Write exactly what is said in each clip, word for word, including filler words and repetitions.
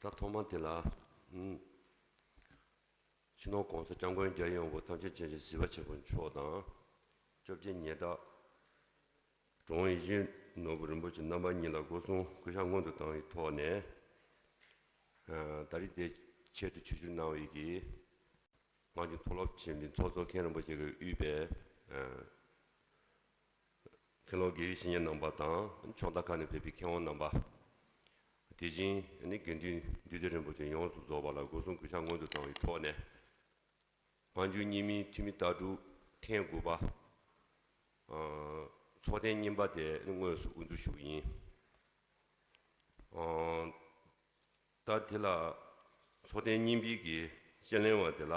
ད་ཐོག་མ་དེ་ལ། ཨུམ། སྤྱི་ནོར་༸གོང་ས་༸སྐྱབས་མགོན་རྒྱལ་བའི་དབང་པོ་ཐམས་ཅད་མཁྱེན་ཅིང་གཟིགས་པ་ཆེན་པོ་མཆོག་དང་། བཅོ་བརྒྱད་ཉི་ཟླ་འབྲོང་ཡིད་བཞིན་ནོར་བུ་རིན་པོ་ཆེ་རྣམ་པ་གཉིས་ལ་སྒོ་གསུམ་གུས་ཞབས་སྔོན་དུ་བཏང་བའི་ཐོག་ནས། ཨ། ད་རེས་དེ་ཆེད་དུ་ཆིབས་བསྒྱུར་གནང་བའི་གི་ང་ཚོའི་མཐོ་སློབ་ཆེན་པོའི་ཚོགས་གཙོ་མཁན་རིན་པོ་ཆེ་གིས་དབུས་པའི། ཨ། མཁན་སློབ་དགེ་བའི་བཤེས་གཉེན་རྣམ་པ་དང་ཕྱོགས་མཐའ་ཁག་ནས་ཕེབས་པའི་མཁས་དབང་རྣམ་པ། དེ་བཞིན་ནི་དགེ་འདུན་འདུས་སྡེ་རིན་པོ་ཆེ་ཡོངས་སུ་རྫོགས་པ་ལ་སྒོ་གསུམ་གུས་ཞབས་སྔོན་དུ་བཏང་བའི་ཐོག་ནས། སྔ་འགྱུར་རྙིང་མའི་ཐུན་མིན་ལྟ་གྲུབ་ཐེངས་དགུ་པ། ཨ། ཚོགས་ཐེངས་གཉིས་པ་དེ་ནི་དངོས་སུ་དབུ་འཛུགས་ཞུ་གི་ཡིན། ཨ། ད་དེ་ལ་ཚོགས་ཐེངས་གཉིས་པའི་གི་དཔྱད་གླེང་བ་དེ་ལ།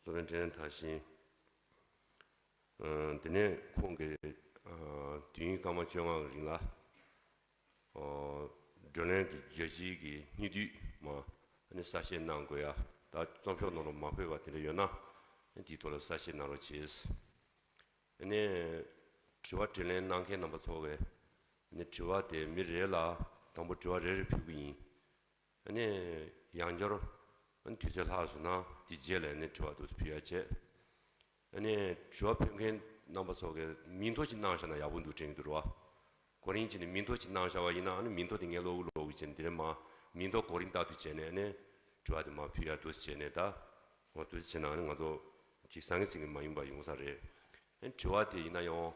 སློབ་དཔོན་འཕྲིན་ལས་དར་ཞིང་། ཨ། དེ་ནས་ཁོང་གིས། ཨ། དུས་ཡུན་སྐར་མ་བཅོ་ལྔ་གི་རིང་ལ། ཨ། བགྲོ་གླེང་གི་བརྗོད་གཞིའི་གི་སྙིང་བསྡུས་མ་ནི་གསལ་བཤད་གནང་དགོས་ཡ། ད་རྩོམ་ཤོག་ནང་ལ་མ་འཁོད་པ་དེ་འདྲ་ཡོད་ན་དེའི་ཐོག་ལ་གསལ་བཤད་གནང་རོགས་གྱིས། ཨ་ནི་དྲི་བ་དྲིས་ལན་གནང་མཁན་རྣམ་པ་ཚོ་གིས་ཨ་ནི་དྲི་བ་དེ་མི་རེ་ལ་དང་པོ་དྲི་བ་རེ་རེ་ཕུལ་གི་ཡིན། ཨ་ནི་ཡང་བསྐྱར་ཨ་ནི་དུས་ཚོད་ལྷག་སོང་ན་དེ་རྗེས་ལ་ཨ་ནི་དྲི་བ་དུ་ཕུལ་ཡ་བྱས། ཨ་ནི་དྲི་བ་ཕུལ་མཁན་རྣམ་པ་ཚོ་གིས་མིང་ཐོ་ཅིག་གནང་བཞག་ན་ཡག་པོ་འདུག་དྲན་གྱི་འདུག་རེད་བ། གོ་རིམ་བྱས་ནས་མིང་ཐོ་ཅིག་གནང་བཞག་པ་ཡིན་ན་ཨ་ནི་མིང་ཐོ་དེ་ངས་ཀློག་ཀློག་གི་བྱས་ནས་དེ་རིང་མ་མིང་ཐོ་གོ་རིམ་ལྟར་དུ་བྱས་ནས་ཨ་ནི་དྲི་བ་དེ་མར་ཕུལ་ཡ་འདུག་བྱས་ནས། ད་འོ་འདུག་བྱས་ན་ཨ་ནི་ང་ཚོ་ཅིག་ཟང་ངེ་ཟིང་ངེ་མ་ཡིན་པ་ཡོང་ས་རེད། ཨ་ནི་དྲི་བ་དེ་ཡིན་ན་ཡང་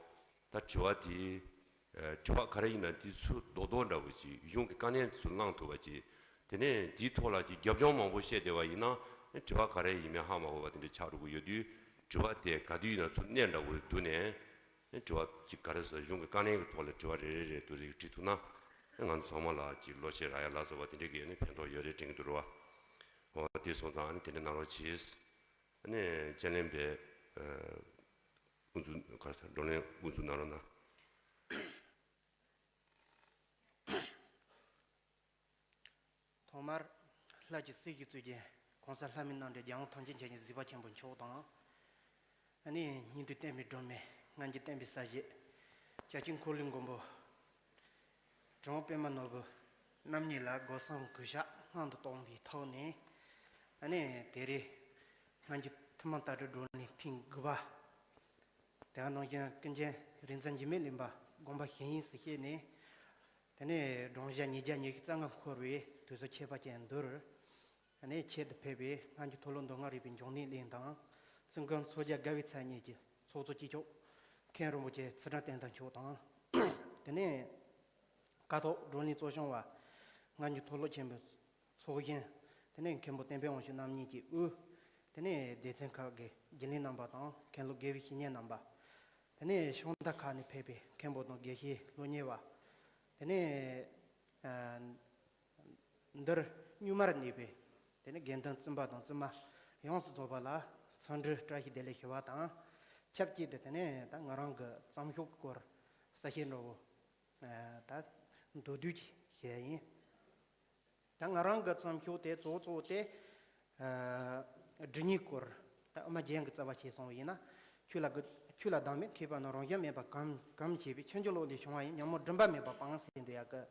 ད་དྲི་བ་དེ། ཨ། དྲི་བ་ག་རེ་ཡིན་ན་དེ་ཚུར་རྡོག་རྡོག་འདྲ་བོ་ཅིག་གཞུང་གི་དཀའ་གནད་ཚུར་བླངས་ཐུབ་པ་ཅིག་དེ་ནས་དེའི་ཐོག་ལ་ཅིག་རྒྱབ་ལྗོངས་མང་པོ་བཤད་བསྡད་པ་ཡིན་ན་དྲི་བ་ག་རེ་ཡིན་མིན་ཧ་མ་གོ་བ་དེ་འདྲ་ཆགས་འགྲོ་གི་ཡོད་དུས། དྲི་བ་དེ་ག་དུས་ཡིན་ན་ཚུར་གནས་འདྲ་བོ་བསྡུས་ནས། དྲི་བ་ཅིག་ག་རེ་ཟེར། གཞུང་གི་དཀའ་གནད་ཀྱི་ཐོག་ལ་དྲི་བ་རེ་རེ་རེ་དུ་རིགས་དྲིས་ཐུབ་ན། ང་ཚོ་ཚང་མ་ལ་ཅིག་བློ་ཤེས་རག་ཡ་ལ་སོགས་པ་དེ་འདྲ་གི་ནི་ཕན་ཐོགས་ཡོད་རེད་དྲན་གྱི་འདུག་རེད་བ། འོ་དེ་སོང་ཙང་ཨ་ནི་དེ་འདྲ་གནང་རོགས་གྱིས། ཨ་ནི་དཔྱད་གླེང་པས། ཨ། དབུ་འཛུགས་ག་རེ་ཟེར། བགྲོ་གླེང་དབུ་འཛུགས་གནང་རོགས་གནང་། ཐོག་མར་ལྷ་ཀྱི་སྲས་ཀྱི་གཙུག་རྒྱན་༸གོང་ས་ལྷ་མིའི་རྣམ་འདྲེན་རྒྱལ་དབང་ཐམས་ཅད་མཁྱེན་ཅིང་གཟིགས་པ་ཆེན་པོ་མཆོག་དང་། ཨ་ནི་སྙིགས་དུས་བསྟན་པའི་སྒྲོན་མེ་སྔ་འགྱུར་བསྟན་པའི་གསལ་བྱེད་སྐྱབས་རྗེ་འཁོར་ལོའི་མགོན་པོ་དྲུང་པདྨ་ནོར་བུ་རྣམ་གཉིས་ལ་སྒོ་གསུམ་གུས་ཞབས་སྔོན་དུ་བཏང་བའི་ཐོག་ནས། ཨ་ནི་དེ་རིང་སྔ་འགྱུར་ཐུན་མོང་ལྟ་གྲུབ་བགྲོ་གླེང་ཐེངས་དགུ་པ། དེ་ག་ནང་བཞིན་ཀུན་མཁྱེན་རིག་འཛིན་འཇིགས་མེད་གླིང་པ་དགོངས་པ་བཞི་ཡིན་ཟེར་བཤད་ནས། དེ་ནས་སྒྲུང་བཞག་ཉིས་བརྒྱ་ཉི་ཤུ་རྩ་ལྔ་འཁོར་བའི་དུས་ཚོད་ཁྱད་པར་ཅན་འདིར། ཨ་ནི་ཆེད་དུ་ཕེབས་པའི་སྔ་འགྱུར་མཐོ་སློབ་མདོ་སྔགས་རིག་པའི་འབྱུང་གནས་གླིང་དང་། ཙོང་ཁ་མཚོ་རྒྱལ་དགའ་བའི་ཚལ་གཉིས་ཀྱི་ཚོགས་གཙོ་གཅིག་ལྕོགས་མཁན་རིན་པོ་ཆེ་ཚུལ་ཁྲིམས་བསྟན་དར་མཆོག་དང་། དེ་ནས་ཀ་ཐོག་བགྲོ་གླེང་གཙོ་སྐྱོང་བ་སྔ་འགྱུར་མཐོ་སློབ་ཆེན་པོའི་ཚོགས་གཞོན། དེ་ནས་མཁན་པོ་བསྟན་པའི་དབང་ཕྱུག་རྣམ་གཉིས་ཀྱི་དབུ། དེ་ནས་སྡེ་ཚན་ཁག་གི་རྒྱུན་ལས་རྣམ་པ་དང་མཁན་སློབ་དགེ་བའི་བཤེས་གཉེན་རྣམ་པ། དེ་ནས་ཕྱོགས་མཐའ་ཁག་ནས་ཕེབས་པའི་མཁན་པོ་དང་དགེ་བཤེས་སློབ་གཉེར་བ། དེ་ནས་ཨ་འདིར་སྔོན་མར་གནས་པའི་དེ་ནས་དགེ་འདུན་བཙུན་པ་དང་བཙུན་མ་ཡོངས་སུ་རྫོགས་པ་ལ་འཚམས་འདྲི་བཀྲ་ཤིས་བདེ་ལེགས་ཞུ་བ་དང་། ཆབས་ཅིག་ཏུ་དེ་ནས་ད་ང་རང་གི་རྩོམ་ཤོག་གི་སྐོར་གསལ་བཤད་འདྲ་བོ། ཨ། ད་མདོར་བསྡུས་ཅིག་བཤད་ཡ་ཡིན། ད་ང་རང་གི་རྩོམ་ཤོག་དེ་གཙོ་བོ་གཙོ་བོ་དེ། ཨ། སྒྲུབ་གཉེར་སྐོར། ད་ཨ་མ་རྒྱན་གྱིས་རྩ་བ་བྱས་སོང་བ་ཡིན་ན། ཆོས་ལ་དགའ། ཆོས་ལ་བདག་མེད་མཁས་པ་ནི། རང་གཞན་མེད་པར་གོམས་གོམས་བྱས་པའི། ཆོས་འབྱོར་བློ་ལས་བྱུང་བ་ཡིན། ཉོན་མོངས་སྒྲིབ་པ་མེད་པར་སྤང་ཟེར་འདུག་ཡ་གི།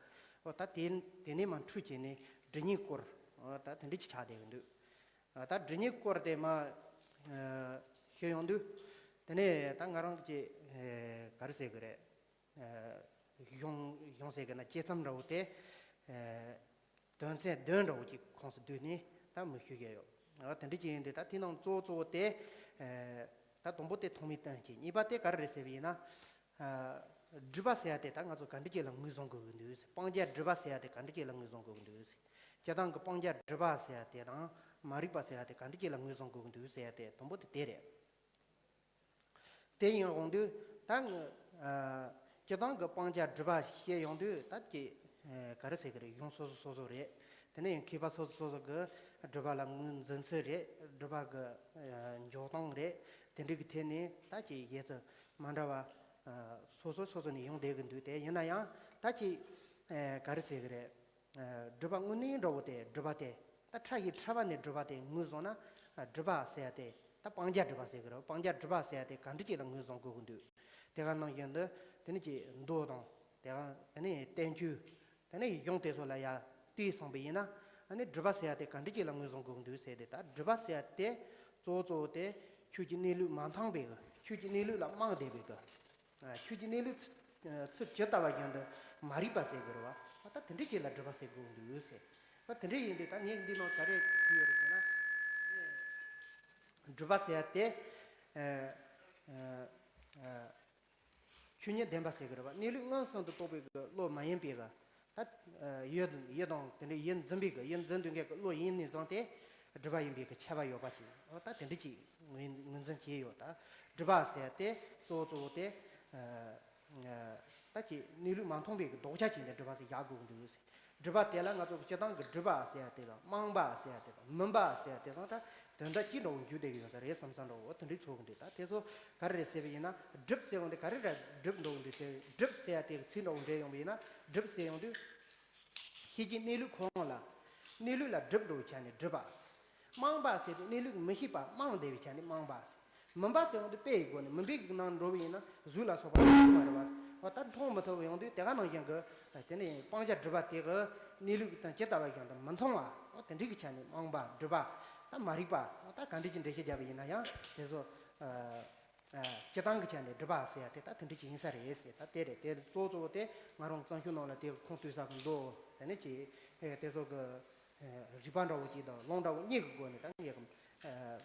འོ་ད་དེ་དེ་ནས་མར་འཕྲོས་བྱས་ནས་སྒྲུབ་གཉེར་སྐོར། འོ་ད་དེ་འདྲ་ཅིག་ཆགས་བསྡད་ཀྱི་འདུག་ཨ། ད་སྒྲུབ་གཉེར་སྐོར་དེ་མར་ཨ་ཞུ་ཡོང་དུས། དེ་ནས་ད་ང་རང་གི་ཨ་ག་རེ་ཟེར་གི་རེད། ཨ། གཞུང་གཞུང་ཟེར་གི་ན་དཔྱད་རྩོམ་འདྲ་བོ་དེ། ཨ། དོན་ཚན་བདུན་འདྲ་བོ་ཅིག་ཁོངས་སུ་བསྡུས་ནས་ད་མར་ཞུ་གི་ཡོད། ཨ། དེ་འདྲ་ཅིག་ཡིན་དུས་ད་དེ་ནང་གཙོ་བོ་གཙོ་བོ་དེ། ཨ། ད་དང་པོ་དེ་ཐོག་མའི་དོན་གྱི། གཉིས་པ་དེ་ག་རེ་རེད་ཟེར་བ་ཡིན་ན། ཨ། སྒྲིབ་པ་ཟེར་ཡ་དེ་ད་ང་ཚོ་ག་འདྲ་ཅིག་ལ་ངོས་བཟུང་དགོས་ཀྱི་འདུག་སྤང་བྱ་སྒྲིབ་པ་ཟེར་ཡ་དེ་ག་འདྲ་ཅིག་ལ་ངོས་བཟུང་དགོས་ཀྱི་འདུག་སྤྱིར་བཏང་གི་སྤང་བྱ་སྒྲིབ་པ་ཟེར་ཡ་དེ་དང་མ་རིག་པ་ཟེར་ཡ་དེ་ག་འདྲ་ཅིག་ལ་ངོས་བཟུང་དགོས་ཀྱི་འདུག་ཟེར་ཡ་དེ་དང་པོ་དེ་དེ་རེད། དེ་ཡིན་དགོངས་དུས་ད་ང་། ཨ། སྤྱིར་བཏང་གི་སྤང་བྱ་སྒྲིབ་པ་བཤད་ཡོང་དུས་ད་ཀྱི། ཨ། ག་རེ་ཟེར་གི་རེད། གཞུང་སོ་སོ་སོ་སོ་རེད། དེ་ནས་མཁས་པ་སོ་སོ་སོ་སོ་གི་སྒྲིབ་པ་ལ་ངོས་འཛིན་ཚུལ་རེད། སྒྲིབ་པ་གི། ཨ། འཇོག་སྟངས་རེད། དེ་འདྲ་གི་ཐད་ནས་ད་ཀྱི་ཡེ་ཚུལ་མ་འདྲ་བ། ཨ། སོ་སོ་སོ་སོ་ནས་ཡོང་བསྡད་གི་འདུག་དེ་ཡིན་ན་ཡང་ད་ཀྱི། ཨ། ག་རེ་ཟེར་གི་རེད། ཨ། སྒྲིབ་པ་དངོས་གནས་འདྲ་བོ་དེ་སྒྲིབ་པ་དེ་ད་ཕྲ་ཞིང་ཕྲ་བ་ནས་སྒྲིབ་པ་དེ་ངོས་བཟུང་ན། ཨ། སྒྲིབ་པ་ཟེར་ཡ་དེ་ད་སྤང་བྱ་སྒྲིབ་པ་ཟེར་གི་རེད། སྤང་བྱ་སྒྲིབ་པ་ཟེར་ཡ་དེ་ག་འདྲ་ཅིག་ལ་ངོས་བཟུང་དགོས་ཀྱི་འདུག་དེ་ག་ནང་བཞིན་དུ་དེ་ནས་ཀྱི་མདོ་དང་། དེ་ག་དེ་ནས་བསྟན་བཅོས། དེ་ནས་གཞུང་དེ་ཚོ་ལ་ཡ་བལྟས་སོང་པ་ཡིན་ན། ཨ་ནི་སྒྲིབ་པ་ཟེར་ཡ་དེ་ག་འདྲ་ཅིག་ལ་ངོས་བཟུང་དགོས་ཀྱི་འདུག་ཟེར་ཏེ། ད་སྒྲིབ་པ་ཟེར་ཡ་དེ་གཙོ་བོ་གཙོ་བོ་དེ་ཆོས་ཀྱི་གནས་ལུགས་མ་མཐོང་བའི་གི། ཆོས་ཀྱི་གནས་ལུགས་ལ་རྨོངས་བསྡད་པའི་གི། ཨ། ཆོས་ཀྱི་གནས་ལུགས་ཚུ་ཇི་ལྟ་བ་བཞིན་དུ་མ་རིག་པ་ཟེར་དགོས་རེད་བ། ད་དེ་འདྲ་ཅིག་ལ་སྒྲིབ་པ་ཟེར་དགོས་ཀྱི་འདུག་ཟེར། ད་དེ་འདྲ་ཡིན་དུས་ད་ངས་འདི་ནང་ག་རེ་བྲིས་ཡོད་རེད་ཟེར་ན། སྒྲིབ་པ་ཟེར་ཡ་དེ། ཨ། ཨ། ཨ། ཆོས་ཉིད་བདེན་པ་ཟེར་གི་རེད་བ། གནས་ལུགས་མངོན་སུམ་དུ་རྟོགས་པའི་གི་བློ་མ་ཡིན་པའི་གི། ད་ཡུལ་ཡུལ་དང་དེ་འདྲའི་ཡུལ་འཛིན་པའི་གི། ཡུལ་འཛིན་སྡོད་མཁན་གི་བློ་ཡིན་ནས་བཟུང་སྟེ་སྒྲིབ་པ་ཡིན་པའི་གི་ཁྱབ་པ་ཡོད་པ་ཅིག། འོ་ད་དེ་འདྲ་ཅིག་ངོས་ངོས་འཛིན་བྱས་ཡོད། ད་སྒྲིབ་པ་ཟེར་ཡ་དེ་གཙོ་བོ་གཙོ་བོ་དེ། ཨ། ཨ། ད་ཅིག་གནས་ལུགས་མ་མཐོང་བའི་གི་ལྡོག་ཆ་ཅིག་ནས་སྒྲིབ་པ་ཟེར་བཞག་དགོས་ཀྱི་འདུག་ཟེར། སྒྲིབ་པ་དེ་ལ་ང་ཚོ་གི་སྤྱིར་བཏང་གི་སྒྲིབ་པ་ཟེར་ཡ་དེ་དང་རྨོངས་པ་ཟེར་ཡ་དེ་དང་མུན་པ་ཟེར་ཡ་དེ་ཚང་ད་དོན་དག་གཅིག་འདྲ་བོ་འཇུག་བསྡད་ཀྱི་ཡོད་ས་རེད་བསམ་བསམ་འདྲ་བོ་དེ་འདྲའི་ཚོར་གི་འདུག། ད་དེ་ཚོ་ག་རེ་རེད་ཟེར་བ་ཡིན་ན། སྒྲིབ་ཟེར་བ་འདི་ག་རེ་རེད། སྒྲིབ་འགྲོ་གི་འདུག་ཟེར། སྒྲིབ་ཟེར་ཡ་དེ་གི་ཚིག་འདྲ་བོ་འདྲེས་ཡོང་བ་ཡིན་ན། སྒྲིབ་ཟེར་ཡོང་དུས་ཤེས་བྱའི་གནས་ལུགས་ཁོ་རང་ལ། གནས་ལུགས་ལ་སྒྲིབ་འགྲོ་བའི་ཆ་ནས་སྒྲིབ་པ། རྨོངས་པ་ཟེར་དུས་གནས་ལུགས་མི་ཤེས་པ་རྨོངས་བསྡད་པའི་ཆ་ནས་རྨོངས་པ། མུན་པ་ཟེར་བ་འདི་དཔེ་ཡི་སྒོ་ནས། མུན་པའི་ནང་འགྲོ་བ་ཡིན་ན་གཟུགས་ལ་སོགས་པ་མཐོང་གི་མ་རེད་བ། འོ་ད་མཐོང་མི་ཐུབ་ཡོང་དུས་དེ་ག་ནང་བཞིན་གི། དེ་ནས་སྤང་བྱ་སྒྲིབ་པ་དེ་གི་གནས་ལུགས་དང་ཇི་ལྟ་བ་བཞིན་དུ་མི་མཐོང་བ། འོ་དེ་འདྲའི་གི་ཆ་ནས་རྨོངས་པ། སྒྲིབ་པ། ད་མ་རིག་པ། འོ་ད་ག་འདྲ་ཅིག་འགྲེལ་བཤད་བརྒྱབ་པ་ཡིན་ན་ཡང་དེ་ཚོ། ཨ། ཨ། སྤྱིར་བཏང་གི་ཆ་ནས་སྒྲིབ་པ་ཟེར་ཡ་དེ་ད་དེ་འདྲ་ཅིག་ཡིན་ས་རེད་ཟེར། ད་དེ་རེད། དེ་གཙོ་བོ་གཙོ་བོ་དེ་ང་རང་རྩོམ་ཤོག་ནང་ལ་དེ་གི་ཁུངས་གཏུགས་ས་གི་མདོ། དེ་ནས་ཅིག་ཨེ་དེ་ཚོ་གི། ཨེ་རིགས་པ་འདྲ་བོ་གཅིག་དང་ལུང་འདྲ་བོ་གཉིས་ཀྱི་སྒོ་ནས་ད་ངས་གི། ཨེ་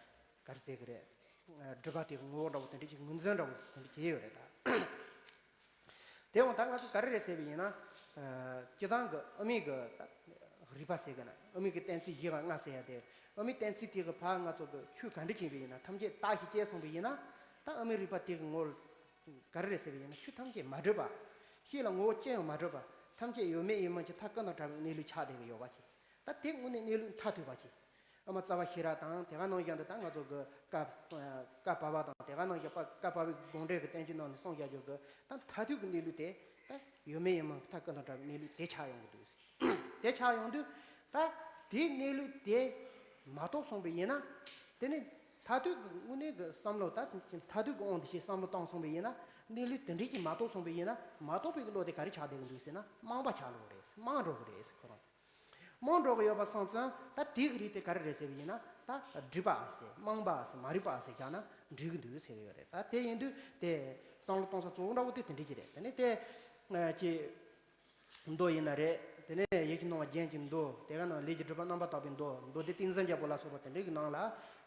ག་རེ་ཟེར་གི་རེད། ཨེ་སྒྲིབ་པ་དེ་གི་ངོ་བོ་འདྲ་བོ་དེ་འདྲ་ཅིག་ངོས་འཛིན་འདྲ་བོ་དེ་འདྲ་བྱས་ཡོད་རེད་ད། དེ་འོང་ད་ང་ཚོ་ག་རེ་རེད་ཟེར་བ་ཡིན་ན། ཨ། སྤྱིར་བཏང་གི་དབུ་མའི་གི་ད་རིགས་པ་ཟེར་གི་ན། དབུ་མའི་གི་གཏན་ཚིགས་བཞི་པ་ལྔ་ཟེར་ཡ་དེ། དབུ་མའི་གཏན་ཚིགས་དེ་གི་ཕར་ང་ཚོ་གི་ཆོས་ག་འདྲ་ཅིག་ཡིན་པ་ཡིན་ན་ཐམས་ཅད་བཏགས་ཞེས་བྱས་གསུངས་པ་ཡིན་ན། ད་དབུ་མའི་རིགས་པ་དེ་གི་ངོ་བོ་ག་རེ་རེད་ཟེར་བ་ཡིན་ན། ཆོས་ཐམས་ཅད་མ་གྲུབ་པ། ཤེས་ལ་ངོ་བོ་ཅི་ཡང་མ་གྲུབ་པ། ཐམས་ཅད་ཡོད་མེད་ཡིན་མིན་གྱི་མཐའ་ཀུན་དང་བྲལ་བའི་གནས་ལུགས་ཆགས་བསྡད་ཀྱི་ཡོད་པ་ཅིག། ད་དེ་དངོས་གནས་གནས་ལུགས་མཐར་ཐུག་པ་ཅིག། དབུ་མ་རྩ་བ་ཤེས་རབ་དང་། དེ་ག་ནང་བཞིན་དུ་ད་ང་ཚོ་གི་བཀའ་བཀའ་བར་པ་དང་། དེ་ག་ནང་བཞིན་བཀའ་བར་པའི་དགོངས་འགྲེལ་གྱི་བསྟན་བཅོས་ནང་ནས་གསུངས་བཞག་རྒྱུ་གི། ད་མཐར་ཐུག་གི་གནས་ལུགས་དེ་ད་ཡོད་མེད་ཡིན་མིན་མཐའ་ཀུན་དང་བྲལ་བའི་གནས་ལུགས་དེ་ཆགས་ཡོང་གི་འདུག། དེ་ཆགས་ཡོང་དུས་ད་དེའི་གནས་ལུགས་དེ་མ་རྟོགས་སོང་པ་ཡིན་ན། དེ་ནི་མཐར་ཐུག་གི་དངོས་གནས་ཀྱི་བསམ་བློ། ད་མཐར་ཐུག་གི་དབང་དུ་བྱས་བསམ་བློ་བཏང་སོང་པ་ཡིན་ན། གནས་ལུགས་དེ་འདྲ་ཅིག་མ་རྟོགས་སོང་པ་ཡིན་ན། མ་རྟོགས་པའི་བློ་དེ་ག་རེ་ཆགས་བསྡད་ཀྱི་འདུག་ཟེར་ན། རྨོངས་པ་ཆགས་འགྲོ་གི་རེད། རྨོངས་འགྲོ་གི་རེད་ཁོ་རང་། རྨོངས་འགྲོ་གི་ཡོད་པ་སོང་ཙང་། ད་དེ་གི་རིགས་དེ་ག་རེ་རེད་ཟེར་བ་ཡིན་ན། ད་སྒྲིབ་པ་ཟེར། རྨོངས་པ་ཟེར། མ་རིག་པ་ཟེར་བཞག་ན་འགྲིག་གི་འདུག་ཟེར་གི་ཡོད་རེད། ད་དེ་ཡིན་དུས་དེ་བསམ་བློ་གཏོང་ས་གཙོ་བོ་འདྲ་བོ་དེ་དེ་འདྲ་ཅིག་རེད། དེ་ནས་དེ་ཅིག་མདོ་ཡིན་ན་རེད། དེ་ནས་ཡིད་ཀྱི་སྣང་བ་རྒྱན་གྱི་མདོ། དེ་ག་ནང་ལས་ཀྱི་སྒྲིབ་པ་རྣམ་པར་དག་པའི་མདོ། མདོ་སྡེ་ཏིང་འཛིན་རྒྱལ་པོ་ལ་སོགས་པ་དེ་འདྲ་གི་ནང་ལ།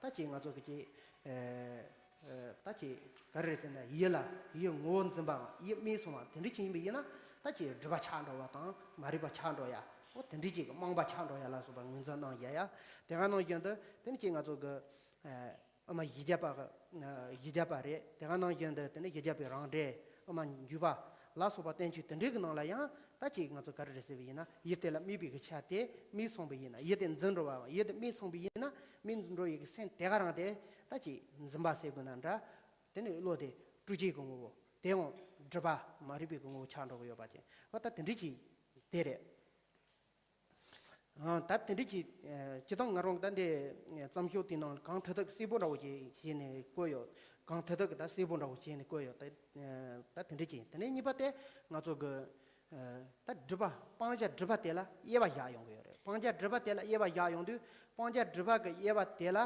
ད་ཅིག་ང་ཚོ་གི་ཅིག་ཨེ། ཨ། ད་ཅིག་ག་རེ་རེད་ཟེར་ན། ཡིད་ལ་ཡིད་ངོ་བོ་འཛིན་པའམ་ཡིད་རྨས་སོང་བ་དེ་འདྲ་ཅིག་ཡིན་པ་ཡིན་ན། ད་ཅིག་སྒྲིབ་པ་ཆགས་འགྲོ་བ་དང་། མ་རིག་པ་ཆགས་འགྲོ་ཡ། འོ་དེ་འདྲ་ཅིག་གི་རྨོངས་པ་ཆགས་འགྲོ་ཡ་ལ་སོགས་པ་ངོས་འཛིན་གནང་ཡ་ཡ། དེ་ག་ནང་བཞིན་དུ་དེ་ནི་ཅིག་ང་ཚོ་གི། ཨ། དབུ་མ་བཞི་བརྒྱ་པ། ཨ། བཞི་བརྒྱ་པ་རེད། དེ་ག་ནང་བཞིན་དུ་དེ་ནི་བཞི་བརྒྱ་པའི་རང་འགྲེལ། དབུ་མ་འཇུག་པ་ལ་སོགས་པ་བསྟན་བཅོས་དེ་འདྲའི་གི་ནང་ལ་ཡང་། ད་ཅིག་ང་ཚོ་ག་རེ་རེད་ཟེར་བ་ཡིན་ན། ཡིད་དེ་ལ་རྨས་པའི་གི་ཆ་དེ་རྨས་སོང་བ་ཡིན་ན། ཡིད་དེ་འཛིན་འགྲོ་བའམ་ཡིད་དེ་རྨས་སོང་བ་ཡིན་ན། རྨས་འགྲོ་ཡི་གི་སེམས་དེ་ག་རང་དེ་ད་ཅིག་འཛིན་པ་ཟེར་དགོས་ན་འདྲ། དེ་ནས་བློ་དེ་སྤྲོས་བཅས་ཀྱི་ངོ་བོ། དེའང་སྒྲིབ་པ་མ་རིག་པའི་གི་ངོ་བོ་ཆགས་འགྲོ་གི་ཡོད་པ་ཅན། འོ་ད་དེ་འདྲ་ཅིག་དེ་རེད། ཨ། ད་དེ་འདྲ་ཅིག། ཨ། སྤྱིར་བཏང་ང་རང་ད་འདི་རྩོམ་ཤོག་དེའི་ནང་གང་ཐད་ཐད་ཀྱི་གསལ་པོ་འདྲ་བོ་ཅིག་བྱས་ནས་བཀོད་ཡོད། གང་ཐད་ཐད་ཀྱི་ད་གསལ་པོ་འདྲ་བོ་བྱས་ནས་བཀོད་ཡོད། ད། ཨ། ད་དེ་འདྲ་ཅིག། དེ་ནས་གཉིས་པ་དེ་ང་ཚོ་གི། ཨ། ད་སྒྲིབ་པ། སྤང་བྱ་སྒྲིབ་པ་དེ་ལ་དབྱེ་བ་བཞག་ཡོང་གི་ཡོད་རེད། སྤང་བྱ་སྒྲིབ་པ་དེ་ལ་དབྱེ་བ་བཞག་ཡོང་དུས། སྤང་བྱ་སྒྲིབ་པ་གི་དབྱེ་བ་དེ་ལ་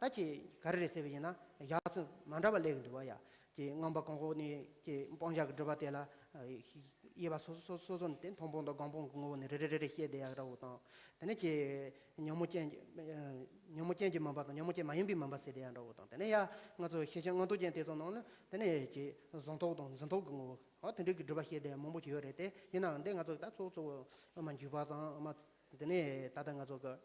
ད་ཅིག་ག་རེ་རེད་ཟེར་བ་ཡིན་ན། ཡ་མཚན་མ་འདྲ་བ་སླེབས་ཀྱི་འདུག་བ་ཡ། ཅིག་རྔོག་པ་གང་ཤོས་ནས་ཅིག་སྤང་བྱ་གི་སྒྲིབ་པ་དེ་ལ། ཨ། དབྱེ་བ་སོ་སོ་སོ་སོ་ནས། དེ་མཐོང་སྤང་དང་སྒོམ་སྤང་གི་ངོ་བོ་ནས་རེ་རེ་རེ་རེ་བཤད་བསྡད་ཡག་འདྲ་བོ་དང་། དེ་ནས་ཅིག་ཉོན་མོངས་ཅན། ཨ། ཉོན་མོངས་ཅན་གྱི་མུན་པ་དང་ཉོན་མོངས་ཅན་མ་ཡིན་པའི་མུན་པ་ཟེར་བསྡད་ཡག་འདྲ་བོ་དང་། དེ་ནས་ཡ་ང་ཚོ་ཤེར་ཕྱིན་མངོན་རྟོགས་རྒྱན་དེ་ཚོ་ནང་ལ། དེ་ནས་ཅིག་གཟུང་རྟོག་དང་འཛིན་རྟོག་གི་ངོ་བོ། འོ་དེ་འདྲའི་གི་སྒྲིབ་པ་བཤད་བསྡད་ཡག་མང་པོ་ཅིག་ཡོད་རེད་དེ། ཡིན་ནའང་འདི་ང་ཚོ་ད་གཙོ་བོ་གཙོ་བོ་དབུ་མ་འཇུག་པ་དང་། དབུ་མ། དེ་ནས་ད་ལྟ་ང་ཚོ་གི།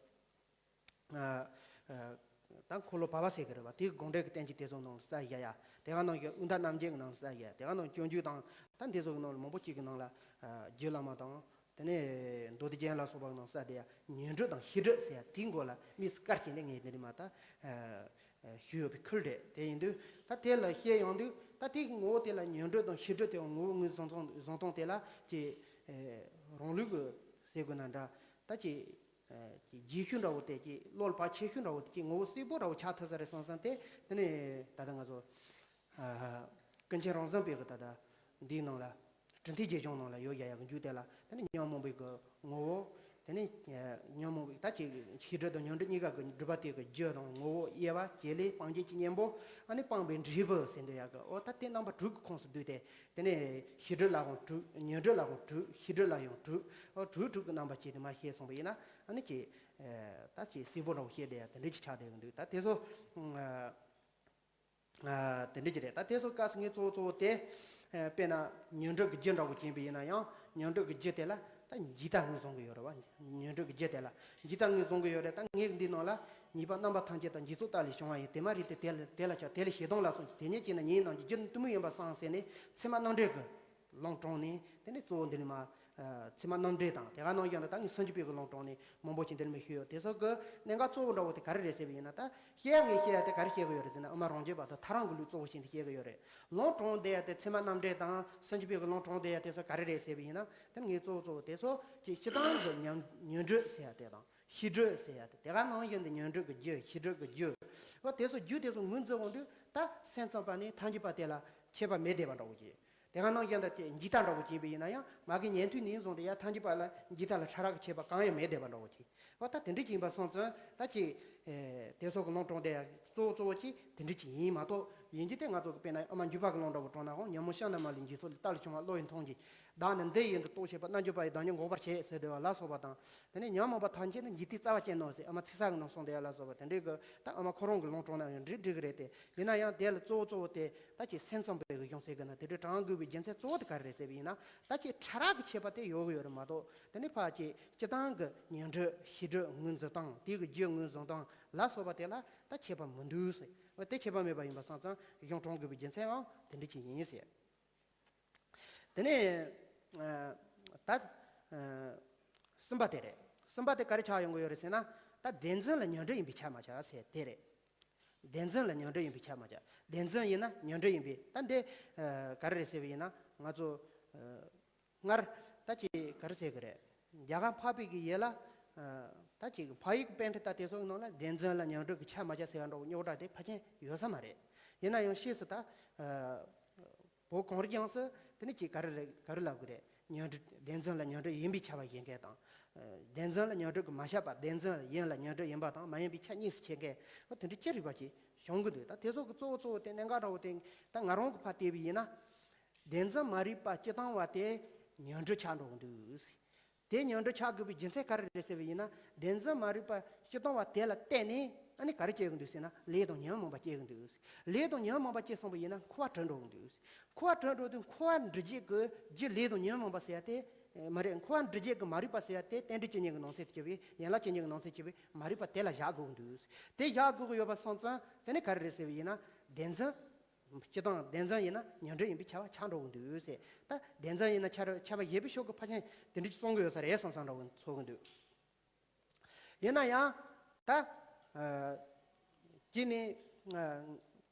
ཨ། ཨ། ད་འཁོར་ལོ་བར་པ་ཟེར་གི་རེད་བ། དེའི་དགོངས་འགྲེལ་གྱི་བསྟན་བཅོས་དེ་ཚོ་ནང་གསལ་བཞག་ཡ། དེ་ག་ནང་བཞིན་དབུས་མཐའ་རྣམ་འབྱེད་ཀྱི་ནང་གསལ་བཞག་ཡ། དེ་ག་ནང་སྤྱོད་འཇུག་དང་། ད་འདི་ཚོ་གི་ནང་ལ་མང་པོ་ཅིག་གི་ནང་ལ། ཨ། རྗེ་བླ་མ་དང་། དེ་ནས་མདོ་སྡེ་རྒྱན་ལ་སོགས་པ་གི་ནང་གསལ་བསྡད་ཡ། ཉོན་སྒྲིབ་དང་ཤེས་སྒྲིབ་ཟེར་ཡ་དེའི་སྐོར་ལ་དམིགས་སུ་བཀར་བྱས་ནས་ངས་འདི་ནས་མར་ད། ཨ། ཞུས་ཡོད་པའི་ཁུལ་རེད། དེ་ཡིན་དུས་ད་དེ་ལ་བཤད་ཡོང་དུས། ད་དེའི་ངོ་བོ་དེ་ལ། ཉོན་སྒྲིབ་དང་ཤེས་སྒྲིབ་དེ་ངོ་བོ་ངོས་བཟུང་སྟངས་བཟུང་སྟངས་དེ་ལ་ཅིག། ཨ། རང་ལུགས་ཀྱི་ཟེར་དགོས་ན་འདྲ། ད་ཅིག། ཨ། ཅིག་རྒྱས་ཤོས་འདྲ་བོ་དེ། ཅིག་བློ་ལ་བག་ཆེ་ཤོས་འདྲ་བོ་དེ། ཅིག་ངོ་བོ་གསལ་པོ་འདྲ་བོ་ཆགས་ཐུབ་ས་རེད་བསམ་བསམ་སྟེ། དེ་ནས་ད་ལྟ་ང་ཚོ། ཨ། ཀུན་མཁྱེན་རང་བྱུང་པའི་གི་ད་ལྟ་འདིའི་ནང་ལ། གྲུབ་མཐའི་རྗེས་འཇུག་ནང་ལ་ཡོད་བཞག་ཡག་གི་མཇུག་དེ་ལ། དེ་ནས་ཉོན་མོངས་པའི་གི་ངོ་བོ། དེ་ནས་ཉོན་མོངས་པའི་ད་ཅིག་ཤེས་སྒྲིབ་དང་ཉོན་སྒྲིབ་གཉིས་ཀ་གི་སྒྲིབ་པ་དེ་གི་རྒྱུ་དང་ངོ་བོ་དབྱེ་བ། བྱེད་ལས་སྤང་བྱ་གི་གཉེན་པོ། ཨ་ནི་སྤངས་པའི་འབྲས་བུ་ཟེར་འདོད་ཡག་གི། འོ་ད་དེ་རྣམ་པ་དྲུག་གི་ཁོངས་སུ་བསྡུས་ཏེ། དེ་ནས་ཤེས་སྒྲིབ་ལ་ཡང་དྲུག་ཉོན་སྒྲིབ་ལ་ཡང་དྲུག་ཤེས་སྒྲིབ་ལ་ཡང་དྲུག་འོ་དྲུག་དྲུག་གི་རྣམ་པ་བྱས་ཏེ་མར་བཤད་སོང་བ་ཡིན་ན། ཨ་ནི་ཅིག་ད་ཅིག་གསལ་པོ་འདྲ་བོ་བཤད་བསྡད་ཡ་དེ་འདྲ་ཅིག་ཆགས་བསྡད་ཀྱི་འདུག་ད་དེ་ཚོ་དེ་འདྲ་ཅིག་རེད། ད་དེ་ཚོ་སྐབས་སུ་ངས་གཙོ་བོ་གཙོ་བོ་དེ། དཔེར་ན་ཉོན་སྒྲིབ་ཀྱི་རྒྱུ་འདྲ་བོ་ཅིག་ཡིན་པ་ཡིན་ན་ཡང་། ཉོན་སྒྲིབ་ཀྱི་རྒྱུ་དེ་ལ་ད་འཇིག་ལྟ་ངོས་བཟུང་གི་ཡོད་རེད་བ། ཉོན་སྒྲིབ་ཀྱི་རྒྱུ་དེ་ལ་འཇིག་ལྟ་ངོས་བཟུང་གི་ཡོད་རེད། ད་ངས་འདི་ནང་ལ་ཉེས་པ་རྣམ་པ་ཐམས་ཅད་དང་འཇིག་ཚོགས་དག་ལས་བྱུང་བ་ཡིན། དེ་མ་རེད་དེ། དེ་ལ་དེ་ལ་ཆགས། དེ་ལས་ཞེ་སྡང་ལ་སོགས་ཀྱི། དེ་ཉིད་ཀྱིས་ནི་ཉེ་རྣམས་ཀྱི། རྒྱུ་ནི་གཏི་མུག་ཡིན་པར་བསམ་ཟེར་ནས། ཚད་མ་རྣམ་འགྲེལ་གྱི་ལུང་དྲངས་ནས། དེ་ནས་གཙོ་བོ་འདི་ནས་མར་ཚད་མ་རྣམ་འགྲེལ་དང་། དེ་ག་ནང་བཞིན་དུ་ད་ངས་སུམ་ཅུ་པའི་གི་ལུང་དྲངས་ནས་མང་པོ་ཞིག་འདི་ནས་མར་ཞུས་ཡོད། དེ་ཚོ་གི་གནད་འགག་གཙོ་བོ་འདྲ་བོ་དེ་ག་རེ་རེད་ཟེར་བ་ཡིན་ན། ད་བཤད་ངས་བཤད་ཡ་དེ་ག་རེ་བཤད་གི་ཡོད་རེད་ཟེར་ན། དབུ་མ་རང་རྒྱུད་པ་དང་ཐལ་རང་གི་ལུགས་གཙོ་བོ་བྱས་ཏེ་བཤད་གི་ཡོད་རེད། ལུང་དྲངས་བསྡད་ཡ་དེ། ཚད་མ་རྣམ་འགྲེལ་དང་སུམ་ཅུ་པའི་གི་ལུང་དྲངས་བསྡད་ཡ་དེ་ཚོ་ག་རེ་རེད་ཟེར་བ་ཡིན་ན། དེ་ངས་གཙོ་བོ་གཙོ་བོ་དེ་ཚོ་ཅིག་སྤྱིར་བཏང་གི་ཉོན་ཉོན་སྒྲིབ་ཟེར་ཡ་དེ་དང་། ཤེས་སྒྲིབ་ཟེར་ཡ་དེ། དེ་ག་ནང་བཞིན་དུ་ཉོན་སྒྲིབ་ཀྱི་རྒྱུ། ཤེས་སྒྲིབ་ཀྱི་རྒྱུ། འོ་དེ་ཚོ་རྒྱུ་དེ་ཚོ་ངོས་འཛིན་འོང་དུས། ད་སེམས་ཙམ་པ་ནས་ཐམས་ཅད་པ་དེ་ལ་ཁྱད་པར་མེད་བསྡད་པ་འདྲ་བོ་ཅིག་དེ་ག་ནང་བཞིན་དུ་དེ་འཇིག་ལྟ་འདྲ་བོ་ཅིག་ཡིན་པ་ཡིན་ན་ཡང་། མ་གི་ཉན་ཐོས་ནས་བཟུང་སྟེ་ཡང་ཐམས་ཅད་པ་ལ་འཇིག་ལྟ་ལ་ཕྲ་རགས་ཀྱི་ཁྱད་པར་གང་ཡང་མེད་བསྡད་པ་འདྲ་བོ་ཅིག་འོ་ད་དེ་འདྲ་ཅིག་ཡིན་པ་སོང་ཙང་། ད་ཅིག་ཨེ་དེ་ཚོ་གི་ལུང་དྲངས་བསྡད་ཡ་གཙོ་བོ་གཙོ་བོ་ཅིག་དེ་འདྲ་ཅིག་ཡིན་མ་གཏོགས། ཡིན་གྱི་དེ་ང་ཚོ་གི་དཔེར་ན་དབུ་མ་འཇུག་པ་གི་ལུང་འདྲ་བོ་དྲངས་ན། འོ་ཉོན་མོངས་གཤིན་རླབས་མ་ལུས་འཇིག་ཚོགས་ལས། རྟ་ལས་བྱུང་བ་བློ་ཡི་མཐོང་བྱེད། བདག་ནི་འདི་ཡིན་དུ་རྟོག་བྱེད་པ། རྣལ་འབྱོར་པ་ཡི་བདག་ཉིད་འགོག་པར་བྱེད་ཟེར་བསྡད་པ་ལ་སོགས་པ་དང་། དེ་ནས་ཉོན་མོངས་པ་ཐམས་ཅད་ནི་འཇིག་རྟེན་རྩ་བ་ཅན་ནོ་ཟེར་དབུ་མ་ཚིག་གསལ་གྱི་ནང་གསུངས་བསྡད་ཡ་ལ་སོགས་པ་དེ་འདྲའི་གི། ད་དབུ་མ་ཁོ་རང་གི་ལུང་དྲངས་ན་ཡང་འགྲིག་འགྲིག་གི་རེད་དེ། ཡིན་ན་ཡང་དེ་ལ་གཙོ་བོ་གཙོ་བོ་དེ་ད་ཅིག་སེམས་ཙམ་པའི་གི་གཞུང་ཟེར་གི་ན། དེ་འདྲའི་དྲང་དགོས་པའི་རྒྱུ་མཚན་གཙོ་བོ་དེ་ག་རེ་རེད་ཟེར་བ་ཡིན་ན། ད་ཅིག་ཕྲ་རགས་ཀྱི་ཁྱད་པར་དེ་ཡོད་གི་ཡོད་རེད་མ་གཏོགས། དེ་ནི་ཕར་ཅིག་སྤྱིར་བཏང་གི་ཉོན་སྒྲིབ་ཤེས་སྒྲིབ་ངོས་འཛིན་སྟངས། དེ་གི་རྒྱུ་ངོས་འཛིན་སྟངས་ལ་སོགས་པ་དེ་ལ་ད་ཁྱད་པར་མི་འདུག་ཟེར། འོ་དེ་ཁྱད་པར་མེད་པ་ཡིན་པ་སོང་ཙང་གཞུང་དྲང་དགོས་པའི་རྒྱུ་མཚན་ཡང་དེ་འདྲ་ཅིག་ཡིན་ཟེར། དེ་ནས་ཨ་ད་ཨ་གསུམ་པ་དེ་རེད། གསུམ་པ་དེ་ག་རེ་ཆགས་ཡོང་གི་ཡོད་རེད་ཟེར་ན། ད་བདེན་འཛིན་ལ་ཉོན་སྒྲིབ་ཡིན་པས་ཁྱབ་མ་ཁྱབ་ཟེར་དེ་རེད། བདེན་འཛིན་ལ་ཉོན་སྒྲིབ་ཡིན་པས་ཁྱབ་མ་ཁྱབ། བདེན་འཛིན་ཡིན་ན་ཉོན་སྒྲིབ་ཡིན་པས། ད་འདི་ཨ་ག་རེ་རེད་ཟེར་བ་ཡིན་ན། ང་ཚོ་ཨ་སྔར་ད་ཅིག་ག་རེ་ཟེར་གི་རེད། རྒྱ་གར་འཕགས་པའི་གི་ཡུལ་ལ་ཨ་ད་ཅིག་འཕགས་ཡུལ་གྱི་པཎྜི་ཏ་དེ་ཚོ་གི་ནང་ལ་བདེན་འཛིན་ལ་ཉོན་སྒྲིབ་ཀྱི་ཁྱབ་མ་ཁྱབ་ཟེར་བ་འདྲ་བོ་རྙོག་དྲ་དེ་ཕལ་ཆེར་ཡོད་ས་མ་རེད། ཡིན་ན་ཡང་ཕྱིས་སུ་ད་ཨ་བོད་གངས་རི་ལྗོངས་སུ་དེ་ནི་ཅིག་ག་རེ་རེད། ག་རེ་ལབ་དགོས་རེད། ཉོན་སྒྲིབ། བདེན་འཛིན་ལ་ཉོན་སྒྲིབ་ཡིན་པས་ཁྱབ་པ་བཞེད་མཁན་དང་། ཨ་བདེན་འཛིན་ལ་ཉོན་སྒྲིབ་ཀྱིས་མ་ཁྱབ་པ། བདེན་འཛིན་ཡིན་ལ་ཉོན་སྒྲིབ་ཡིན་པ་དང་མ་ཡིན་པའི་ཆ་གཉིས་སུ་ཕྱེ་མཁན། འོ་དེ་འདྲ་ཅི་རིགས་པ་ཅིག་བྱུང་གི་འདུག་ད་དེ་ཚོ་གི་གཙོ་བོ་གཙོ་བོ་དེ་གནད་འགག་འདྲ་བོ་དེ། ད་ང་རང་གི་ཕར་བལྟས་པ་ཡིན་ན། བདེན་འཛིན་མ་རིག་པ་སྤྱིར་བཏང་བ་དེ་ཉོན་སྒྲིབ་ཆགས་འགྲོ་གི་འདུག་དེ་ཉོན་སྒྲིབ་ཆགས་དགོས་པའི་རྒྱུ་མཚན་ག་རེ་རེད་ཟེར་བ་ཡིན་ན། བདེན་འཛིན་མ་རིག་པ་སྤྱིར་བཏང་བ་དེ་ལ་བརྟེན་ནས་ཨ་ནི་ག་རེ་སྐྱེ་གི་འདུག་ཟེར་ན། ལས་དང་ཉོན་མོངས་པ་སྐྱེ་གི་འདུག་ལས་དང་ཉོན་མོངས་པ་སྐྱེས་སོང་བ་ཡིན་ན་འཁོར་བ་གྲོལ་འགྲོ་གི་འདུག་འཁོར་བ་གྲོལ་འགྲོ་དུས་འཁོར་བ་འདྲི་བྱེད་ཀྱི་རྒྱུ་ལས་དང་ཉོན་མོངས་པ་ཟེར་ཡ་དེ་མ་རེད། འཁོར་བ་འདྲི་བྱེད་ཀྱི་མ་རིག་པ་ཟེར་ཡ་དེ་རྟེན་འབྲེལ་བཅུ་གཉིས་ཀྱི་ནང་ཚན་དུ་གྱུར་པའི། ཡན་ལག་བཅུ་གཉིས་ཀྱི་ནང་ཚན་དུ་གྱུར་པའི་མ་རིག་པ་དེ་ལ་བཞག་དགོས་ཀྱི་འདུག་དེ་བཞག་དགོས་ཀྱི་ཡོད་པ་སོང་ཙང་དེ་ནི་ག་རེ་རེད་ཟེར་བ་ཡིན་ན། བདེན་འཛིན། སྤྱིར་བཏང་བདེན་འཛིན་ཡིན་ན་ཉོན་སྒྲིབ་ཡིན་པས་ཁྱབ་པ་ཆགས་འགྲོ་གི་འདུག་ཟེར། ད་བདེན་འཛིན་ཡིན་ན་ཁྱབ་ཁྱབ་པ་བཞེད་པའི་ཕྱོགས་ཀྱི་ཕལ་ཆེར་དེ་འདྲ་ཅིག་གསུང་གི་ཡོད་ས་རེད་བསམ་བསམ་འདྲ་བོ་ཚོར་གི་འདུག་ཡིན་ན་ཡང་ད་ཨ་གཅིག་ནས་ཨ་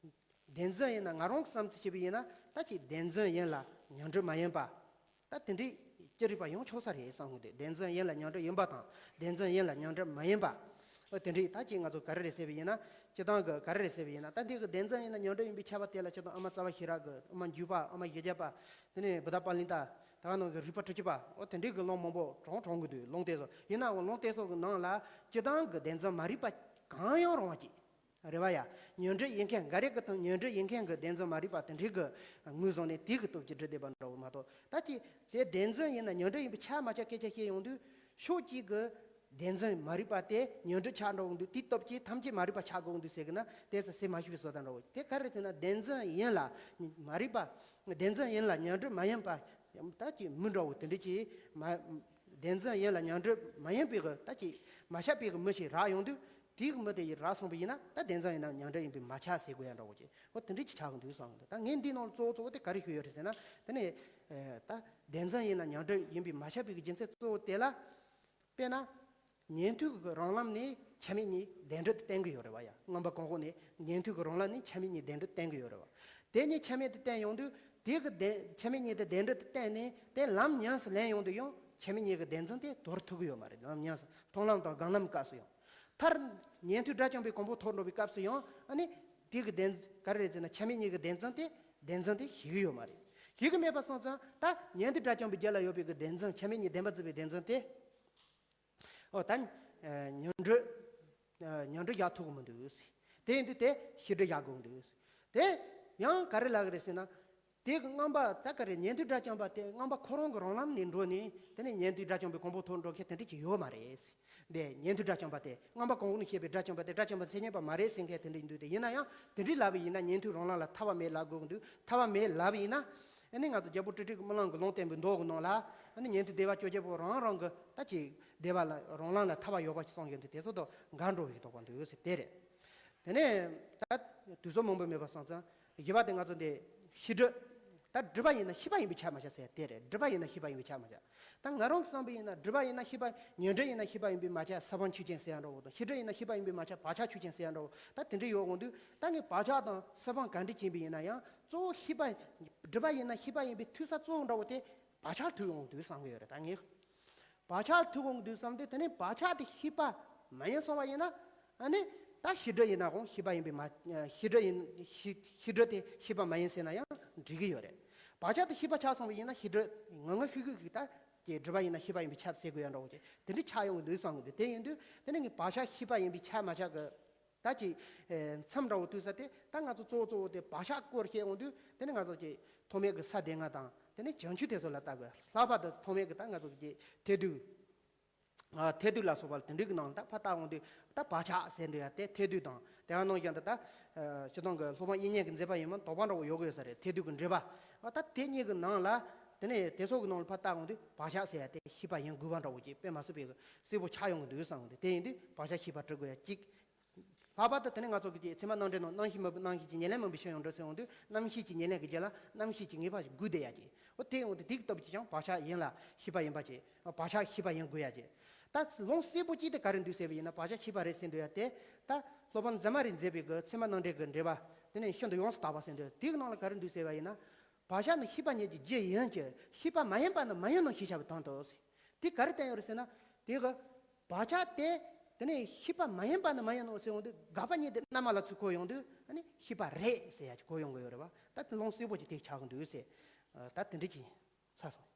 བདེན་འཛིན་ཡིན་ན། ང་རང་གི་བསམ་ཚུལ་བྱས་པ་ཡིན་ན། ད་ཅིག་བདེན་འཛིན་ཡིན་ལ་ཉོན་སྒྲིབ་མ་ཡིན་པ། ད་དེ་འདྲའི་ཅི་རིགས་པ་ཡོང་ཆོག་ས་རེད་བསམ་གི་འདུག་བདེན་འཛིན་ཡིན་ལ་ཉོན་སྒྲིབ་ཡིན་པ་དང་། བདེན་འཛིན་ཡིན་ལ་ཉོན་སྒྲིབ་མ་ཡིན་པ། ཨོ་དེ་འདྲའི་ད་ཅིག་ང་ཚོ་ག་རེ་རེད་ཟེར་བ་ཡིན་ན། སྤྱིར་བཏང་གི་ག་རེ་རེད་ཟེར་བ་ཡིན་ན། ད་འདི་གི་བདེན་འཛིན་ཡིན་ལ་ཉོན་སྒྲིབ་ཡིན་པས་ཁྱབ་པ་དེ་ལ་སྤྱིར་བཏང་དབུ་མ་རྩ་བ་ཤེས་རབ་ཀྱི། དབུ་མ་འཇུག་པ། དབུ་མ་བཞི་བརྒྱ་པ། དེ་ནས་བུདྡྷ་པཱ་ལི་ཏ། ད་ག་ནང་གི་རིགས་པ་དྲུག་ཅུ་པ། ཨོ་དེ་འདྲའི་གི་ལུང་མང་པོ་དྲངས་དྲངས་གི་འདུག་ལུང་དེ་ཚོ་ཡིན་ནའང་། ལུང་དེ་ཚོ་གི་ནང་ལ་སྤྱིར་བཏང་གི་བདེན་འཛིན་མ་རིག་པ་གང་ཡང་རུང་བ་ཅིག་རེད་བ་ཡ། ཉོན་སྒྲིབ་ཡིན་མཁན་འགའ་རེ་གི་དང་། ཉོན་སྒྲིབ་ཡིན་མཁན་གྱི་བདེན་འཛིན་མ་རིག་པ་དེ་འདྲའི་གི་ངོས་བཟུང་ནས་དེ་གི་སྟོབས་ཀྱིས་སྒྲིབ་བསྡད་པ་འདྲ་བོ་མ་གཏོགས། ད་ཅི་དེ་བདེན་འཛིན་ཡིན་ན་ཉོན་སྒྲིབ་ཡིན་པས་ཁྱབ་མ་ཁྱབ་སྐད་ཆ་བཤད་ཡོང་དུས། ཕྱོགས་གཅིག་གི་བདེན་འཛིན་མ་རིག་པ་དེ་ཉོན་སྒྲིབ་ཆགས་འགྲོ་གི་འདུག་དེའི་སྟོབས་ཀྱིས་ཐམས་ཅད་མ་རིག་པ་ཆགས་དགོས་ཀྱི་འདུག་ཟེར་གི་ན། དེ་ཚོ་ཟེར་མ་ཤེས་པའི་བཟོ་ལྟ་འདྲ་བོ། དེ་ག་རེ་ཟེར་ན། བདེན་འཛིན་ཡིན་ལ་མ་རིག་པ། བདེན་འཛིན་ཡིན་ལ་ཉོན་སྒྲིབ་མ་ཡིན་པ། ད་ཅི་མི་འདྲ་བོ་དེ་འདྲ་ཅིག་མ། བདེན་འཛིན་ཡིན་ལ་ཉོན་སྒྲིབ་མ་ཡིན་པའི་གི་ད་ཅི་མ་ཁྱབ་པའི་གི་མི་ཞིག་རག་ཡོང་དུས། དེའི་གི་མི་དེ་ཡི་རག་སོང་བ་ཡིན་ན། ད་བདེན་འཛིན་ཡིན་ན་ཉོན་སྒྲིབ་ཡིན་པས་མ་ཁྱབ་ཟེར་དགོས་ཡ་འདྲ་བོ་ཅིག་འོ་དེ་འདྲ་ཅིག་ཆགས་གི་འདུག་བསམ་གི་འདུག་ད་ངས་འདིའི་ནང་ལ་གཙོ་བོ་གཙོ་བོ་དེ་ག་རེ་ཞུ་ཡོད་རེད་ཟེར་ན། དེ་ནས་ཨེ་ད་བདེན་འཛིན་ཡིན་ན་ཉོན་སྒྲིབ་ཡིན་པས་མ་ཁྱབ་པའི་གི་རྒྱུ་མཚན་གཙོ་བོ་དེ་ལ། དཔེར་ན་ཉན་ཐོས་ཀྱི་རང་ལམ་ནས་ཁྱབ་མེད་གཉིས་བདེན་གྲུབ་ཏུ་བསྟན་གྱི་ཡོད་རེད་བ་ཡ། མངོན་པ་གང་ཤོར་ནས་ཉན་ཐོས་ཀྱི་རང་ལམ་ནས་ཁྱབ་མེད་གཉིས་བདེན་གྲུབ་ཏུ་བསྟན་གྱི་ཡོད་རེད་བ། དེ་གཉིས་ཁྱབ་མེད་དུ་བསྟན་ཡོང་དུས། དེ་གི་བདེན། ཁྱབ་མེད་གཉིས་དེ་བདེན་གྲུབ་ཏུ་བསྟན་ནས། དེ་ལམ་ཉམས་སུ་ལེན་ཡོང་དུས་ཡང་ཁྱབ་མེད་གཉིས་ཀྱི་བདེན་འཛིན་དེ་དོར་ཐུབ་ཀྱི་ཡོད་མ་རེད། ལམ་ཉམས་སུ། མཐོང་ལམ་དང་སྒོམ་ལམ་སྐབས་སུ་ཡང་། མཐར་ཉན་ཐོས་དགྲ་བཅོམ་པའི་གོ་འཕང་ཐོབ་འགྲོ་བའི་སྐབས་སུ་ཡང་ཨ་ནི་དེ་གི་བདེན། ག་རེ་རེད་ཟེར་ན། ཁྱབ་མེད་གཉིས་ཀྱི་བདེན་འཛིན་དེ། བདེན་འཛིན་དེ་ཞིག་གི་ཡོད་མ་རེད། ཞིག་གི་མེད་པ་སོང་ཙང་། ད་ཉན་ཐོས་དགྲ་བཅོམ་པའི་རྒྱུད་ལ་ཡོད་པའི་གི་བདེན་འཛིན། ཁྱབ་མེད་གཉིས་བདེན་པར་བརྩི་བའི་བདེན་འཛིན་དེ། ཨོ་ད་ཉོན་སྒྲིབ་ཉོན་སྒྲིབ་བཞག་ཐུབ་ཀྱི་མི་འདུག། དེ་ཡིན་དུས་དེ་ཤེས་སྒྲིབ་བཞག་དགོས་འདུག། དེ་ཡང་ག་རེ་ལབ་ཀྱི་རེད་ཟེར་ན། དེ་གི་རྔམ་པ་ད་ག་རེ་ཉན་ཐོས་དགྲ་བཅོམ་པ་དེ་རྔམ་པ་ཁོ་རང་གི་རང་ལམ་ནས་འགྲོ་ནས་དེ་ནས་ཉན་ཐོས་དགྲ་བཅོམ་པའི་གོ་འཕང་ཐོབ་འགྲོ་མཁན་དེ་འདྲ་ཅིག་ཡོད་མ་རེད། འདི་ཉན་ཐོས་དགྲ་བཅོམ་པ་དེ་རྔམ་པ་གང་གོང་ནས་བཤད་པའི་དགྲ་བཅོམ་པ་དེ་དགྲ་བཅོམ་པ་མཚན་ཉིད་པ་མ་རེད་ཟེར་མཁན་དེ་འདྲ་ཡིན་དུས་དེ་ཡིན་ན་ཡང་དེ་འདྲའི་ལབ་པ་ཡིན་ན་ཉན་ཐོས་རང་ལམ་ལ་ཐར་པ་མེད་ལབ་དགོས་ཀྱི་འདུག། ཐར་པ་མེད་ལབ་པ་ཡིན་ན། ཨ་ནི་ང་ཚོ་རྒྱལ་པོ་ཀྲི་ཀྲི་གི་རྨི་ལམ་གྱི་ལུང་བསྟན་པའི་མདོ་གི་ནང་ལ་ཨ་ནི་ཉན་ཐོས་སྡེ་པ་བཅོ་བརྒྱད་པོ་རང་རང་གི་ད་ཅིག་སྡེ་པ་ལ་རང་ལམ་ལ་ཐར་པ་ཡོད་པ་ཞིག་གསུངས་ཡོད་འདུག། དེ་ཚོ་དང་འགལ་འགྲོ་བའི་དོགས་པ་འདུག་ཟེར་དེ་རེད། དེ་ནས་ད་དུས་ཚོད་མང་པོ་མེད་པ་སོང་ཙང་བཞི་པ་དེ་ང་ཚོ་འདི་ཤེས་སྒྲིབ། ད་སྒྲིབ་པ་ཡིན་ན་ཤེས་པ་ཡིན་པས་ཁྱབ་མ་ཁྱབ་ཟེར་ཡ་དེ་རེད། སྒྲིབ་པ་ཡིན་ན་ཤེས་པ་ཡིན་པས་ཁྱབ་མ་ཁྱབ། ད་ང་རང་གི་བསམ་པ་ཡིན་ན་སྒྲིབ་པ་ཡིན་ན་ཤེས་པ་ཉོན་སྒྲིབ་ཡིན་ན་ཤེས་པ་ཡིན་པས་མ་ཁྱབ་ས་བོན་ཆོས་ཅན་ཟེར་ཡ་འདྲ་བོ་དང་ཤེས་སྒྲིབ་ཡིན་ན་ཤེས་པ་ཡིན་པས་མ་ཁྱབ་བག་ཆགས་ཆོས་ཅན་ཟེར་ཡ་འདྲ་བོ་ད་དེ་འདྲ་ཡོད་འོང་དུས་ད་ངས་བག་ཆགས་དང་ས་བོན་ག་འདྲ་ཅན་པ་ཡིན་ན་ཡང་གཙོ་བོ་ཤེས་པ་སྒྲིབ་པ་ཡིན་ན་ཤེས་པ་ཡིན་པའི་ཐོས་ས་གཙོ་བོ་འདྲ་བོ་དེ་བག་ཆགས་ཐོས་འོང་དུས་བསམ་གི་ཡོད་རེད། ད་ངས་བག་ཆགས་ཐོས་འོང་དུས་བསམ་དུས་དེ་ནས་བག་ཆགས་དེ་ཤེས་པ་མ་ཡིན་སོང་བ་ཡིན་ན། ཨ་ནི་ད་ཤེས་སྒྲིབ་ཡིན་ན་གང་ཤེས་པ་ཡིན་པས་མ་ཤེས་སྒྲིབ་ཡིན་ཤེས་ཤེས་སྒྲིབ་དེ་ཤེས་པ་མ་ཡིན་ཟེར་ན་ཡང་འགྲིག་གི་ཡོད་རེད། བག་ཆགས་དེ་ཤེས་པ་ཆགས་སོང་བ་ཡིན་ན་ཤེས་སྒྲིབ་ངང་ངང་ཤུགས་ཤུགས་ཀྱིས་ད་ཀྱི་སྒྲིབ་པ་ཡིན་ན་ཤེས་པ་ཡིན་པས་ཁྱབ་ཟེར་དགོས་ཡ་འདྲ་བོ་ཅིག་དེ་འདྲ་ཆགས་ཡོང་གི་འདུག་བསམ་གི་འདུག། དེ་ཡིན་དུས་དེ་ནི་ངས་བག་ཆགས་ཤེས་པ་ཡིན་པས་ཁྱབ་མ་ཁྱབ་གི་ད་ཅིག་མཚམས་འདྲ་བོ་བཏུས་ས་དེ་ད་ང་ཚོ་གཙོ་བོ་གཙོ་བོ་དེ་བག་ཆགས་སྐོར་བཤད་ཡོང་དུས་དེ་ནི་ང་ཚོ་ཀྱི་ཐོག་མའི་གི་ས་སྡེ་ལྔ་དང་དེ་ནི་བྱང་ཆུབ་དེ་ཚོ་ལ་ལྟ་དགོས། ལྷག་པར་དུ་ཐོག་མའི་གི་ད་ང་ཚོ་ཀྱི་ཐེག་བསྡུས། ཐེག་བསྡུས་ལ་སོགས་པ་དེ་འདྲའི་གི་ནང་ལ་ད་ཕར་བལྟ་འོང་དུས་ད་བག་ཆགས་ཟེར་འདོད་ཡ་དེ་ཐེག་བསྡུས་དང་དེ་ག་ནང་བཞིན་དུ་ད་སྤྱིར་བཏང་གི་སློབ་དཔོན་དབྱིག་གཉེན་གྱི་མཛད་པ་ཡིན་མིན་དོགས་པ་འདྲ་བོ་ཡོད་དགོས་ས་རེད། ཐེག་བསྡུས་ཀྱི་འགྲེལ་པ་ད་དེ་གཉིས་ཀྱི་ནང་ལ་དེ་ནས་དེ་ཚོ་གི་ནང་ལ་ཕར་བལྟ་འོང་དུས་བག་ཆགས་ཟེར་ཡ་དེ་ཤེས་པ་ཡིན་དགོས་པ་འདྲ་བོ་ཅིག་དཔེ་མ་སྲིད་པའི་གི་གསལ་པོ་ཆགས་ཡོང་གི་འདུག་བསམ་གི་འདུག། དེ་ཡིན་དུས་བག་ཆགས་ཤེས་པ་འགྲིག་དགོས་ཡ་གཅིག། ལྷག་པར་དུ་དེ་ནས་ང་ཚོ་གི་ཚད་མ་རྣམ་འགྲེལ་ནང་རྣམ་ཤེས་མི་སྣང་ཤེས་ཀྱི་ཉེར་ལེན་མིན་པའི་ཕྱིར་ཡང་འགྲོ་ཟེར་འོང་དུས་རྣམ་ཤེས་ཀྱི་ཉེར་ལེན་གྱི་རྗེས་ལ་རྣམ་ཤེས་ཀྱི་ངེས་པ་ཞིག་དགོས་བསྡད་ཡ་ཅིག། འོ་དེ་འོང་དུས་དེའི་སྟོབས་ཀྱིས་ཀྱང་བག་ཆགས་ཡིན་ལ་ཤེས་པ་ཡིན་པ་ཅིག། བག་ཆགས་ཤེས་པ་ཡིན་དགོས་ཡ་ཅིག། ད་ལུང་གསལ་པོ་གཅིག་དེ་ག་རེ་འདུག་ཟེར་བ་ཡིན་ན་བག་ཆགས་ཤེས་པ་རེད་ཟེར་འདོད་ཡ་དེ་ད་སློབ་དཔོན་འཛམ་བྷ་རིས་མཛད་པའི་གི་ཚད་མ་རྣམ་འགྲེལ་གྱི་འགྲེལ་པ་དེ་ནས་ཤིན་ཏུ་ཡོངས་སུ་དག་པ་ཟེར་འདོད་ཡ་དེའི་ནང་ལ་ག་རེ་འདུག་ཟེར་བ་ཡིན་ན། བག་ཆགས་ནི་ཤེས་པ་ཉིད་ཀྱི་རྒྱུ་ཡིན་གྱི་ཤེས་པ་མ་ཡིན་པ་ནི་མ་ཡིན་ནོ་ཞེས་བྱ་བའི་དོན་ཏོ། དེ་ག་རེ་བསྟན་ཡོད་རེད་ཟེར་ན། དེ་གི་བག་ཆགས་དེ་དེ་ནས་ཤེས་པ་མ་ཡིན་པ་ནི་མ་ཡིན་ནོ་ཟེར་འོང་དུས་དགག་པ་གཉིས་དེ་རྣལ་མ་ལ་ཚུར་འཁོར་ཡོང་དུས་ཨ་ནི་ཤེས་པ་རེད་ཟེར་ཡ་ཅིག་གོ་ཡོང་གི་ཡོད་རེད་བ། ད་དེ་ལུང་གསལ་པོ་ཅིག་དེ་ཆགས་ཀྱི་འདུག་ཟེར། ད་དེ་འདྲ་ཅིག་ཚར་སོང་།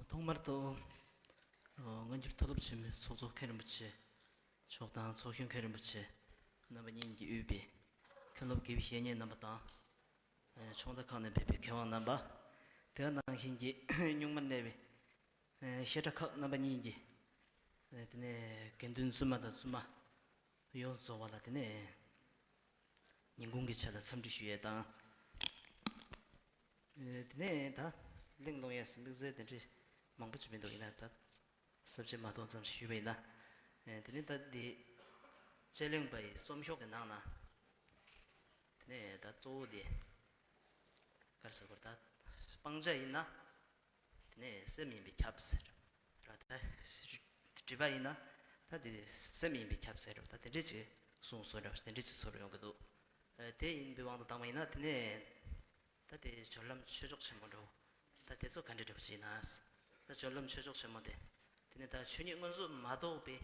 ཐོག་མར་དུ་སྔ་འགྱུར་མཐོ་སློབ་ཆེན་མོའི་ཚོགས་གཙོ་མཁན་རིན་པོ་ཆེ་མཆོག་དང་ཚོགས་གཞོན་མཁན་རིན་པོ་ཆེ་རྣམ་པ་གཉིས་ཀྱིས་དབུས་པའི་མཁན་སློབ་དགེ་བའི་བཤེས་གཉེན་རྣམ་པ་དང་། ཕྱོགས་མཐའ་ཁག་ནས་ཕེབས་པའི་མཁས་དབང་རྣམ་པ། དེ་ནང་བཞིན་གྱི་གཉུག་མར་གནས་པའི་བཤད་གྲྭ་ཁག་རྣམ་པ་གཉིས་ཀྱི་དེ་ནས་དགེ་འདུན་བཙུན་མ་དང་བཙུན་མ་ཡོངས་རྫོགས་པ་ལ་དེ་ནས་ཉིན་གུང་གི་ཆ་ལ་འཚམས་འདྲི་ཞུ་ཡས་དང་། དེ་ནས་ད་གླེང་སློང་ཡས་དམིགས་བསལ་དེ་འདྲ་མང་པོ་ཅིག་མི་འདུག། ཡིན་ན་ད་ས་བཅད་མ་གཏོགས་ཙམ་ཞིག་ཞུས་པ་ཡིན་ན། དེ་ནས་ད་འདི་དཔྱད་གླེང་པ་ཡི་རྩོམ་ཤོག་གི་ནང་ན་དེ་ནས་ད་གཙོ་བོ་དེ་ག་རེ་ཟེར་དགོས་རེད། ད་སྤང་བྱ་ཡིན་ན། དེ་ནས་སེམས་ཡིན་པས་ཁྱབ་ཟེར་ར། ད་སྒྲིབ་པ་ཡིན་ན་ད་དེ་སེམས་ཡིན་པས་ཁྱབ་ཟེར་ར། ད་དེ་འདྲས་ཅིག་གསུངས་སོང་ར། དེ་འདྲས་ཅིག་ཚོར་ཡོང་གི་འདུག། དེ་ཡིན་པའི་དབང་དུ་བཏང་བ་ཡིན་ན་དེ་ནས་ད་དེ་སྦྱོར་ལམ་ཆོས་མཆོག་ཆེན་མོ་འགྲོ། ད་དེ་ཚོ་ག་འདྲས་འགྲོ་བྱེད་ན། ད་སྦྱོར་ལམ་ཆོས་མཆོག་ཆེན་མོ་དེ་དེ་ནས་ད་ཆོས་ཉིད་མངོན་སུམ་མ་རྟོགས་པའི་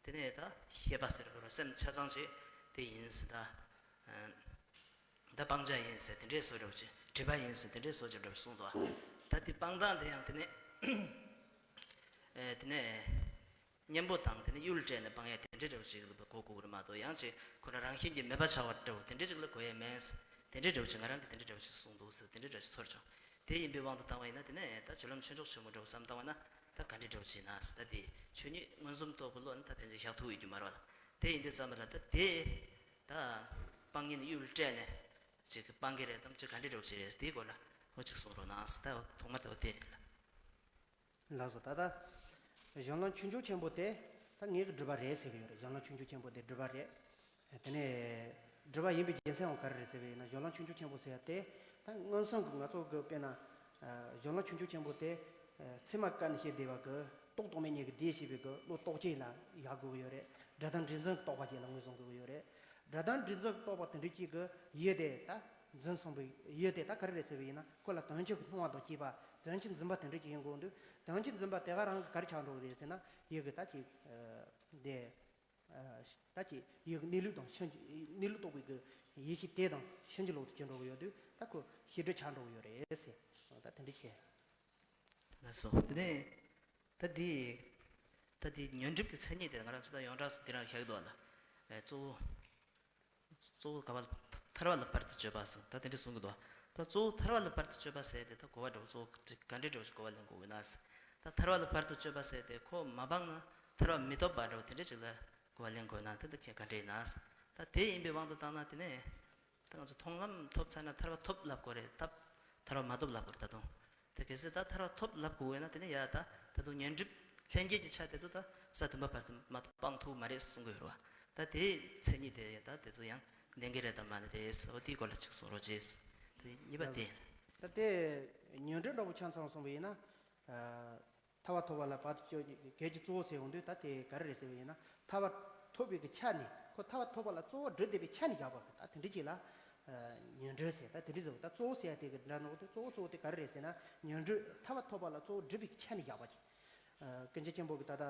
དེ་ནས་ད་ཤེས་པ་ཟེར་དགོས་ར། སེམས་ཆ་ཚང་ཅིག་དེ་ཡིན་ཟེར། ད་ད་སྤང་བྱ་ཡིན་ཟེར་དེ་འདྲས་བཟོ་འདྲ་བོ་ཅིག། སྒྲིབ་པ་ཡིན་ཟེར་དེ་འདྲས་བཟོ་འདྲ་བོ་གསུངས་འདུག། ད་དེ་སྤང་སྟངས་དེ་ཡང་དེ་ནས་ཨེ་དེ་ནས་གཉེན་པོ་དང་དེ་ནས་གཡུལ་སྤྲད་ནས་སྤང་ཡ་དེ་འདྲས་འདྲ་བོ་ཅིག་ལ་གོ་དགོས་ཀྱི་རེད་མ་གཏོགས། ཡང་ཅིག་ཁོ་རང་རང་བཞིན་གྱིས་མེད་པ་ཆགས་པ་འདྲ་བོ་དེ་འདྲས་ཅིག་ལ་གོ་ཡ་མེད། དེ་འདྲས་འདྲ་བོ་ཅིག་ང་རང་གིས་དེ་འདྲས་འདྲ་བོ་ཅིག་གསུངས་འདུག་ཟེར་དེ་འདྲས་འདྲ་བོ་ཅིག་ཚོར་བྱུང་། དེ་ཡིན་པའི་དབང་དུ་བཏང་བ་ཡིན་ན་དེ་ནས་ད་སྦྱོར་ལམ་ཆོས་མཆོག་ཆེན་མོ་འདྲ་བོ་བསམ་བཏང་བ་ན་ད་ག་འདྲས་འདྲ་བོ་ཅིག་ན་ཟེར། ད་དེ་ཆོས་ཉིད་མངོན་སུམ་རྟོགས་པའི་བློ་ནི་ད་ཕན་ཆད་བཞག་ཐུབ་ཡོད་རྒྱུ་མ་རེད་བ། དེ་ཡིན་དུས་ཙམ་པ་ལ་ད་དེ་ད་སྤང་ངན་གཡུལ་སྤྲད་ནས་ཅིག་སྤང་གི་རེད་དམ་ཅིག་ག་འདྲས་འདྲ་བོ་ཅིག་རེད་དེའི་སྐོར་ལ་འོ་ཅིག་གསུང་རོགས་གནང་ཟེར། ད་འོ་ཐོག་མར་ད་འོ་དེ་རེད་ལ། ལགས་སོ། ད་ལྟ་ གཞན་ལམ་ཆོས་འབྱུང་ཆེན་པོ་དེ་ད་ངེད་ཀྱི་སྒྲུབ་པ་རེད་ཟེར་གྱི་ཡོད་རེད། གཞན་ལམ་ཆོས་འབྱུང་ཆེན་པོ་དེ་སྒྲུབ་པ་རེད། དེ་ནས་སྒྲུབ་པ་ཡིན་པའི་རྒྱུ་མཚན་ཡང་ག་རེ་རེད་ཟེར་བ་ཡིན་ན། གཞན་ལམ་ཆོས་འབྱུང་ཆེན་པོ་ཟེར་ཡ་དེ་ད་མངོན་སུམ་གྱི་ང་ཚོ་གི་དཔེར་ན། གཞན་ལམ་ཆོས་འབྱུང་ཆེན་པོ་དེ་ཚད་མ་བཀའ་ནས་བཤད་བསྡད་པ་གི་རྟོག་ལྡོག་མེད་གཉིས་ཀྱི་སྡེ་ཞེས་པའི་གི་བློ་རྟོག་བཅས་ལ་བཞག་དགོས་ཀྱི་ཡོད་རེད། སྒྲ་དང་འབྲས་རྫུན་གྱི་རྟོག་པ་བཅས་ལ་ངོས་བཟུང་དགོས་ཀྱི་ཡོད་རེད། སྒྲ་དང་འབྲས་རྫུན་གྱི་རྟོག་པ་དེ་འདྲ་གཅིག་གི་ཡུལ་དེ་ད་འཛིན་སོང་བའི་ཡུལ་དེ་ད་ག་རེ་རེད་ཟེར་བ་ཡིན་ན། ཁོ་ལ་དོན་སྤྱི་གི་སྣང་བ་དང་བཅས་པ་དོན་སྤྱི་འཛིན་པ་དེ་འདྲ་གཅིག་ཡིན་དགོས་འདུག་དོན་སྤྱི་འཛིན་པ་དེ་ག་རང་གི་ག་རེ་ཆགས་འགྲོ་གི་རེད་ཟེར་ན། ཡུལ་གི་ད་ཅིག་དེ། ད་ཅིག་ཡུལ་གི་གནས་ལུགས་དང་ཕྱིན་ཅི། གནས་ལུགས་རྟོགས་པའི་གི་ཡེ་ཤེས་དེ་དང་ཕྱིན་ཅི་ལོག་ཏུ་གྱུར་འགྲོ་གི་ཡོད་དུས། ད་ཁོ་ཤེས་སྒྲིབ་ཆགས་འགྲོ་གི་ཡོད་རེད་ཟེར། ད་དེ་འདྲ་བྱས། ལགས་སོ། དེ་ནས་ད་འདི། ད་འདི་ཉོན་སྒྲིབ་ཀྱི་མཚན་ཉིད་དེ་ང་རང་ཚོ་ད་ཡོངས་གྲགས་སུ་འདི་རང་བཞག་འདུག་ལ། ཨེ། གཙོ་བོ། གཙོ་བོ་ག་བ་ལ། ཐར་བ་ལ་བར་དུ་གཅོད་པ་ཟེར། ད་དེ་འདྲ་གསུང་གི་འདུག་ད་གཙོ་བོ་ཐར་བ་ལ་བར་དུ་གཅོད་པ་ཟེར་དེ་ད་གོ་བ་འདྲ་བོ་གཙོ་བོ་ག་འདྲ་འདྲ་བོ་ཞིག་གོ་བ་ལེན་དགོས་ཀྱི་ན་ཟེར། ད་ཐར་བ་ལ་བར་དུ་གཅོད་པ་ཟེར་དེ་ཁོ་མ་སྤངས་ན་ཐར་བ་མི་ཐོབ་པ་འདྲ་བོ་དེ་འདྲ་ཞིག་ལ་གོ་བ་ལེན་དགོས་ན། ད་འདི་ག་འདྲ་ཡིན་ན་ཟེར། ད་དེ་ཡིན་པའི་དབང་དུ་བཏང་ན། དེ་ནས་ད་ང་ཚོ་མཐོང་ལམ་ཐོབ་ཚར་ན་ཐར་བ་ཐོབ་ལབ་དགོས་རེད། ད་ཐར་བ་མ་ཐོབ་ལབ་དགོས་རེད། ད་དུང་། དེ་གལ་སྲིད་ད་ཐར་བ་ཐོབ་ལབ་དགོས་ཡོད་ན། དེ་ནས་ཡ་ད་ད་དུང་ཉོན་སྒྲིབ་ལྷན་སྐྱེས་ཀྱི་ཆ་དེ་ཚོ་ད་ས་བདུན་པ་བར་དུ་མ་སྤང་ཐུབ་མ་རེད་གསུང་གི་ཡོད་རེད་བ། ད་དེའི་མཚན་ཉིད་དེ་ད་དེ་ཚོ་ཡང་ལྡན་གྱི་རེད་དམ་མ་རེད་ཟེར། འོ་དེའི་སྐོར་ལ་ཅིག་གསུང་རོགས་བྱེད་ཟེར། དེ་གཉིས་པ་དེ་ཡིན། ད་དེ་ཉོན་སྒྲིབ་འདྲ་བོ་ཆ་ཚང་སོང་བ་ཡིན་ན། ཐར་བ་ཐོབ་པ་ལ་བར་དུ་གཅོད་གལ་གྱི་གཙོ་བོ་ཟེར་ཡོང་དུས། ད་དེ་ག་རེ་རེད་ཟེར་བ་ཡིན་ན། ཐར་བ་ཐོབ་པའི་གི་ཆ་ནས། ཁོ་ཐར་བ་ཐོབ་པ་ལ་གཙོ་བོ་སྒྲུབ་བསྡད་པའི་ཆ་ནས་བཞག་པ་གི་ད་དེ་འདྲ་ཅིག་ལ་ཉོན་སྒྲིབ་ཟེར། ད་དེ་འདྲ་ཟེར་བ། ད་གཙོ་བོ་ཟེར་ཡ་དེ་གི་འདྲ་ནོ་དེ། གཙོ་བོ་གཙོ་བོ་དེ་ག་རེ་རེད་ཟེར་ན། ཉོན་སྒྲིབ་ཐར་བ་ཐོབ་པ་ལ་གཙོ་བོ་སྒྲུབ་པའི་ཆ་ནས་བཞག་པ་ཅིག་ཀུན་མཁྱེན་ཆེན་པོ་གི་ད་ལྟ་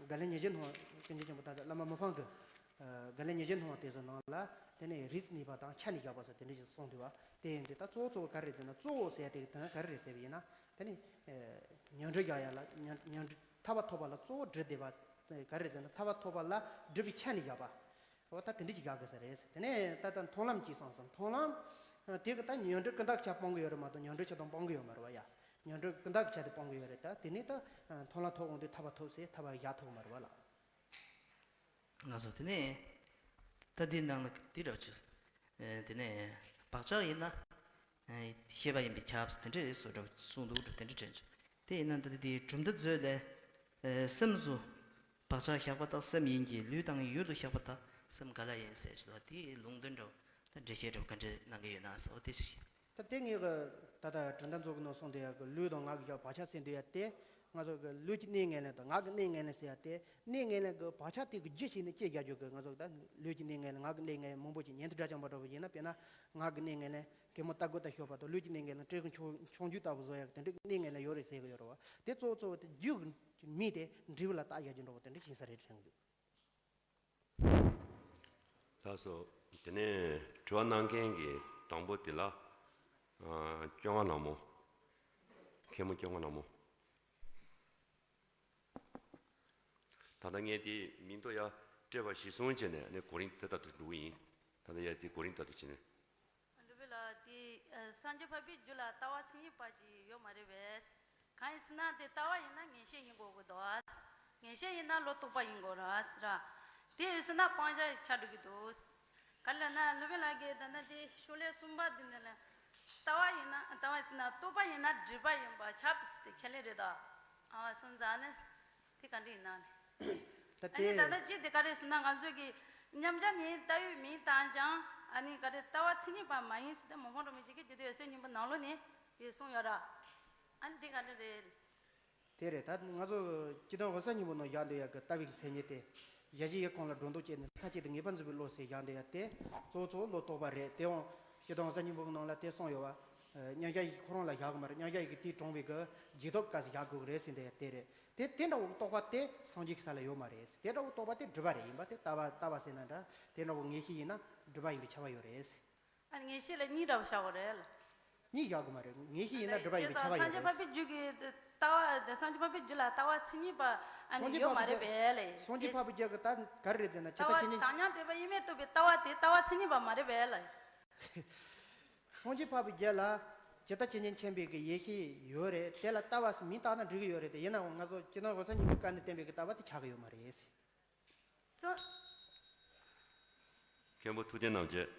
དགེ་ལེགས་ཉེར་བཞི་སྣང་བ། ཀུན་མཁྱེན་ཆེན་པོ་ད་ལྟ་བླ་མ་མི་ཕམ་གི་དགེ་ལེགས་ཉེར་བཞི་སྣང་བ་དེ་ཚོ་ནང་ལ། དེ་ནས་རིས་གནས་པ་དང་ཆ་ནས་བཞག་པ་སོགས་དེ་འདྲ་ཞིག་གསུངས་འདུག་བ། དེ་ཡིན་དུས་ད་གཙོ་བོ་གཙོ་བོ་ག་རེ་རེད་ཟེར་ན། གཙོ་བོ་ཟེར་ཡ་དེ་གི་དོན་ག་རེ་རེད་ཟེར་བ་ཡིན་ན། དེ་ནི་ཉོན་སྒྲིབ་བཞག་ཡ་ལ། ཉོན་ཉོན་སྒྲིབ་ཐར་པ་ཐོབ་པ་ལ་གཙོ་བོ་སྒྲུབ་བསྡད་པ་ག་རེ་རེད་ཟེར་ན། ཐར་པ་ཐོབ་པ་ལ་སྒྲུབ་པའི་ཆ་ནས་བཞག་པ། འོ་ད་དེ་འདྲ་ཅིག་བཞག་དགོས་ས་རེད། དེ་ནས་ད་ལྟ་མཐོང་ལམ་གྱིས་གསུངས་སོང་། མཐོང་ལམ་དེ་གི་ད་ཉོན་སྒྲིབ་ཀུན་བཏགས་ཀྱི་ཆ་སྤང་གི་ཡོད་རེད་མ་གཏོགས། ཉོན་སྒྲིབ་ཆ་དང་སྤང་གི་ཡོད་མ་རེད་བ་ཡ། ཉོན་སྒྲིབ་ཀུན་བཏགས་ཀྱི་ཆ་དེ་སྤང་གི་ཡོད་རེད། ད་དེ་ནས་ད་མཐོང་ལམ་ཐོབ་འོང་དུས་ཐར་པ་ཐོབ་ཟེར། ཐར་པ་བཞག་ཐུབ་མ་རེད་བ་ལ། ལགས་སོ། དེ་ནས་ད་འདིའི་ནང་ལ་འདི་འདྲ་བ་ཅིག་ཨེ། དེ་ནས་བག་ཆགས་ཡིན་ན། ཨེ། ཤེས་པ་ཡིན་པས་ཁྱབ་ཟེར་དེ་འདྲ་སོགས་འདྲ་བ་གསུངས་འདུག་འདྲ། དེ་འདྲ་དྲན་བྱུང་། དེ་ཡིན་ན་ད་ལྟ་འདིའི་གྲུབ་མཐའ་མཛོད་ལས། ཨེ། སེམས་སུ་བག་ཆགས་བཞག་པ་དག་སེམས་ཡིན་གྱི། ལུས་དང་ཡུལ་དུ་བཞག་པ་དག་སེམས་ག་ལ་ཡིན་ཟེར་བྱས་པ་དེའི་ལུང་དོན་འདྲ་བོ། ད་འགྲེལ་བཤད་འདྲ་བོ་ག་འདྲ་གནང་གི་ཡོད་ན་ཟེར། འོ་དེ་ཞིག་ད་དེ་ངས་གི་ད་ལྟ་གྲུབ་མཐའ་མཛོད་ཀྱི་ནང་གསུངས་བསྡད་ཡ་གི་ལུས་དང་ངག་གི་བག་ཆགས་ཟེར་བསྡད་ཡ་དེ། ང་ཚོ་གི་ལུས་ཀྱི་གནས་ངན་ལེན་དང་ངག་གི་གནས་ངན་ལེན་ཟེར་ཡ་དེ། གནས་ངན་ལེན་གི་བག་ཆགས་དེ་གི་རྒྱུ་བྱས་ནས་སྐྱེ་རྒྱག་རྒྱུ་གི། ང་ཚོ་ད་ལུས་ཀྱི་གནས་ངན་ལེན། ངག་གི་གནས་ངན་ལེན་མང་པོ་ཅིག་མཉམ་དུ་སྒྲ་བཅངས་པ་འདྲ་བོ་ཡིན་ན། དཔེར་ན་ངག་གི་གནས་ངན་ལེན་གད་མོ་བཏབ་དགོས་ལྟ་ཞོག་པ་དང་། ལུས་ཀྱི་གནས་ངན་ལེན་སྤྲེའུ་གི་མཆོང་མཆོང་རྒྱུག་ལྟ་བུ་བཟོ་ཡ་གི་དེ་འདྲའི་གནས་ངན་ལེན་ཡོད་རེད་ཟེར་གི་ཡོད་རེད་བ། དེ་གཙོ་བོ་གཙོ་བོ་དེ་རྒྱུ་གི་མི་དེ་འབྲས་བུ་ལ་བཏགས་ཡ་རྒྱུ་འདྲ་བོ་དེ་འདྲ་ཡིན་ས་རེད་དྲན་གི་འདུག་ལགས་སོ། དེ་ནས་དྲི་བ་གནང་མཁན་གྱི་དང་པོ་དེ་ལ། ཨ། སྐྱོ་ང་ལྷ་མོ། མཁན་མོ་སྐྱོ་ང་ལྷ་མོ། ད་ལྟ་ངས་དེའི་མིང་ཐོ་ཡར་སྤྲད་པ་གཞིར་བཟུང་བྱས་ནས་ནི་གོ་རིམ་དེ་ལྟར་དུ་འགྲོ་གི་ཡིན། ད་ལྟ་ཡར་དེ་གོ་རིམ་ལྟར་དུ་བྱས་ནས། སློབ་དཔོན་ལགས། དེ་སངས་རྒྱས་འཕགས་པའི་རྒྱུད་ལ་ལྟ་བ་མཚན་ཉིད་པ་ཅིག་ཡོད་མ་རེད་པས། གང་ཡིན་ཟེར་ན། དེ་ལྟ་བ་ཡིན་ན་ངེས་ཤེས་ཡིན་དགོས་ཀྱི་འདུག་ངེས་ཤེས་ཡིན་ན་བློ་རྟོག་པ་ཡིན་དགོས་རེད་ཟེར། དེ་ཡིན་ཟེར་ན་སྤང་བྱ་ཆགས་འགྲོ་གི་འདུག་ག་རེ་ལབ་ན། སློབ་དཔོན་ལགས་ཀྱིས་ད་ལྟ་དེ་ཤོ་ལོ་ཀ་གསུམ་པ་འདི་ནས་ལ། ལྟ་བ་ཡིན་ན། ལྟ་བ་ཡིན་ཟེར་ན་རྟོག་པ་ཡིན་ན་སྒྲིབ་པ་ཡིན་པ་ཁྱབ་ཟེར་དེ་ཁས་ལེན་རེད་ད། ཨ། སོང་ཙང་ནི་དེ་ག་འདྲ་ཡིན་ན་ནི། ད་ཨ་ནི་དེ་ད་ལྟ་ཅི་དེ་ག་རེ་ཟེར་ན། ང་ཚོ་གི་མཉམ་གཞག་ནི་ལྟ་བའི་མིང་བཏགས་ཀྱང་། ཨ་ནི་ག་རེ། ལྟ་བ་མཚན་ཉིད་པ་མ་ཡིན་ཟེར་ཏེ་མི་ཕམ་སྒྲོལ་མ་ཞིག་གིས་རྒྱུད་སྡེ་འོད་གསལ་སྙིང་པོ་ནང་ལོགས་ནས་ཡོད་གསུངས་ཡོད་ར། ཨ་ནི་དེ་ག་འདྲ་རེད། དེ་རེད། ད་ང་ཚོ་སྤྱིར་བཏང་འོད་གསལ་སྙིང་པོ་ནང་བཞག་འདོད་ཡ་གི་ལྟ་བའི་མཚན་ཉིད་དེ། གཞལ་བྱའི་ཡུལ་གང་ལ་སྒྲོ་འདོགས་བཅད་ནས་མཐའ་གཅིག་ཏུ་ངེས་པར་འཛིན་པའི་བློ་ཟེར་བཞག་འདོད་ཡ་དེ། གཙོ་བོ་གཙོ་བོ་བློ་རྟོག་པ་རེད། དེ་ཡང་སྤྱིར་བཏང་འོད་གསལ་སྙིང་པོ་གི་ནང་ལ་དེ་གསུངས་ཡོད་པ། མཉམ་གཞག་ཡི་གེ་ཁོ་རང་ལ་བཞག་གི་མ་རེད། མཉམ་གཞག་ཡི་གེ་དེས་དྲངས་པའི་གི་རྗེས་ཐོབ་སྐབས་སུ་བཞག་དགོས་ཀྱི་རེད་ཟེར་འདོད་ཡ་དེ་རེད། དེ་དེ་འདྲ་བོ་རྟོག་པ་དེ་སངས་རྒྱས་ཀྱི་ས་ལ་ཡོད་མ་རེད། དེ་འདྲ་བོ་རྟོག་པ་དེ་སྒྲིབ་པ་རེད། ཡིན་པ་དེ་ལྟ་བ་ལྟ་བ་ཟེར་ན་འདྲ། དེ་འདྲ་བོ་ངེས་ཤེས་ཡིན་ན་སྒྲིབ་པ་ཡིན་པས་ཁྱབ་པ་ཡོད་རེད། ཨ་ནི་ངེས་ཤེས་ལ་གཉིས་འདྲ་བོ་བཞག་དགོས་རེད་ལ། གཉིས་བཞག་དགོས་མ་རེད། ངེས་ཤེས་ཡིན་ན་སྒྲིབ་པ་ཡིན་པས་ཁྱབ་པ་ཡོད་རེད། སངས་རྒྱས་འཕགས་པའི་རྒྱུད་ཀྱི་ལྟ་བ་དེ། སངས་རྒྱས་འཕགས་པའི་རྒྱུད་ལ་ལྟ་བ་མཚན་ཉིད་པ་ཨ་ནི་ཡོད་མ་རེད་པས་ལ། སངས་རྒྱས་འཕགས་པའི་རྒྱུད་ཀྱི་ད་ག་རེ་རེད་ཟེར་ན། ཇི་ལྟ་ཇི་སྙེད། དག་མཉམ་དད་པ་དབྱེར་མེད་རྟོགས་པའི་ལྟ་བ་དེ་ལྟ་བ་མཚན་ཉིད་པ་མ་རེད་པས་ལ། སངས་རྒྱས་འཕགས་པའི་རྒྱུད་ལ་ཇི་ལྟ་ཇི་སྙེད་མཁྱེན་པའི་གི་ཡེ་ཤེས་ཡོད་རེད། དེ་ལ་ལྟ་བ་ཟེར་མིང་བཏགས་ན་འགྲིག་གི་ཡོད་རེད། དེ་ཡིན་ནའང་ང་ཚོ་སྤྱིར་བཏང་འོད་གསལ་སྙིང་པོའི་སྐབས་ནས་བསྟན་པའི་གི་ལྟ་བ་དེ་ཆགས་ཀྱི་ཡོད་མ་རེད། སོ། མཁན་པོ་ཐུབ་བསྟན་རྣམ་རྒྱལ།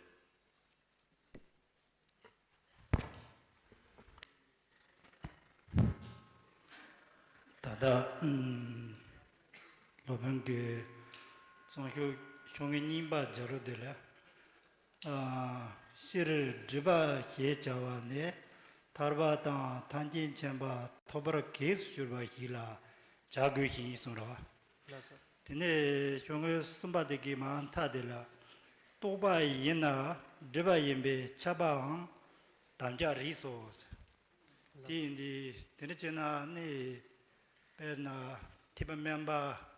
ད་ལྟ་ཨུམ། སློབ་དཔོན་གྱིས་གཙང་ཆུ་ཤོག་ངོས་གཉིས་པ་སྦྱར་རོ་དེ་ལ། ཨ། སྤྱིར་སྒྲིབ་པ་ཞེས་བྱ་བ་ནི་ཐར་པ་དང་ཐམས་ཅད་མཁྱེན་པ་ཐོབ་པར་གེགས་སུ་གྱུར་པ་ཞིག་ལ་བྱ་དགོས་ཤིང་གསུངས་རོ། ལགས་སོ། དེ་ནས་ཤོག་ངོས་གསུམ་པ་དེ་གི་མ་མཐའ་དེ་ལ། རྟོགས་པ་ཡིན་ན་སྒྲིབ་པ་ཡིན་པས་ཁྱབ་པའང་དམ་བཅའ་རིགས་སོ། དེ་ཡིན་དུས་དེ་འདྲ་བྱས་ན་ནི། དཔེར་ན་ཐེག་པ་དམན་པ།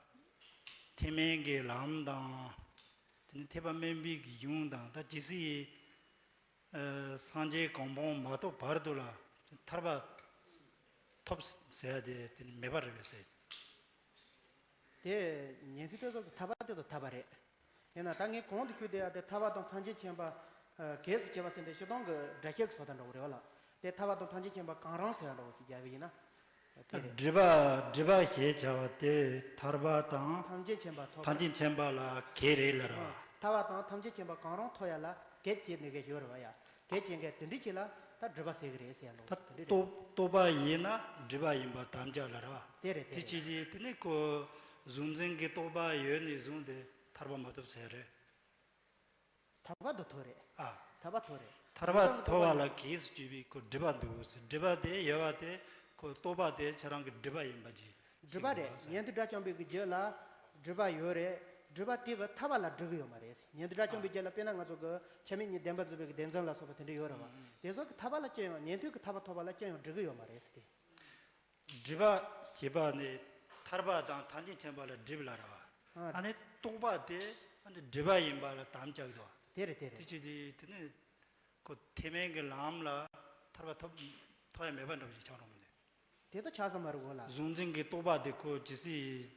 ཐེག་དམན་གྱི་ལམ་དང་། དེ་ནི་ཐེག་པ་དམན་པའི་གི་གཞུང་དང་ད་ཇི་སྲིད། ཨ། སངས་རྒྱས་གོ་འཕང་མ་ཐོབ་བར་དུ་ལ་ཐར་པ་ཐོབ་ཟེར་ཡ་དེ་དེ་ནི་མེད་པ་རེད་པས་ཟེར། དེ་ཉན་ཚིག་དེ་ཚོ་ཐར་པ་དེ་ཚོ་ཐར་པ་རེད། ཡིན་ན་ད་ངས་གོང་དུ་ཞུས་དེ་ཡ་དེ་ཐར་པ་དང་ཐམས་ཅད་མཁྱེན་པ། ཨ། གེགས་སུ་གྱུར་པ་ཟེར་དེ་སྤྱིར་བཏང་གི་སྒྲ་བཤད་ཀྱི་བཟོ་ལྟ་འདྲ་བོ་རེད་བ་ལ། དེ་ཐར་པ་དང་ཐམས་ཅད་མཁྱེན་པ་གང་རུང་ཟེར་བ་འདྲ་བོ་ཅིག་རྒྱག་གི་ཡིན་ན། དེ་རེད། སྒྲིབ་པ་སྒྲིབ་པ་ཞེས་བྱ་བ་དེ་ཐར་པ་དང་ཐམས་ཅད་མཁྱེན་པ་ཐོབ། ཐམས་ཅད་མཁྱེན་པ་ལ་གེགས་རེད་ལ་ར། ཨ། ཐར་པ་དང་ཐམས་ཅད་མཁྱེན་པ་གང་རུང་ཐོབ་ཡ་ལ་གེགས་བྱེད་ནི་གེགས་ཡོད་རེད་བ་ཡ། གེགས་བྱེད་མཁན་དེ་འདྲི་ཅིག་ལ་ད་སྒྲིབ་པ་ཟེར་གི་རེད་ཟེར་ཡ་འདྲ་བོ་ད་དེ་འདྲི་རེད། རྟོགས་རྟོགས་པ་ཡིན་ན་སྒྲིབ་པ་ཡིན་པ་དམ་བཅའ་ལ་ར། དེ་རེད་དེ་དེ་རེད། ཅི་དེ་དེ་ནི་ཁོ་གཟུང་འཛིན་གྱི་རྟོག་པ་ཡོད་ནས་བཟུང་སྟེ་ཐར་པ་མ་ཐོབ་ཟེར་རེད། ཐར་པ་དུ་ཐོབ་རེད། ཨ། ཐར་པ་ཐོབ་རེད། ཐར་པ་ཐོབ་པ་ལ་གེགས་སུ་གྱུར་པའི་ཁོ་སྒྲིབ་པ་འདུག་ཟེར། སྒྲིབ་པ་དེ་ཡོད་པ་དེ་ཁོ་རྟོག་པ་དེ་ཁྱེད་རང་གི་སྒྲིབ་པ་ཡིན་པ་ཅིག་སྒྲིབ་པ་རེད། ཉན་ཐོས་དགྲ་བཅོམ་པའི་གི་རྒྱུད་ལ་སྒྲིབ་པ་ཡོད་རེད། སྒྲིབ་པ་དེ་གི་ཐར་པ་ལ་སྒྲིབ་གི་ཡོད་མ་རེད། ཉན་ཐོས་དགྲ་བཅོམ་པའི་རྒྱུད་ལ་དཔེར་ན་ང་ཚོ་གི་ཆ་མེད་གཉིས་བདེན་པར་འཛིན་པའི་གི་བདེན་འཛིན་ལ་སོགས་པ་དེ་འདྲ་ཡོད་རེད་བ། དེ་ཚོ་གི་ཐར་པ་ལ་ཅི་ཡང་ཉན་ཐོས་གི་ཐར་པ་ཐོབ་པ་ལ་ཅི་ཡང་སྒྲིབ་གི་ཡོད་མ་རེད་ཟེར་ཏེ། སྒྲིབ་པ་ཞེས་པ་ནི་ཐར་པ་དང་ཐམས་ཅད་མཁྱེན་པ་ལ་སྒྲིབ་ལ་ར་བ། ཨ། ཨ་ནི་རྟོག་པ་དེ་ཨ་ནི་སྒྲིབ་པ་ཡིན་པ་ལ་དམ་བཅའ་གི་དོ། དེ་རེད་དེ་དེ་རེད། ཅི་དེ་དེ་ནི་ཁོ་ཐེག་དམན་གྱི་ལམ་ལ་ཐར་པ་ཐོབ་ཐོབ་ཡ་མེད་པ་འདྲ་བ་ཞིག་ཆགས་འགྲོ་མི་འདུག་དེ་ད་ཆགས་ས་མ་རེད་གོ་ལ། གཟུང་འཛིན་གྱི་རྟོག་པ་དེ་ཁོ་ཇི་སྲིད་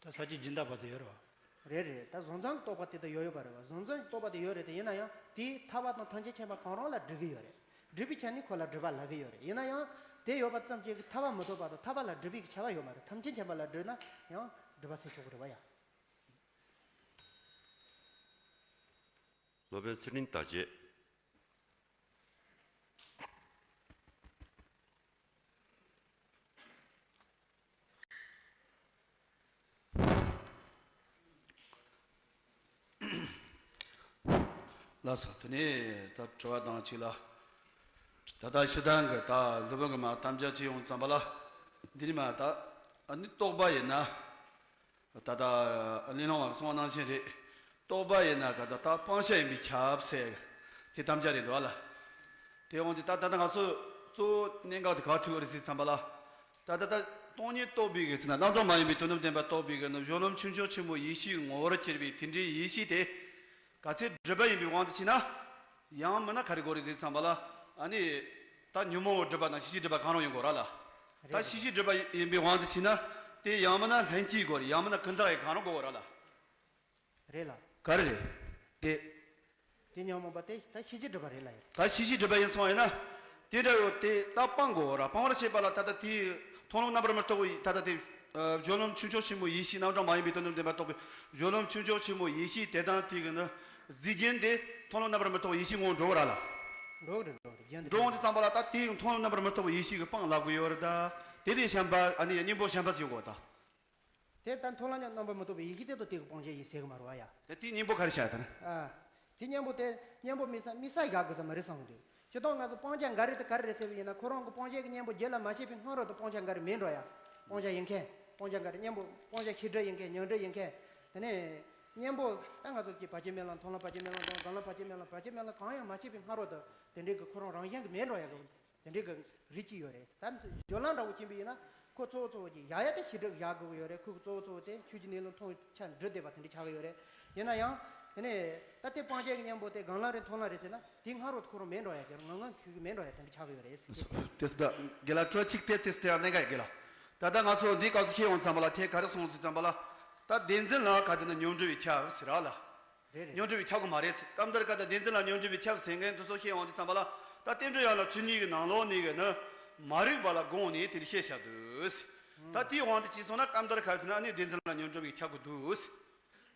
ད་ས་བཅུ་རྒྱུན་ལྡན་བར་དུ་ཡོད་རེད་བ། རེད་རེད། ད་གཟུང་འཛིན་གྱི་རྟོག་པ་དེ་ད་ཡོད་ཡོད་པ་རེད་བ། གཟུང་འཛིན་གྱི་རྟོག་པ་དེ་ཡོད་རེད་དེ། ཡིན་ན་ཡང་དེས་ཐར་པ་དང་ཐམས་ཅད་མཁྱེན་པ་གང་རུང་ལ་སྒྲིབ་གི་ཡོད་རེད། སྒྲིབ་པའི་ཆ་ནས་ཁོ་ལ་སྒྲིབ་པ་ལབ་གི་ཡོད་རེད། ཡིན་ན་ཡང་དེ་ཡོད་པ་ཙམ་གྱིས་ཐར་པ་མི་ཐོབ་བར་དུ་ཐར་པ་ལ་སྒྲིབ་པའི་ཆ་བ་ཡོད་མ་རེད། ཐམས་ཅད་མཁྱེན་པ་ལ་སྒྲིབ་ན་ཡང་སྒྲིབ་པ་ཟེར་ཆོག་གི་རེད་བ་ཡ། སློབ་དཔོན་ཚུལ་ཁྲིམས་དར་རྒྱས། ལགས་སོ། དེ་ནས་ད་དྲི་བ་དང་གཅིག་ལ། ད་ལྟ་སྤྱིར་བཏང་གི་ད་སློབ་དཔོན་གྱི་མ་དམ་བཅའ་བྱེད་ཡོང་ཙམ་པ་ལ། འདི་ནི་མ་ད་ཨ་ནི་རྟོག་པ་ཡིན་ན། ད་ལྟ་གླེང་སློང་བ་གསུངས་པ་ནང་བཞིན་རེད། རྟོག་པ་ཡིན་ན་ག་ད་ལྟ་སྤང་བྱ་ཡིན་པས་ཁྱབ་ཟེར། དེ་དམ་བཅའ་རེད་འདུག་ཨ་ལ། དེ་འོང་དེ་ད་ད་ལྟ་ང་ཚོ་གཙོ་བོ་གནད་འགག་དེ་ག་ཐུག་ཡོད་རེད་ཟེར་ཙམ་པ་ལ། ད་ད་ལྟ་སྟོང་ཉིད་རྟོགས་པའི་གི་ཚེ་ན་རྣམ་གྲངས་མ་ཡིན་པའི་དོན་དམ་བདེན་པ་རྟོགས་པའི་གི་ནི་སྦྱོར་ལམ་ཆོས་མཆོག་ཆེན་པོའི་ཡེ་ཤེས་ངོ་བོར་གྱུར་པའི་དེ་འདྲའི་ཡེ་ཤེས་དེ། ག་ཚད་སྒྲིབ་པ་ཡིན་པའི་དབང་དུ་བྱས་ན། ཡང་མིན་ན་ག་རེ་དགོས་རེད་ཟེར་ཙམ་པ་ལ། ཨ་ནི། ད་ཉོན་མོངས་པའི་སྒྲིབ་པ་དང་ཤེས་བྱའི་སྒྲིབ་པ་གང་རུང་ཡིན་དགོས་ར་ལ། ད་རེད། ཤེས་བྱའི་སྒྲིབ་པ་ཡིན་པའི་དབང་དུ་བྱས་ན། དེ་ཡང་མིན་ན་ལྷན་སྐྱེས་དགོས་རེད། ཡང་མིན་ན་ཀུན་བཏགས་ཡིན་གང་རུང་དགོས་ར་ལ། རེད་ལ། ག་རེ་རེད། དེ། དེ་ཉོན་མོངས་པ་དེ་ད་ཤེས་བྱའི་སྒྲིབ་པ་རེད་ལ་ཡ། ད་ཤེས་བྱའི་སྒྲིབ་པ་ཡིན་སོང་ཡིན་ན། དེ་འདྲ་ཡོད་དེ་ད་སྤང་དགོས་ར། སྤང་བར་བྱེད་པ་ལ་ད་ལྟ་དེའི་མཐོང་ལམ་རྣམ་པར་མི་རྟོག་པའི་ད་ལྟ་དེ། སྦྱོར་ལམ་ཆོས་མཆོག་ཆེན་པོའི་ཡེ་ཤེས་རྣམ་གྲངས་མ་ཡིན་པའི་དོན་དམ་བདེན་པར་རྟོགས་པའི་སྦྱོར་ལམ་ཆོས་མཆོག་ཆེན་པོའི་ཡེ་ཤེས་དེ་དང་དེ་གི་ནི་རྫས་རྒྱན་དེ་མཐོང་ལམ་རྣམ་པར་མི་རྟོག་པའི་ཡེ་ཤེས་ངོ་བོ་འགྲོ་བ་ར་ལ། འགྲོ་གི་རེད། འགྲོ་གི་རེད། རྒྱན་དེ་འགྲོ་འོང་དུས་ཙམ་པ་ལ་ད་དེའི་མཐོང་ལམ་རྣམ་པར་མི་རྟོག་པའི་ཡེ་ཤེས་ཀྱི་སྤང་ལབ་གི་ཡོད་རེད་ད། དེ་དེ་བྱམས་པ་ཨ་ནི་གཉེན་པོ་བྱམས་པ་ཟེར་གོ་ད། དེ་ལྟར་མཐོང་ལམ་རྣམ་པར་མི་རྟོག་པའི་ཡེ་ཤེས་དེ་དང་དེ་གི་སྤང་བྱ་ཡིན་ཟེར་གི་མ་རེད་བ་ཡ། དེ་དེའི་གཉེན་པོ་ག་རེ་བྱ་ཡ་ད་ནི། ཨ། དེ་གཉེན་པོ་དེ་གཉེན་པོ་དམིགས་བསལ་དམིགས་བསལ་བཞག་དགོས་ས་མ་རེད་བསམ་གི་འདུག་སྤྱིར་བཏང་ང་ཚོ་སྤང་བྱ་འགའ་རེ་དེ་ག་རེ་རེད་ཟེར་བ་ཡིན་ན། ཁོ་རང་གི་སྤང་བྱ་གི་གཉེན་པོ་རྒྱུད་ལ་མ་སྐྱེས་པའི་སྔ་རོལ་དུ་སྤང་བྱ་འགའ་རེ་མེད་འགྲོ་ཡ། སྤང་བྱ་ཡིན་མཁན། སྤང་བྱ་འགའ་རེ་གཉེན་པོ་སྤང་བྱ་ཤེས་སྒྲིབ་ཡིན་མཁན། མྱོང་སྒྲིབ་ཡིན་མཁན། དེ་ནས་གཉེན་པོ་ད་ང་ཚོ་གི་བར་ཆད་མེད་ལམ། མཐོང་ལམ་བར་ཆད་མེད་ལམ་དང་སྒོམ་ལམ་བར་ཆད་མེད་ལམ། བར་ཆད་མེད་ལམ་གང་ཡང་མ་སྐྱེས་པའི་སྔ་རོལ་དུ་དེ་འདྲའི་གི་ཁོ་རང་རང་བཞིན་གྱི་མེད་འགྲོ་ཡ་གི། དེ་འདྲའི་གི་རིགས་གཅིག་ཡོད་རེད། ད་སྦྱོར་ལམ་འདྲ་བོ་ཕྱིན་པ་ཡིན་ན་ཁོ་གཙོ་བོ་གཙོ་བོ་གཅིག་ཡ་ཡ་དེ་ཤེས་སྒྲིབ་བཞག་དགོས་ཀྱི་ཡོད་རེད། ཁོ་གི་གཙོ་བོ་གཙོ་བོ་དེ་ཆོས་ཀྱི་གནས་ལུགས་མཐོང་ཆ་འགྲུབ་བསྡད་པ་དེ་འདྲ་ཆགས་ཀྱི་ཡོད་རེད། ཡིན་ན་ཡང་དེ་ནས་ད་དེ་སྤང་བྱ་གི་གཉེན་པོ་དེ་སྒོམ་ལམ་རེད་མཐོང་ལམ་རེད་ཟེར་ན་དེའི་སྔ་རོལ་དུ་ཁོ་རང་མེད་འགྲོ་ཡ་གི། ངང་ངང་ཤུགས་ཀྱིས་མེད་འགྲོ་ཡ་དེ་འདྲ་ཆགས་ཀྱི་ཡོད་རེད་ཟེར། དེ་སུ་དགེ་ལ་ཁྲོ་ཆིག་དེ་དེ་སུ་དེ་ཡང་གནད་འགག་ཡོད་གི་ལ། ད་ལྟ་ང་ཚོ་འདིའི་སྐབས་སུ་ཁྱེད་ཡོང་ཙམ་པ་ལ་དེ་ག་རེ་གསུངས་ཟེར་ཙམ་པ་ལ། ད་བདེན་འཛིན་ལ་ག་དེ་ན་མྱོང་འགྲོ་བའི་ཁྱབ་ཟེར་ར་ལ། རེད་རེད། མྱོང་འགྲོ་བའི་ཁྱབ་ཀྱི་མ་རེད་ཟེར། སྐབས་འདིར་ག་ད་བདེན་འཛིན་ལ་མྱོང་འགྲོ་བའི་ཁྱབ་ཟེར་མཁན་དེ་ཚོ་ཤེས་ཡོང་དུས་ཙམ་པ་ལ། ད་རྟེན་འབྲེལ་ཡན་ལག་བཅུ་གཉིས་ཀྱི་ནང་ལོགས་ནས་གི་ནི་མ་རིག་པ་ལ་དགོངས་ནས་དེ་འདྲ་བཤད་བཞག་འདུག་ཟེར། ད་དེའི་དབང་དུ་བྱས་སོང་ན་སྐབས་འདིར་ག་རེ་ཟེར་ན་ཨ་ནི་བདེན་འཛིན་ལ་མྱོང་འགྲོ་བའི་ཁྱབ་ཀྱི་འདུག་ཟེར།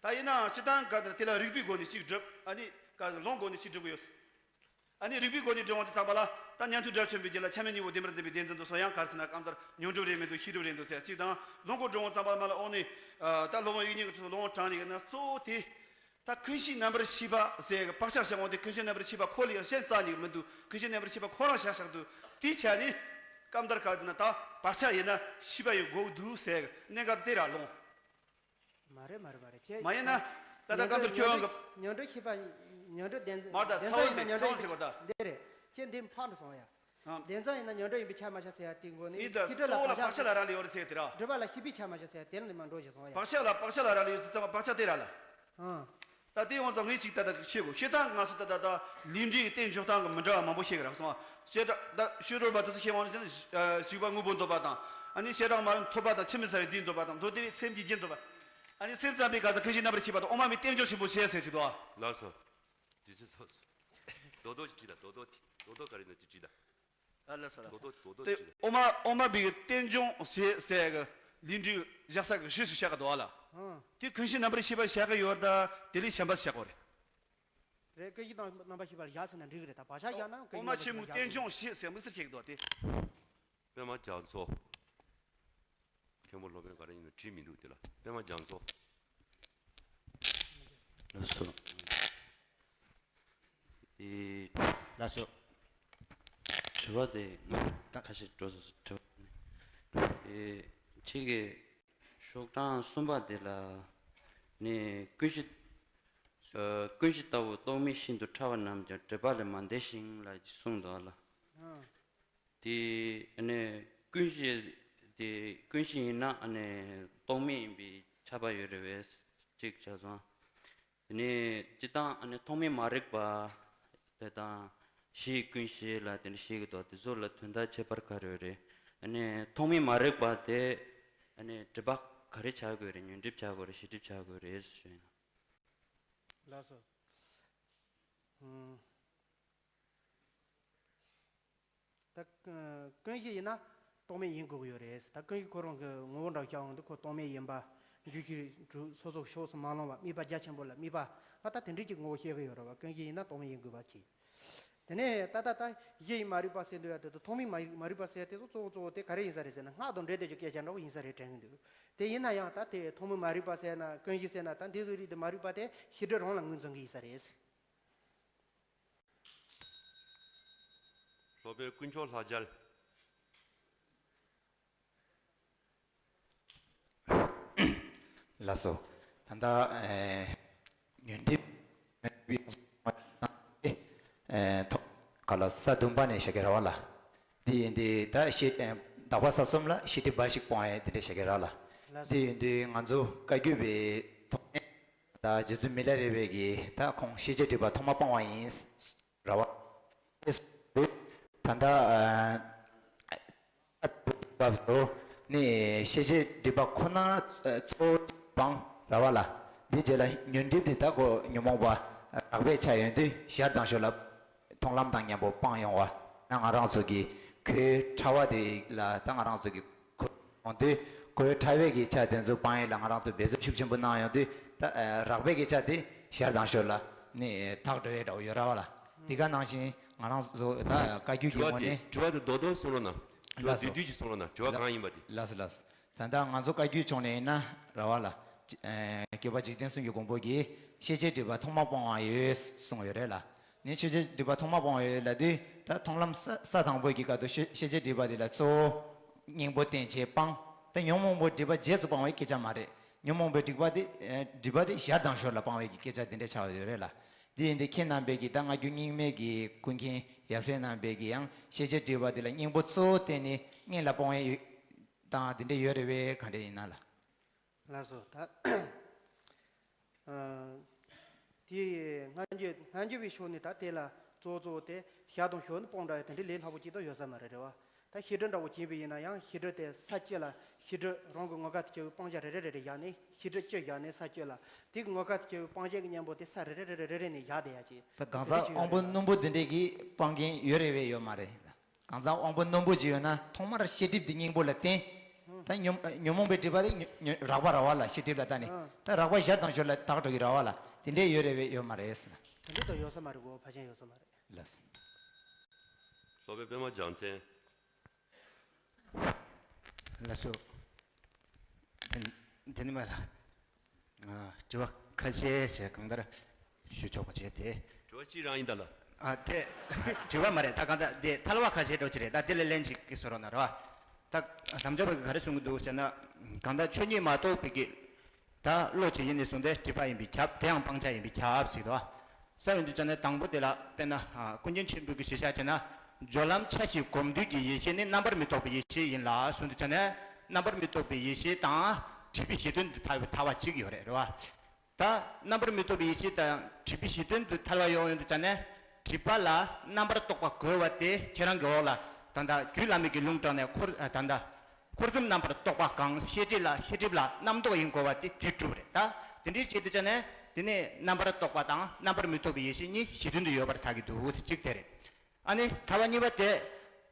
ད་ཡིན་ནའང་སྤྱིར་བཏང་ག་ད་དེ་ལ་རིགས་པའི་སྒོ་ནས་གཅིག་སྒྲུབ། ཨ་ནི་ག་ལུང་སྒོ་ནས་གཅིག་སྒྲུབ་ཀྱི་ཡོད་ཟེར། ཨ་ནི་རིགས་པའི་སྒོ་ནས་འགྲེལ་བ་དེ་ཚང་པ་ལ། ད་ཉན་ཐོས་དགྲ་བཅོམ་པའི་རྒྱུད་ལ་ཆ་མེད་གཉིས་པོ་བདེན་པར་འཛིན་པའི་བདེན་འཛིན་དུ་སོང་། ཡང་ག་རེ་ཟེར་ན་སྐབས་འདིར་ཉོན་སྒྲིབ་རེ་མི་འདུག་ཤེས་སྒྲིབ་རེ་འདུག་ཟེར་གཅིག་དང་། ལོངས་སྐུ་འགྲོ་འོང་ཙམ་པ་མ་ལ་ཨོ་ནི། ད་སློབ་དཔོན་དབྱིག་གཉེན་གྱི་ཚུལ་ལོངས་དྲངས་ནས་ན་གཙོ་བོ་དེ། ད་ཀུན་གཞི་རྣམ་པར་ཤེས་པ་ཟེར་གི་བག་ཆགས་བཞག་འོང་དེ། ཀུན་གཞི་རྣམ་པར་ཤེས་པ་ཁོ་ལ་ཡང་གཞན་རྩ་ནས་མི་འདུག་ཀུན་གཞི་རྣམ་པར་ཤེས་པ་ཁོ་རང་བཞག་བཞག་འདུག་དེའི་ཆ་ནས་སྐབས་འདིར་ག་རེ་ཟེར་ན་ད་བག་ཆགས་ཡིན་ན་ཤེས་པ་ཡང་དགོས་འདུག་ཟེར་གི་གནད་འགག་དེ་ར་ལོངས། མ་རེད་མ་རེད་མ་རེད། ཁྱེད་མ་ཡིན་ན་ད་ལྟ་སྐབས་འདིར་ཁྱོད་རང་གི་ཉོན་སྒྲིབ་ཤེས་པ། ཉོན་སྒྲིབ་བདེན། མ་ད་བདེན་ས་བོན་འཛིན་ཡིན་ན་དེ་ཉོན་སྒྲིབ། ཚ་བོན་ཟེར་བ་ད། འདི་རེད། ཁྱེད་འདི་ཕར་འགྲོ་སོང་ཡ། ཨང་། བདེན་འཛིན་ཡིན་ན་ཉོན་སྒྲིབ་ཡིན་པའི་ཆ་མ་བཞག་ཟེར་ཡ་དེ་མགོ་ནི་ཡིན་ད། ཤེས་སྒྲིབ་ལ་གཙོ་བོ་ལ་བག་ཆགས་ལ་རག་ལས་ཡོད་རེད་ཟེར་དེ་ར། སྒྲིབ་པ་ལ་ཤེས་པའི་ཆ་མ་བཞག་ཟེར་ཡ་དེ་ལ་ནི་མ་འགྲོ་ཞེས་སོང་ཡ། བག་ཆགས་ལ་བག་ཆགས་ལ་རག་ལས་ཡོད་ཟེར་ཙམ་པ་བག་ཆགས་དེ་ར་ལ། ཨང་། ད་དེ་ཡོང་ཙང་ངས་ཅིག་ད་ལྟ་ཤེས་དགོས། ཤེས་སྟངས་ང་ཚོ་ད་ལྟ་ད་ལས་འབྲས་ཀྱི་རྟེན་འཇོག་སྟངས་ཀྱི་མི་འདྲ་བ་མང་པོ་ཤེས་ཀྱི་རེད་སོང་། བཤད་གྲྭ་ད་ཤོད་སྒྲོལ་པ་དེ་ཚོ་ཤེས་དབང་ནི་བྱས་ན་བཞི་པ་དངོས་པོ་འདོད་པ་དང་། ཨ་ནི་བཤད་གྲྭ་མ་ཡིན་ཐོབ་པ་དང་། ཆུད་མི་ཟ་བའི་སྡིག་འདོད་པ་དང་། མདོ་སྡེ་པའི་སེམས་ཀྱི་རྒྱུད་འདོད་པ། ཨ་ནི་སེམས་ཙམ་པའི་ག་ཚ་ཀུན་གཞི་རྣམ་པར་ཤེས་པ་དང་། དབུ་མ་པའི་རྟེན་འབྱུང་ཆེན་པོ་ཞེས་ཟེར་གྱི་འདུག་ཨ། ལགས་སོ། དེ་ཚོ་ཚོ། རྡོ་རྡོ་ཅིག་བྲིས་ད། རྡོ་རྡོ་དེ་རྡོ་རྡོ་ག་རེ་ནས་དེ་བྲིས་ད། ཨ་ལ་ས་ལ། དོ་དོ་དོ་དོ་དེ་ཅི་རེད། དབུ་མ་དབུ་མ་པའི་རྟེན་འབྱུང་ཞེས་ཟེར་གི་ལས་འབྲས་བཞག་ས་གི་གཞི་སུ་བཞག་གི་འདུག་ཨ་ལ། ཨང་། དེ་ཀུན་གཞི་རྣམ་པར་ཤེས་པ་བཞག་གི་ཡོད་ད། དེ་ལས་གཞན་པ་བཞག་གི་རེད། རེད། ཀུན་གཞི་དང་རྣམ་པར་ཤེས་པ་བཞག་ཟེར་ན་འགྲིག་གི་རེད། ད་བག་ཆགས་བཞག་ན་ཀུན་གཞི་དབུ་མ་ཆེན་མོའི་རྟེན་འབྱུང་ཞེས་ཟེར་དམིགས་བསལ་བྱེད་ཀྱི་འདུག་དེ། པདྨ་རྒྱ་མཚོ། མཁན་པོ་སློབ་དཔོན་ག་རེ་ཡིན་ན་བྲིས་མི་འདུག་དེ་ལ། པདྨ་རྒྱ་མཚོ། ལགས་སོ། ཨེ། ལགས་སོ། དྲི་བ་དེ་ད་ཁ་ཤས་འགྲོ་སོང་། དྲི་བ་ནི། ཨེ། ཁྱེད་ཀྱིས་ཤོག་གྲངས་གསུམ་པ་དེ་ལ་ནི་ཀུན་གཞི། ཨ། ཀུན་གཞི་ལྟ་བུ་རྟོག་མེད་ཤིན་ཏུ་ཕྲ་བ་རྣམས་ཀྱང་སྒྲིབ་པ་ལས་མ་འདས་ཤིང་ལ་གསུངས་འདུག་ལ། ཨང་། དེ་ཨ་ནི་ཀུན་གཞི་དེ་ཀུན་གཞི་ཡིན་ན་ཨ་ནི་རྟོག་མེད་ཡིན་པའི་ཁྱབ་པ་ཡོད་རེད་པས། གཅིག་བྱས་སོང་། དེ་ནས་སྤྱིར་བཏང་ཨ་ནི་ཐོག་མེད་མ་རིག་པ་དེ་དང་གཞིའི་ཀུན་གཞི་ལ་དེ་འདྲ་བཤད་ཀྱི་འདུག་དེ་ཚོ་ལ་དོན་དག་ཁྱད་པར་ག་རེ་ཡོད་རེད། ཨ་ནི་ཐོག་མེད་མ་རིག་པ་དེ་ཨ་ནི་སྒྲིབ་པ་ག་རེ་ཆགས་དགོས་རེད། ཉོན་སྒྲིབ་ཆགས་དགོས་རེད། ཤེས་སྒྲིབ་ཆགས་དགོས་རེད་ཞུ་ཡིན། ལགས་སོ། ཨུམ། ད་ཀུན་གཞི་ཡིན་ན་རྟོག་མེད་ཡིན་དགོས་ཀྱི་ཡོད་རེད། ད་ཀུན་གཞི་ཁོ་རང་གི་ངོ་བོ་འདྲ་བཞག་འོང་དུས་ཁོ་རྟོག་མེད་ཡིན་པ། འགྱུ་ཤེས་དྲུག་སོ་སོ་ཕྱོགས་སུ་མ་ལྷུང་བ། དམིགས་པ་རྒྱ་ཆེན་པོ་ལ་དམིགས་པ། ང་ད་དེ་འདྲས་ཀྱི་ངོ་བོ་ཤེས་ཀྱི་ཡོད་རེད་བ། ཀུན་གཞི་ཡིན་ན་རྟོག་མེད་ཡིན་དགོས་པ་གཅིག་དེ་ནས་ད་ད་ད་གཞི་ཡི་མ་རིག་པ་ཟེར་འདུག་ཡ་དེ་དང་ཐོག་མའི་མ་མ་རིག་པ་ཟེར་དེ་ཚོ་གཙོ་བོ་གཙོ་བོ་དེ་ག་རེ་ཡིན་ས་རེད་ཟེར་ན། སྔགས་དང་འབྲེལ་བསྡད་ཀྱི་སྐད་ཆ་འདྲ་བོ་ཡིན་ས་རེད་དྲན་གྱི་འདུག་དེ་ཡིན་ན་ཡང་ད་དེ་ཐོག་མའི་མ་རིག་པ་ཟེར་ན། ཀུན་གཞི་ཟེར་ན། ད་འདི་ཚོའི་རིགས་དེ་མ་རིག་པ་དེ་ཤེས་སྒྲིབ་རང་ལ་ངོས་འཛིན་གྱི་ཡིན་ས་རེད། སློབ་དཔོན་དཀོན་མཆོག་ལྷ་རྒྱལ། ལགས་སོ། ད་ལྟ་ཨེ་ཉོན་སྒྲིབ་ཨེ་ཐོག་ག་ལ་ས་བདུན་པ་ནས་བཤད་ཀྱི་རེད་བ་ལ། འདི་ཡིན་དུས་ད་ཤེས་དག་པ་ས་གསུམ་ལ་ཤེས་སྒྲིབ་འབའ་ཞིག་སྤོང་ཡས་འདི་འདྲ་བཤད་ཀྱི་རེད་ལ། ལགས་སོ། འདི་ཡིན་དུས་ང་ཚོ་བཀའ་བརྒྱུད་པའི་ཐོག་ནས་ད་རྗེ་བཙུན་མི་ལ་རས་པའི་གིས་ད་ཁོང་ཤེས་བྱའི་སྒྲིབ་པ་ཐོག་མ་སྤོང་བ་ཡིན། ར་བ། ད་ལྟ་ཨ་སྐབས་སུ་ནི་ཤེས་བྱའི་སྒྲིབ་པ་ཁོ་ན་གཙོ་བོ་སྤང་ར་བ་ལ། འདི་རྗེས་ལ་ཉོན་སྒྲིབ་དེ་ད་ཁོ་ཉོན་མོངས་པ་རགས་པའི་ཆ་ཡོང་དུས་ཞར་དང་ཞོར་ལ་མཐོང་ལམ་དང་མཉམ་པོ་སྤང་ཡོང་བ་ན། ང་རང་ཚོ་གི་གོས་ཕྲ་བ་དེ་ལ་ད་ང་རང་ཚོ་གི་གོས་ཡོང་དུས་གོས་ཕྲ་བའི་གི་ཆ་དེ་ཚོ་སྤང་ཡས་ལ་ང་རང་ཚོ་འབད་རྩོལ་ཤུགས་ཆེན་པོ་གནང་ཡོང་དུས། ད་ཨ་རགས་པའི་གི་ཆ་དེ་ཞར་དང་ཞོར་ལ་ནི་དག་འགྲོ་ཡས་འདྲ་བོ་ཡོད་ར་བ་ལ། འདི་ག་ནང་བཞིན་ང་རང་ཚོ་ད་བཀའ་བརྒྱུད་ཀྱི་དྲི་བ་ངོས་དེ་ནས། དྲི་བ་དེ་རྡོག་རྡོག་གསུང་རོགས་གནང་། དྲི་བ་ལགས་སོ། བསྡུས་བསྡུས་ཀྱིས་གསུང་རོགས་གནང་། དྲི་བ་ལ་གང་ཡིན་པ་དེ། ལགས་སོ་ལགས་སོ། ད་ལྟ་ང་ཚོ་བཀའ་བརྒྱུད་ཕྱོགས་ནས་ཡིན་ན་ར་བ་ལ། ཨེ་སྐྱོབ་པ་འཇིག་རྟེན་གསུམ་གྱི་མགོན་པོ་གིས་ཤེས་བྱའི་སྒྲིབ་པ་ཐོག་མ་སྤོང་བ་ཡོད་གསུངས་ཡོད་རེད་ལ། ནི་ཤེས་བྱའི་སྒྲིབ་པ་ཐོག་མ་སྤོང་བ་ཡོད་ལབ་དུས་ད་མཐོང་ལམ་ས་ས་དང་པོའི་གི་སྐབས་སུ་ཤེས་ཤེས་བྱའི་སྒྲིབ་པ་དེ་ལ་གཙོ་བོ་སྙིང་པོ་བསྟེན་བྱས་སྤང་། ད་ཉོན་མོངས་པའི་སྒྲིབ་པ་རྗེས་སུ་སྤང་བའི་སྐད་ཆ་མ་རེད། ཉོན་མོངས་པའི་སྒྲིབ་པ་དེ་ཨེ་སྒྲིབ་པ་དེ་ཞར་དང་ཞོར་ལ་སྤང་བའི་གི་སྐད་ཆ་དེ་འདྲ་ཆགས་ཡོད་རེད་ལ། དེ་ཡིན་དུས་ཁྱེད་རྣམ་པས་ཀྱིས་ད་སྔ་འགྱུར་རྙིང་མའི་གི་ཀུན་མཁྱེན་ཡབ་སྲས་རྣམ་པས་ཀྱིས་ཡང་ཤེས་བྱའི་སྒྲིབ་པ་དེ་ལ་སྙིང་པོ་གཙོ་བོ་བསྟན་ནས་སྔོན་ལ་སྤོང་ཡས་ཡོད་དང་དེ་འདྲ་ཡོད་རེད་པས། ག་འདྲ་ཡིན་ན་ལ། ལགས་སོ། ད་ཨ་དེ་སྔ་འགྱུར་སྔ་འགྱུར་བའི་ཕྱོགས་ནས་ད་དེ་ལ་གཙོ་བོ་གཙོ་བོ་དེ་ཞར་དང་ཞོར་ནས་སྤོང་འདྲ་བའི་དེ་འདྲའི་ལས་སླ་པོ་ཅིག་ཏུ་ཡོད་ས་མ་རེད། རེད་བ། ད་ཤེས་སྒྲིབ་འདྲ་བོ་བྱིན་པ་ཡིན་ན་ཡང་ཤེས་སྒྲིབ་དེ་ས་བཅུ་ལ་ཤེས་སྒྲིབ་རང་གི་ངོ་སྐལ་དུ་གྱུར་པའི་སྤང་བྱ་རེ་རེ་རེ་རེ་བཞག་ནས། ཤེས་སྒྲིབ་བཅུ་བཞག་ནས་ས་བཅུ་ལ་དེ་གི་ངོ་སྐལ་དུ་གྱུར་པའི་སྤང་བྱ་གི་གཉེན་པོ་དེ་ས་རེ་རེ་རེ་རེ་རེ་རེ་ནས་བཞག་བསྡད་ཡ་ཅིག་ད་གང་ཟག་དབང་པོ་རྣོན་པོ་འདི་འདྲས་ཀྱིས་སྤང་མཁན་ཡོད་རེད་པས། ཡོད་མ་རེད། གང་ཟག་དབང་པོ་རྣོན་པོ་ཅིག་ཡོད་ན་ཐོག་མར་ཤེས་སྒྲིབ་དེ་སྙིང་པོ་ལ་བརྟེན། ད་ཉོན་ཉོན་མོངས་པའི་སྒྲིབ་པ་དེ་ཉོ་ཉོ་རགས་པ་ར་བ་ལ་ཤེས་སྒྲིབ་ལ་ལྟ་ནས། ད་རགས་པ་ཞར་དང་ཞོར་ལ་དག་འགྲོ་གི་ར་བ་ལ་དེ་འདྲས་ཡོད་རེད་པས། ཡོད་མ་རེད་ཟེར་ན། དེ་འདྲས་ད་ཡོད་ས་མ་རེད་གོ། ཕལ་ཆེར་ཡོད་ས་མ་རེད། ལགས་སོ། སློབ་དཔོན་པད་མ་རྒྱལ་མཚན། ལགས་སོ། དེ་དེ་ནི་མ་ལ། ཨ། དྲི་བ་ཁ་ཤས་ཤིག་གང་ལྟར་ཞུ་ཆོག་པ་བྱས་ཏེ། དྲི་བ་གཅིག་རང་ཡིན་ད་ལ། ཨ། དེ་དྲི་བ་མ་རེད། ད་གང་ལྟར་དེ་ཐལ་བ་ཁ་ཤས་འགྲོ་གི་རེད། ད་དེ་ལ་ལན་ཅིག་གི་བཟོ་རོགས་གནང་རོགས། ད་དམ་ཆོས་པ་གིས་ག་རེ་གསུང་གི་འདུག་ཟེར་ན། གང་ལྟར་ཆོས་ཉིད་མ་རྟོགས་པའི་གི་ད་བློ་ཅིག་ཡིན་ནས་བཟུང་སྟེ་སྒྲིབ་པ་ཡིན་པས་ཁྱབ། དེའང་སྤང་བྱ་ཡིན་པས་ཁྱབ་ཟེར་དོ། ས་ཡོང་དུས་ཙ་ནས་དང་པོ་དེ་ལ་དཔེར་ན། ཨ། ཀུན་མཁྱེན་ཆེན་པོའི་གི་ཞུ་བྱ་བྱས་ན། སྦྱོར་ལམ་ཆ་ཤས་སྒོམ་དུས་ཀྱི་ཡེ་ཤེས་ནི་རྣམ་པར་མི་རྟོག་པའི་ཡེ་ཤེས་ཡིན་ལ་གསུངས་དུས་ཙ་ནས། རྣམ་པར་མི་རྟོག་པའི་ཡེ་ཤེས་དང་སྒྲིབ་པའི་གཞི་དོན་དུ་ཐལ་ཐལ་བ་གཅིག་ཡོད་རེད། རེད་བ། ད་རྣམ་པར་མི་རྟོག་པའི་ཡེ་ཤེས་དང་སྒྲིབ་པའི་གཞི་དོན་དུ་ཐལ་བ་ཡོང་ཡོང་དུས་ཙ་ནས། སྒྲིབ་པ་ལ་རྣམ་པར་རྟོག་པ་གོ་བ་དེ་ཁྱེད་རང་གི་འོག་ལ་ད་ལྟ་རྒྱུད་བླ་མེད་ཀྱི་ལུང་དྲངས་ནས་འཁོར། ཨ། ད་ལྟ་འཁོར་གསུམ་རྣམ་པར་རྟོག་པ་གང་། ཤེས་སྒྲིབ་ལ། ཤེས་སྒྲིབ་ལ་རྣམ་རྟོག་ཡིན་དགོས་པ་དེ་དེ་གྲུབ་རེད། ད་དེ་འདྲའི་བྱེད་དུས་ཙ་ནས་དེ་ནས་རྣམ་པར་རྟོག་པ་དང་རྣམ་པར་མི་རྟོག་པའི་ཡེ་ཤེས་གཉིས་གཞི་མཐུན་དུ་ཡོད་པར་ཐལ་གྱི་འདུག་ཟེར་གཅིག་དེ་རེད། ཨ་ནི་ཐལ་བ་གཉིས་པ་དེ།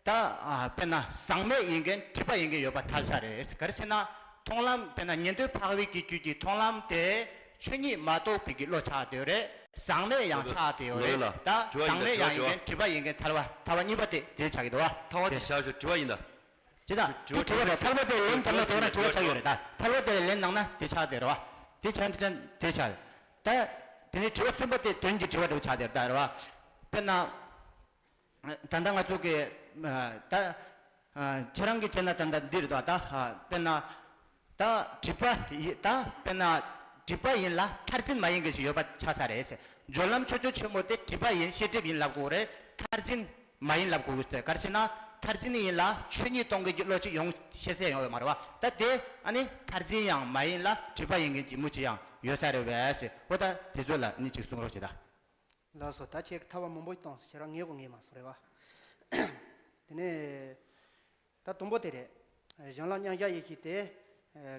ད། ཨ། དཔེར་ན་ཟག་མེད་ཡིན་མཁན་སྒྲིབ་པ་ཡིན་མཁན་ཡོད་པ་ཐལ་ས་རེད། ག་རེ་ཟེར་ན། མཐོང་ལམ། དཔེར་ན་ཉན་ཐོས་འཕགས་པའི་གི་རྒྱུད་ཀྱི་མཐོང་ལམ་དེ་ཆོས་ཉིད་མ་རྟོགས་པའི་གི་བློ་ཆགས་བསྡད་ཡོད་རེད། ཟག་མེད་ཡང་ཆགས་བསྡད་ཡོད་རེད། ལོས་ལ། ད་དྲི་བ་ཡིན་ཟག་ད། མེད་དྲི་བ་ཡང་ཡིན་དྲི་བ། མཁན་སྒྲིབ་པ་ཡིན་མཁན་ཐལ་བ། ཐལ་བ་གཉིས་པ་དེ་དེ་ཆགས་ཀྱི་འདུག་བ། ཐལ་བ་དེ་བྱ་ཞོ་དྲི་བ་ཡིན་ད། ཅི་ཙང་དེ་དྲི་བ་རེད། ཐལ་བ་དེ་ལན་ཐལ་བ་དེ་ན་དྲི་བ་ཆགས་ཡོད་རེད། ད་ཐལ་བ་དེ་ལན་གནང་ན་དེ་ཆགས་བསྡད་རེད་བ། དེ་ཆགས་འདི་དེ་ཆགས། ད་དེ་ནས་དྲི་བ་གསུམ་པ་དེ་དོན་གྱི་དྲི་བ་འདྲ་བོ་ཆགས་བསྡད་རེད། ད་རེད་བ། དཔེར་ན། ད་ལྟ་ང་ཚོ་གི། ཨ། ད། ཨ། ཁྱེད་རང་གིས་བྱས་ན་ད་ལྟ་འདི་རེད་དོ། ད། ཨ། དཔེར་ན། ད་སྒྲིབ་པ་ཡི། ད་དཔེར་ན་སྒྲིབ་པ་ཡིན་ལ་མཐར་འཛིན་མ་ཡིན་མཁན་ཞིག་ཡོད་པ་ཆགས་ས་རེད་ཟེར། སྦྱོར་ལམ་ཆོས་སྤྱོད་ཆེན་མོ་དེ་སྒྲིབ་པ་ཡིན། ཤེས་སྒྲིབ་ཡིན་ལབ་དགོས་རེད། མཐར་འཛིན་མ་ཡིན་ལབ་དགོས་ཟེར། ག་རེ་ཟེར་ན་མཐར་འཛིན་ཡིན་ལ་ཆོས་ཉིད་སྟོང་གི་བློ་ཅིག་ཡོང་ཤེས་ས་ཡོང་ཡོད་མ་རེད་བ། ད་དེ་ཨ་ནི་མཐར་འཛིན་ཡང་མ་ཡིན་ལ་སྒྲིབ་པ་ཡིན་མཁན་གྱི་མུ་ཅིག་ཡང་ཡོད་ས་རེད་བས་ཟེར། འོ་ད་དེ་ཚོ་ལ་ནི་ཅིག་གསུང་རོགས་བྱེད་ད། ལགས་སོ། ད་ཁྱེད་ཐལ་བ་མང་པོ་བཏང་སོང་། ཁྱེད་རང་ངེས་གོ་ངེས་མ་སོང་རེད་བ། དེ་ནས་ད་དང་པོ་དེ་རེད། གཞན་ལ་མཉམ་གཞག་ཡེ་ཤེས་དེ།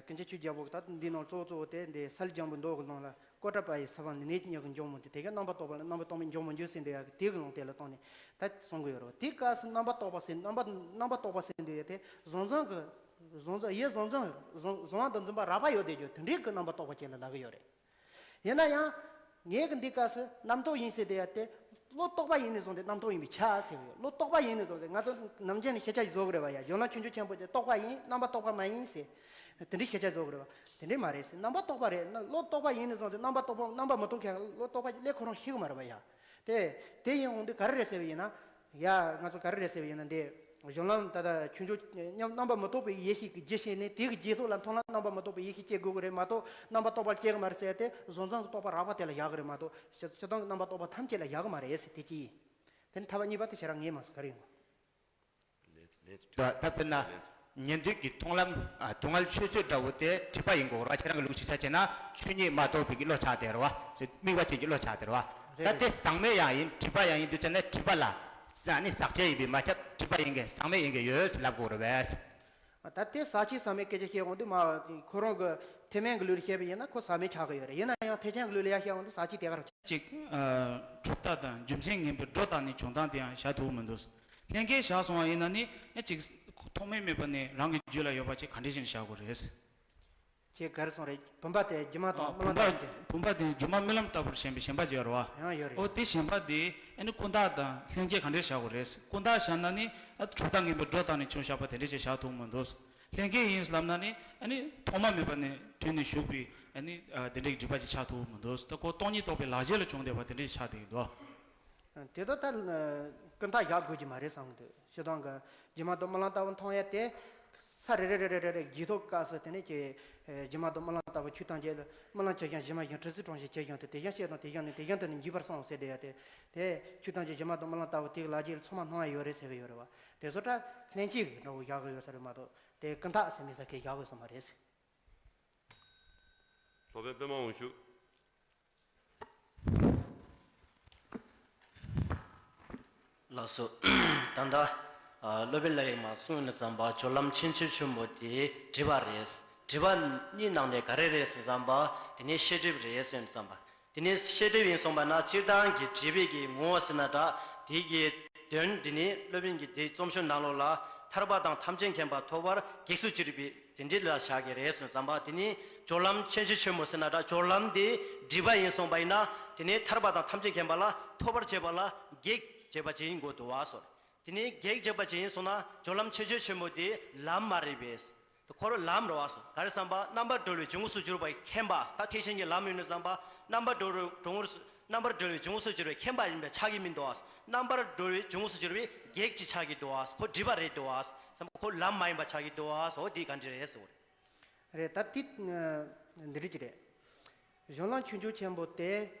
ཀུན་མཁྱེན་ཆོས་རྒྱལ་པོ་ད་འདི་ནང་གཙོ་བོ་གཙོ་བོ་དེ་འདི་གསལ་སྦྱང་བུ་མདོ་གི་ནང་ལ་ཀོ་ཏྲ་པ་ཡི་ས་བོན་ནི་ནད་ཀྱི་ཉག་གི་འཇོམས་མོ་དེ། དེ་ག་རྣམ་པར་རྟོག་པ་ལ་རྣམ་པར་རྟོག་མེད་འཇོམས་མོ་འཇུག་ཟེར་འདི་ཡག་གི་དེ་གི་ལུང་དེ་ལ་བཏང་ནས་ད་གསུང་གི་ཡོད་རེད་བ། དེ་སྐབས་སུ་རྣམ་པར་རྟོག་པ་ཟེར་རྣམ་པར་རྣམ་པར་རྟོག་པ་ཟེར་འདི་ཡ་དེ་གཟུང་འཛིན་གི་གཟུང་འཛིན་ཡེ་གཟུང་འཛིན་གཟུང་གཟུང་བ་དང་འཛིན་པ་རགས་པ་ཡོད་དེ་རྒྱུ་དེ་འདྲའི་གི་རྣམ་པར་རྟོག་པ་ཅན་ལ་ལབ་གི་ཡོད་རེད། ཡིན་ན་ཡང་། ངས་གི་འདི་སྐབས་སུ་རྣམ་རྟོག་ཡིན་ཟེར་དེ་ཡ་དེ། བློ་རྟོག་པ་ཡིན་ནས་བཟུང་སྟེ་རྣམ་རྟོག་ཡིན་པས་ཁྱབ་ཟེར་བའི་བློ་རྟོག་པ་ཡིན་ནས་བཟུང་སྟེ་ང་ཚོ་ནམ་རྒྱུན་ནས་ཤེས་བྱ་བཟོ་གི་རེད་བ་ཡ། གཞུང་ལམ་ཆོས་འབྱུང་ཆེན་པོ་དེ་རྟོག་པ་ཡིན། རྣམ་པར་རྟོག་པ་མ་ཡིན་ཟེར། དེ་འདྲའི་ཤེས་བྱ་བཟོ་གི་རེད་བ། དེ་འདྲའི་མ་རེད་ཟེར། རྣམ་པར་རྟོག་པ་རེད། ན་བློ་རྟོག་པ་ཡིན་ནས་བཟུང་སྟེ་རྣམ་པར་རྟོག་པ་རྣམ་པར་མི་རྟོག་མཁན་བློ་རྟོག་པ་ལས་ཁོ་རང་ཤེས་གི་མ་རེད་བ་ཡ། དེ་དེ་ཡིན་འོང་དུས་ག་རེ་རེད་ཟེར་བ་ཡིན་ན། ཡ། ང་ཚོ་ག་རེ་རེད་ཟེར་བ་ཡིན་ན་འདི། གཞུང་ལམ་ད་ལྟ་ཆོས་འབྱུང་མཉམ་རྣམ་པར་མི་རྟོག་པའི་ཡེ་ཤེས་ཀྱི་རྒྱུ་ཤེས་ནས་དེ་གི་རྗེས་ཐོག་ལ་མཐོང་ལམ་རྣམ་པར་མི་རྟོག་པའི་ཡེ་ཤེས་སྐྱེ་དགོས་ཀྱི་རེད་མ་གཏོགས་རྣམ་པར་རྟོག་པ་སྐྱེ་གི་མ་རེད་ཟེར་ཏེ་གཟུང་འཛིན་གྱི་རྟོག་པ་རགས་པ་དེ་ལ་བཞག་གི་རེད་མ་གཏོགས་སྤྱི་སྤྱི་དོན་གྱི་རྣམ་པར་རྟོག་པ་ཐམས་ཅད་ལ་བཞག་གི་མ་རེད་ཟེར། དེ་ཅི་ཡིན། དེ་ནི་ཐལ་བ་གཉིས་པ་དེ་ཁྱེད་རང་ངེས་མ་སོང་། ག་རེ་ཡིན་གོ། ད་ད་དཔེར་ན་ཉན་ཐོས་ཀྱི་མཐོང་ལམ། ཨ། སྡུག་བསྔལ་ཆོས་ཚོད་འདྲ་བོ་དེ་སྒྲིབ་པ་ཡིན་དགོས་རེད་བ། ཁྱེད་རང་གི་ལུགས་ཤེས་བྱ་བྱས་ན་ཆོས་ཉིད་མ་རྟོགས་པའི་གི་བློ་ཆགས་བསྡད་རེད་བ། དམིགས་པ་ཅན་གྱི་བློ་ཆགས་བསྡད་རེད་བ། རེད་ད་རེད། དེ་ཟག་མེད་ཡང་ཡིན་སྒྲིབ་པ་ཡང་ཡིན་དུས་ཙ་ནས་སྒྲིབ་པ་ལ་ཟག་ནི་ཟག་བཅས་ཡིན་པས་མ་ཁྱབ། སྒྲིབ་པ་ཡིན་མཁན་ཟག་མེད་ཡིན་མཁན་ཡོད་ཟེར་ལབ་དགོས་རེད་བས། ད་དེ་ཟག་བཅས་ཟག་མེད་སྐད་ཆ་བཤད་འོང་དུས་མ་ཁོ་རང་གི་ཐེག་དམན་གྱི་ལུགས་ལ་བཤད་པ་ཡིན་ན་ཁོ་ཟག་མེད་ཆགས་ཀྱི་ཡོད་རེད། ཡིན་ན་ཡང་ཐེག་ཆེན་གྱི་ལུགས་ལ་ཡར་བཤད་འོང་དུས་ཟག་བཅས་དེ་ག་རང་། གཅིག་ཨ། གྲུབ་མཐའ་དང་རྒྱུ་མཚན་ངན་པའི་སྒྲོ་བཏགས་ནས་བྱུང་སྟངས་དེ་ཡང་བཞག་ཐུབ་མི་འདུག་ལྷན་སྐྱེས་བཞག་སོང་བ་ཡིན་ན་ནི་ཡང་གཅིག་ཐོག་མེད་མེད་པ་ནས་རང་གི་རྒྱུད་ལ་ཡོད་པ་ཅིག་ག་འདྲ་ཞིག་བཞག་དགོས་རེད། ཁྱེད་ག་རེ་གསུངས་རེད། བུམ་པ་དེ་སྒྱུ་མ་དང་རྨི་ལམ་ལྟ་བུ་ཞིག་བུམ་པ་དེ་སྒྱུ་མ་རྨི་ལམ་ལྟ་བུར་ཞེན་པའི་ཞེན་པ་ཅིག་ཡོད་རེད་བ། ཡང་ཡོད་རེད། ཨོ་དེ་ཞེན་པ་དེ་ཨ་ནི་ཀུན་བརྟགས་དང་ལྷན་སྐྱེས་ག་འདྲ་བཞག་དགོས་རེད། ཀུན་བརྟགས་བཞག་ན་ནི་ཨ་གྲུབ་མཐའ་ངན་པའི་སྒྲོ་བཏགས་ནས་བྱུང་བཞག་པ་དེ་འདྲ་ཅིག་བཞག་ཐུབ་མི་འདུག་ལྷན་སྐྱེས་ཡིན་ལབ་ན་ནི་ཨ་ནི་ཐོག་མ་མེད་པ་ནས་དུས་ནས་ཞུགས་པའི་ཨ་ནི་དེ་འདྲའི་སྒྲིབ་པ་ཅིག་ཆགས་ཐུབ་མི་འདུག་ད་ཁོ་སྟོང་ཉིད་རྟོགས་པའི་ལག་རྗེས་ལ་བྱུང་བསྡད་པ་དེ་འདྲ་ཅིག་ཆགས་བསྡད་ཀྱི་འདུག་དེ་ཚོ་ད་ཀུན་བརྟགས་བཞག་དགོས་ཀྱི་མ་རེད་བསམ་གྱི་འདུག་སྤྱིར་བཏང་གི་སྒྱུ་མ་དང་རྨི་ལམ་ལྟ་བུ་མཐོང་ཡ་དེ་ས་རེ་རེ་རེ་རེ་རེ་རེ་བརྗེས་ཐོག་སྐབས་སུ་དེ་ནས་ཀྱི་སྒྱུ་མ་དང་རྨི་ལམ་ལྟ་བུ་ཆོས་ཐམས་ཅད་ལ་རྨི་ལམ་ཇི་བཞིན་བཞིན་མ་བཞིན་དྲི་ཟའི་གྲངས་བཞིན་ཇི་བཞིན་དུ་དེ་བཞིན་གཤེགས་དང་དེ་བཞིན་ནི་དེ་བཞིན་དུ་ནི་འཇུག་པར་གསུངས་ཟེར་དེ་ཡ་དེ་དེ་ཆོས་ཐམས་ཅད་སྒྱུ་མ་དང་རྨི་ལམ་ལྟ་བུ་དེ་གི་ལག་རྗེས་ལ་ཚང་མ་སྣང་ཡ་ཡོད་རེད་ཟེར་གི་ཡོད་རེད་བ། དེ་ཚོ་ད་ལྷན་སྐྱེས་ཀྱི་འདྲ་བོ་བཞག་གི་ཡོད་ས་རེད་མ་གཏོགས། དེ་ཀུན་བརྟགས་ཟེར་མི་ས་ཁའི་བཞག་དགོས་ས་མ་རེད། སློབ་དཔོན་པད་མ་དབང་ཕྱུག་ལགས་སོ། ད་ལྟ་ཨ་སློབ་དཔོན་ལགས་ཀྱིས་མར་གསུངས་ནས་བརྩམས་པ་སྦྱོར་ལམ་ཆེན་ཆེན་ཆེན་པོ་དེ་སྒྲིབ་པ་རེད། སྒྲིབ་པ་གཉིས་ནང་ནས་ག་རེ་རེད་ཟེར་བརྩམས་པ་དེ་ནི་ཤེས་སྒྲིབ་རེད་ཟེར་ནས་བརྩམས་པ། དེ་ནས་ཤེས་སྒྲིབ་ཡིན་གསུངས་པ་ན་སྤྱིར་བཏང་གི་སྒྲིབ་པའི་གི་ངོ་བོ་ཟེར་ན་འདྲ། དེ་གི་དོན་འདི་ནི་སློབ་དཔོན་གྱིས་དེའི་རྩོམ་ཤོག་ནང་ལོགས་ལ་ཐར་པ་དང་ཐམས་ཅད་མཁྱེན་པ་ཐོབ་པར་གེགས་སུ་གྱུར་པའི་དེ་འདྲའི་ལ་བཞག་གི་རེད་ཟེར་བསམ་པ། དེ་ནི་སྦྱོར་ལམ་ཆེན་ཆེ་ཆེན་མོ་ཟེར་ན་འདྲ། སྦྱོར་ལམ་དེ་སྒྲིབ་པ་ཡིན་གསུངས་པ་ཡིན་ན་དེ་ནི་ཐར་པ་དང་ཐམས་ཅད་མཁྱེན་པ་ལ་ཐོབ་པར་བྱེད་པ་ལ་གེགས་བྱེད་པ་ཅིག་ཡིན་དགོས་འདུག་བ་སོ། དེ་ནས་གེགས་བྱེད་པ་ཅིག་ཡིན་སོང་ན་སྦྱོར་ལམ་ཆོས་སྤྱོད་ཆེན་པོ་དེ་ལམ་མ་རེད་པས། དེ་ཁོ་རང་ལམ་རེད་བ། ག་རེ་བསམ་པ། རྣམ་པར་གྲོལ་བའི་འབྱུང་ཁུངས་སུ་གྱུར་པའི་མཁྱེན་པ། ད་ཐེག་ཆེན་གྱི་ལམ་ཡིན་ན་བསམ་པ། རྣམ་པར་གྲོལ་གྲོལ་རྣམ་པར་གྲོལ་བའི་འབྱུང་ཁུངས་སུ་གྱུར་པའི་མཁྱེན་པ་ཡིན་པ་ཆགས་ཀྱི་མི་འདུག་བ། རྣམ་པར་གྲོལ་བའི་འབྱུང་ཁུངས་སུ་གྱུར་པའི་གེགས་ཅིག་ཆགས་ཀྱི་འདུག་བ། ཁོ་སྒྲིབ་པ་རེད་འདུག་བ། བསམ་པ་ཁོ་ལམ་མ་ཡིན་པ་ཆགས་ཀྱི་འདུག་བ། འོ་དེ་ག་འདྲ་རེད་ཟེར་བ་རེད། རེད། ད་དེ་འདི་འདྲ་ཅིག་རེད། གཞུང་ལམ་ཆོས་སྤྱོད་ཆེན་པོ་དེ་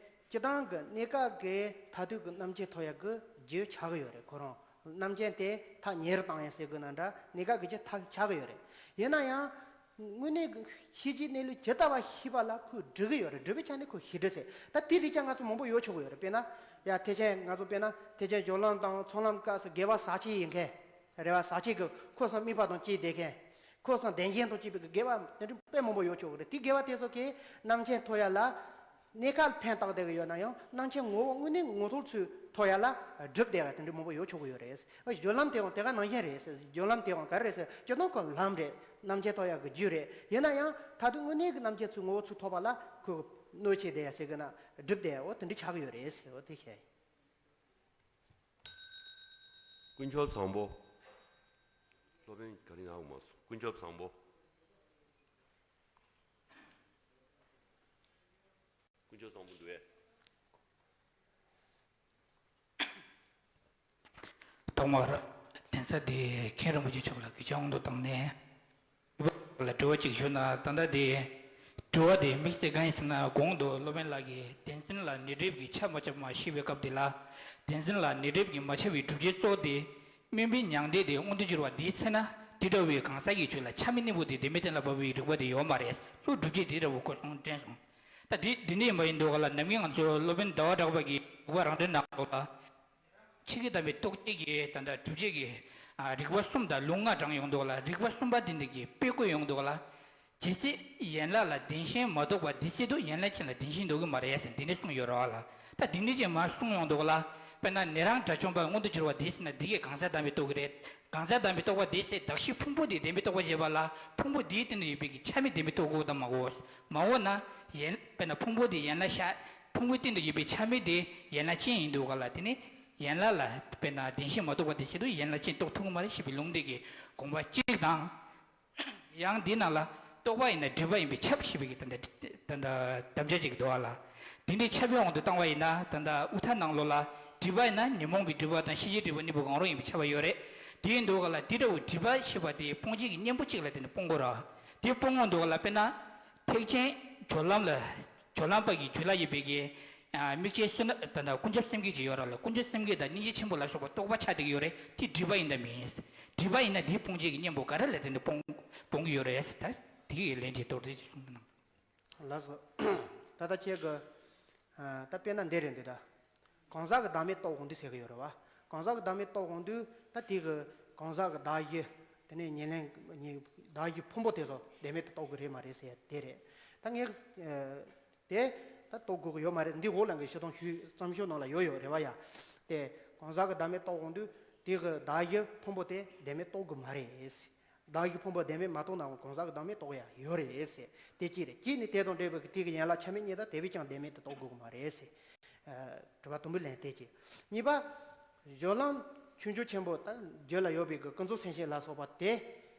སྤྱིར་བཏང་གི་གནས་སྐབས་ཀྱི་མཐར་ཐུག་གི་རྣམ་མཁྱེན་ཐོབ་ཡག་གི་རྒྱུ་ཆགས་ཀྱི་ཡོད་རེད། ཁོ་རང་རྣམ་མཁྱེན་དེ་ཐག་ཉེ་རུ་བཏང་ཡག་ཟེར་དགོས་ན་འདྲ། གནས་སྐབས་ཀྱི་རྒྱུ་ཐག་ཆགས་ཀྱི་ཡོད་རེད། ཡིན་ན་ཡང་དངོས་གནས་ཀྱི་ཤེས་བྱའི་གནས་ལུགས་ཇི་ལྟ་བ་ཤེས་པ་ལ་ཁོས་སྒྲིབ་ཀྱི་ཡོད་རེད། སྒྲིབ་པའི་ཆ་ནས་ཁོ་ཤེས་སྒྲིབ་ཟེར། ད་དེ་རིགས་ཀྱང་ང་ཚོ་མང་པོ་ཡོད་ཆོག་གི་ཡོད་རེད། དཔེར་ན་ཡ་ཐེག་ཆེན། ང་ཚོ་དཔེར་ན་ཐེག་ཆེན་སྦྱོར་ལམ་དང་ཚོགས་ལམ་སྐབས་སུ་དགེ་བ་ཟག་བཅས་ཡིན་མཁན་རེད་བ། ཟག་བཅས་ཀྱི་ཁོ་སང་དམིགས་པ་དང་བཅས་བསྡད་མཁན། ཁོ་སང་བདེན་ཞེན་དང་བཅས་པའི་དགེ་བ་དེ་འདྲ་དཔེ་མང་པོ་ཡོད་ཆོག་གི་རེད། དེ་དགེ་བ་དེ་ཚོ་གིས་རྣམ་མཁྱེན་ཐོབ་ཡ་ལ་གནས་སྐབས་ཕན་བཏགས་བསྡད་ཀྱི་ཡོད་ན་ཡང་། རྣམ་མཁྱེན་ངོ་བོ་དངོས་གནས་ངོ་ཐོག་ཚུར་ཐོབ་ཡ་ལ་སྒྲིབ་བསྡད་ཡ་དེ་འདྲ་མང་པོ་ཡོད་ཆོག་གི་ཡོད་རེད། སྦྱོར་ལམ་དེའང་དེ་ག་ནང་བཞིན་རེད། སྦྱོར་ལམ་དེའང་ག་རེ་རེད་ཟེར། སྤྱིར་བཏང་ཁོ་ལམ་རེད། རྣམ་མཁྱེན་ཐོབ་ཡ་གི་རྒྱུ་རེད། ཡིན་ན་ཡང་མཐར་ཐུག་དངོས་གནས་ཀྱི་རྣམ་མཁྱེན་ཚུར་ངོ་བོ་ཚུར་ཐོབ་པ་ལ་ཁོ་གནོད་བྱེད་བསྡད་ཡ་ཟེར་གི་ན་སྒྲིབ་བསྡད་ཡ། འོ་དེ་འདྲ་ཆགས་ཀྱི་ཡོད་རེད་ཟེར། འོ་དེ་བཤད་ཡིན། དཀོན་མཆོག་བཟང་པོ། སློབ་དཔོན་ག་རེ་ཡོང་མ་སོང་། དཀོན་མཆོག་བཟང་པོ། དཀོན་མཆོག་བཟང་པོ་འདུག་ཨེ། ཐོག་མར་གདན་ས་འདི་མཁན་རིན་པོ་ཆེ་མཆོག་ལ་གུས་ཕྱག་སྔོན་དུ་བཏང་ནས། ལ་དྲི་བ་གཅིག་ཞུ་ན། ད་ལྟ་དེ་དྲི་བ་དེ་དམིགས་བསལ་གང་ཡིན་ཟེར་ན། གོང་དུ་སློབ་དཔོན་ལགས་ཀྱིས་བདེན་འཛིན་ལ་ནི་སྒྲིབ་ཀྱིས་ཁྱབ་མ་ཁྱབ་མ་ཞུས་པའི་སྐབས་དེ་ལ། བདེན་འཛིན་ལ་ནི་སྒྲིབ་ཀྱིས་མ་ཁྱབ་པའི་སྒྲུབ་བྱེད་གཙོ་བོ་དེ་དམིགས་པའི་མྱང་འདས་དེ་མངོན་དུ་གྱུར་པ་དེའི་ཚེ་ན། དེ་འདྲ་བའི་གང་ཟག་གི་རྒྱུད་ལ་ཆ་མེད་གཉེན་པོ་དེ་བདེན་མེད་གཏན་ལ་ཕབ་པའི་རིགས་པ་དེ་ཡོད་མ་རེད། གཙོ་བོ་སྒྲུབ་བྱེད་དེ་འདྲ་བོ་ཁོ་སོང་དྲན་སོང་། ད་དེ་འདི་འདྲ་ཡིན་པ་ཡིན་དུས་ག་ལ། ནམ་རྒྱུན་ང་ཚོ་སློབ་དཔོན་ཟླ་བ་གྲགས་པ་གི་རིགས་པ་རང་འགྲེལ་ནང་ལོགས་ལ། ཕྱི་གི་དམ་པའི་རྟོག་བཅས་ཀྱི་ད་ལྟ་སྒྲུབ་བྱེད་ཀྱི་ཨ་རིགས་པ་གསུམ་དང་ལུང་ལྔ་དྲངས་ཡོང་དུས་ལ། རིགས་པ་གསུམ་པ་དེ་འདི་གི་དཔེ་བཀོད་ཡོང་དུས་ལ། ཇི་སྲིད་ཡན་ལག་ལ་བདེན་ཞེན་མ་གཏོགས་པ་དེ་སྲིད་དུ་ཡན་ལག་ཅན་ལ་བདེན་ཞེན་འདོགས་ཀྱི་མ་རེད་ཟེར་འདི་ནས་གསུངས་ཡོད་རེད་བ་ལ། ད་འདི་འདྲ་ཅིག་མར་གསུངས་ཡོང་དུས་ལ། དཔེར་ན་ནི་རང་དགྲ་བཅོམ་པ་མངོན་དུ་གྱུར་པ་དེ་ཟེར་ན་འདི་གའི་གང་ཟག་དམ་པའི་རྟོག་གི་རེད། གང་ཟག་དམ་པའི་རྟོག་པ་དེ་ཟེར་གདགས་གཞི་ཕུང་པོ་དེ་བདེན་པའི་རྟོག་པ་བྱེད་པ་ལ། ཕུང་པོ་དེའི་སྟེང་དུ་ཡོད་པའི་གི་ཆ་མེད་བདེན་པའི་རྟོག་དགོས་དང་མ་དགོས། མ་འོངས་ན་ཡན་དཔེར་ན་ཕུང་པོ་དེ་ཡན་ལག་ཤ། ཕུང་པོའི་སྟེང་དུ་ཡོད་པའི་ཆ་མེད་དེ་ཡན་ལག་ཅན་ཡིན་དུས་ག་ལ། དེ་ནི་ཡན་ལག་ལ་དཔེར་ན་བདེན་ཞེན་མ་གཏོགས་པ་དེ་ཆེད་དུ་ཡན་ལག་ཅན་རྟོགས་ཐུབ་ཀྱི་མ་རེད་ཞེས་པའི་ལུང་འདི་གི་དགོངས་པ་གཅིག་དང་། ཡང་འདི་ནང་ལ་རྟོག་པ་ཡིན་ན་སྒྲིབ་པ་ཡིན་པས་ཁྱབ་ཞེས་པའི་གི་ད་ལྟ་ད་ལྟ་དམ་བཅའ་ཅིག་འདུག་བ་ལ། དེ་འདྲའི་ཁྱབ་པའི་དབང་དུ་བཏང་བ་ཡིན་ན། ད་ལྟ་དབུ་མཐའ་ནང་ལོགས་ལ་སྒྲིབ་པ་ཡིན་ན་ཉོན་མོངས་པའི་སྒྲིབ་པ་དང་ཤེས་བྱའི་སྒྲིབ་པ་གཉིས་པོ་གང་རུང་ཡིན་པས་ཁྱབ་པ་ཡོད་རེད། དེ་ཡིན་དུས་ག་ལ་དེ་འདྲ་བའི་སྒྲིབ་པ་ཞེས་པ་དེ་སྤོང་བྱེད་ཀྱི་གཉེན་པོ་གཅིག་ལ་དེ་ནི་སྤོང་དགོས་ར། དེ་སྤོང་དགོས་དུས་ག་ལ། དཔེར་ན། ཐེག་ཆེན་སྦྱོར་ལམ་ལ། སྦྱོར་ལམ་པ་གི་རྒྱུད་ལ་ཡོད་པའི་གི་ཨ་དམིགས་བཅས་བསོད་ནམས་དང་། ད་ཀུན་ཁྱབ་སེམས་བསྐྱེད་ཅིག་ཡོད་ར་ལ། ཀུན་ཁྱབ་སེམས་བསྐྱེད་དང་སྙིང་རྗེ་ཆེན་པོ་ལ་སོགས་པ་རྟོགས་པ་ཆགས་བསྡད་ཀྱི་ཡོད་རེད། དེ་སྒྲིབ་པ་ཡིན་དང་མིན། སྒྲིབ་པ་ཡིན་ན་དེ་སྤོང་བྱེད་ཀྱི་གཉེན་པོ་ག་རེ་ལ་བརྟེན་ནས་སྤོང་སྤོང་གི་ཡོད་རེད། ད་དེ་གི་ལན་དེ་མདོར་བསྡུས་ཅིག་གསུངས་གནང་། ལགས་སོ། ད་ལྟ་ཁྱེད་ཀྱི་ཨ་ད་དཔེར་ན་འདི་རེད་འདུག་ད། གང་ཟག་གི་བདག་མེད་རྟོགས་དགོས་དུས་ཟེར་གི་ཡོད་རེད་བ། གང་ཟག་གི་བདག་མེད་རྟོགས་དགོས་དུས་ད་དེ་གི་གང་ཟག་གི་བདག་གཞི། དེ་ནས་ཉེར་ལེན་ཉེ་བདག་གཞི་ཕུང་པོ་དེ་ཚོ་བདེན་མེད་དུ་རྟོགས་གི་རེད་མ་རེད་ཟེར་དེ་རེད། ད་ངས་ཨ་དེ་ད་རྟོགས་དགོས་གི་ཡོད་མ་རེད། འདི་འོག་ལ་གི་ཞུ་དང་ཞུས་བརྩམས་ཞུས་ནང་ལ་ཡོད་ཡོད་རེད་བ་ཡ། དེ་གང་ཟག་གི་བདག་མེད་རྟོགས་དགོས་དུས་དེ་གི་བདག་གཞི་ཕུང་པོ་དེ་བདེན་མེད་རྟོགས་གི་མ་རེད། བདག་གཞི་ཕུང་པོ་བདེན་མེད་མ་རྟོགས་ན་གང་ཟག་གི་བདག་མེད་རྟོགས་ཡ་ཡོད་རེད་ཟེར། དེ་གཅིག་རེད། གཅིག་ནི་དེ་དང་འབྲེལ་བའི་གི་དེ་གི་ཡན་ལག་ཆ་མེད་གཉིས་དང་དེ་བས་ཀྱང་བདེན་མེད་དུ་རྟོགས་དགོས་གི་མ་རེད་ཟེར། ཨ་དྲི་བ་དང་པོའི་ལན་དེ་གཅིག། གཉིས་པ། སྦྱོར་ལམ་ཆོས་སྤྱོད་ཆེན་པོ་ད་རྒྱུད་ལ་ཡོད་པའི་གི་ཀུན་རྫོབ་སེམས་བསྐྱེད་ལ་སོགས་པ་དེ།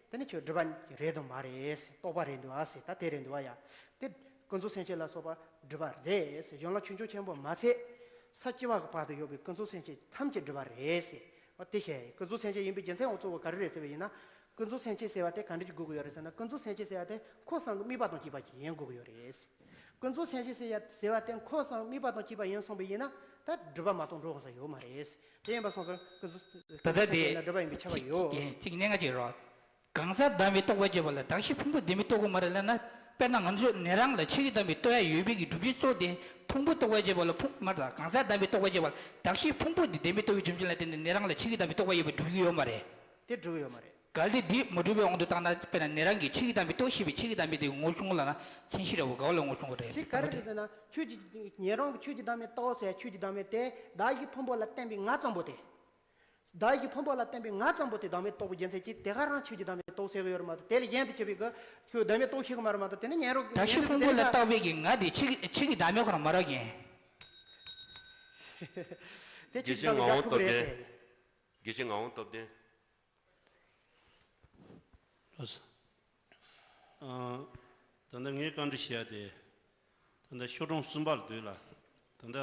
དེ་ནི་ཁྱོད་སྒྲིབ་པ་རེད་དང་མ་རེད་ཟེར། རྟོག་པ་རེད་འདུག་ཨ་ཟེར། ད་དེ་རེད་འདུག་ཨ་ཡ། དེ་ཀུན་རྫོབ་སེམས་བསྐྱེད་ལ་སོགས་པ་སྒྲིབ་པ་རེད་ཟེར། སྦྱོར་ལམ་ཆོས་སྤྱོད་ཆེན་པོ་མ་ཚད། ས་བཅུ་པ་གི་བར་དུ་ཡོད་པའི་ཀུན་རྫོབ་སེམས་བསྐྱེད་ཐམས་ཅད་སྒྲིབ་པ་རེད་ཟེར། འོ་དེ་བཤད་ཡིན། ཀུན་རྫོབ་སེམས་བསྐྱེད་ཡིན་པའི་རྒྱུ་མཚན་འོ་གཙོ་བོ་ག་རེ་རེད་ཟེར་བ་ཡིན་ན། ཀུན་རྫོབ་སེམས་བསྐྱེད་ཟེར་བ་དེ་ག་འདྲ་ཅིག་དགོས་ཀྱི་ཡོད་རེད་ཟེར་ན། ཀུན་རྫོབ་སེམས་བསྐྱེད་ཟེར་བ་དེ་འཁོར་གསུམ་གྱི་དམིགས་པ་ཅིག་ཡིན་དགོས་ཀྱི་ཡོད་རེད་ཟེར། ཀུན་རྫོབ་སེམས་བསྐྱེད་ཟེར་ཡ་ཟེར་བ་དེ་འཁོར་གསུམ་དམིགས་པ་དང་བཅས་པ་ཡིན་སོང་བ་ཡིན་ན། ད་སྒྲིབ་པ་མ་གཏོགས་འགྲོ་འོང་ས་ཡོད་མ་རེད། དེ་ཡིན་པ་སོང་ཙང་ཀུན་རྫོབ་ད་ལྟ་ཀུན་རྫོབ་སེམས་བསྐྱེད་ལ་སྒྲིབ་པ་ཡིན་པས་ཁྱབ་པ་ཡོད། གཅིག་གཅིག་གནད་འགག་ཅིག་རོ། གང་ཟག་བདག་མེད་རྟོགས་པར་བྱེད་པ་ལ་གདགས་གཞི་ཕུང་པོ་བདེན་མེད་རྟོགས་དགོས་མ་རེད་ལབ་ན། དཔེར་ན་ང་ཚོས་ནི་རང་ལ་ཆོས་ཀྱི་བདག་མེད་རྟོགས་ཡ་ཡོད་པའི་གི་སྒྲུབ་བྱེད་གཙོ་བོ་དེ་ཕུང་པོ་རྟོགས་པར་བྱེད་པ་ལ། ཕུང་མ་རེད། གང་ཟག་བདག་མེད་རྟོགས་པར་བྱེད་པ་ལ་གདགས་གཞི་ཕུང་པོ་འདི་བདེན་མེད་རྟོགས་པའི་རྒྱུ་མཚན་ལ་བརྟེན་ནས་ནི་རང་ལ་ཆོས་ཀྱི་བདག་མེད་རྟོགས་པར་བྱེད་པ་སྒྲུབ་ཀྱི་ཡོད་མ་རེད། དེ་སྒྲུབ་ཀྱི་ཡོད་མ་རེད། གལ་ཏེ་འདི་མ་གྲུབ་པའི་དབང་དུ་བཏང་ན། དཔེར་ན་ནི་རང་གིས་ཆོས་ཀྱི་བདག་མེད་རྟོགས་ཞེས་པའི་ཆོས་ཀྱི་བདག་མེད་དེ་ངོ་བསུ་ལབ་ན་མཚན་གཞི་འདྲ་བོ་ག་བ་ལ་ངོ་བསུ་དགོས་རེད་ཟེར། དེ་ག་རེ་རེད་ཟེར་ན། ཆོས་ཀྱི་ཉན་རང་གིས་ཆོས་ཀྱི་བདག་མེད་རྟོགས་ཟེར། ཆོས་ཀྱི་བདག་མེད་དེ་གདགས་གཞི་ཕུང་པོ་ལ་བརྟེན་པའི་ང་ཙམ་པོ་དེ། གདགས་གཞི་ཕུང་པོ་ལ་བརྟེན་པའི་ང་ཙམ་པོ་དེ་བདག་མེད་རྟོགས་པའི་རྒྱུ་མཚན་གྱིས་དེ་ག་རང་ཆོས་ཀྱི་བདག་མེད་རྟོགས་ཟེར་གྱི་ཡོད་རེད་མ་གཏོགས། དེ་ལས་གཞན་དུ་གྱུར་པའི་གི་ཁྱོད་བདག་མེད་རྟོགས་ཤེས་ཀྱི་མ་རེད་མ་གཏོགས། དེ་ནི་ཉན་རང་གིས་གདགས་གཞི་ཉན་རང་ཕུང་པོ་ལ་བརྟགས་པའི་གི་ང་དེ་ཆོས་ཀྱི་ཆོས་ཀྱི་བདག་མེད་ཁོ་རང་མ་རེད་ཀྱི། དེ་ཆོས་ཀྱི་བདག་མེད་ཡང་ཐུག་རེད་ཟེར། དགེ་བཤེས་ངག་དབང་སྟོབས་ལྡན། ལགས་སོ། ཨ། ད་ལྟ་ངས་བཀའ་འདྲི་ཞུ་ཡ་དེ། ད་ལྟ་ཤོག་གྲངས་གསུམ་པར་འདུག་ལ། ད་ལྟ་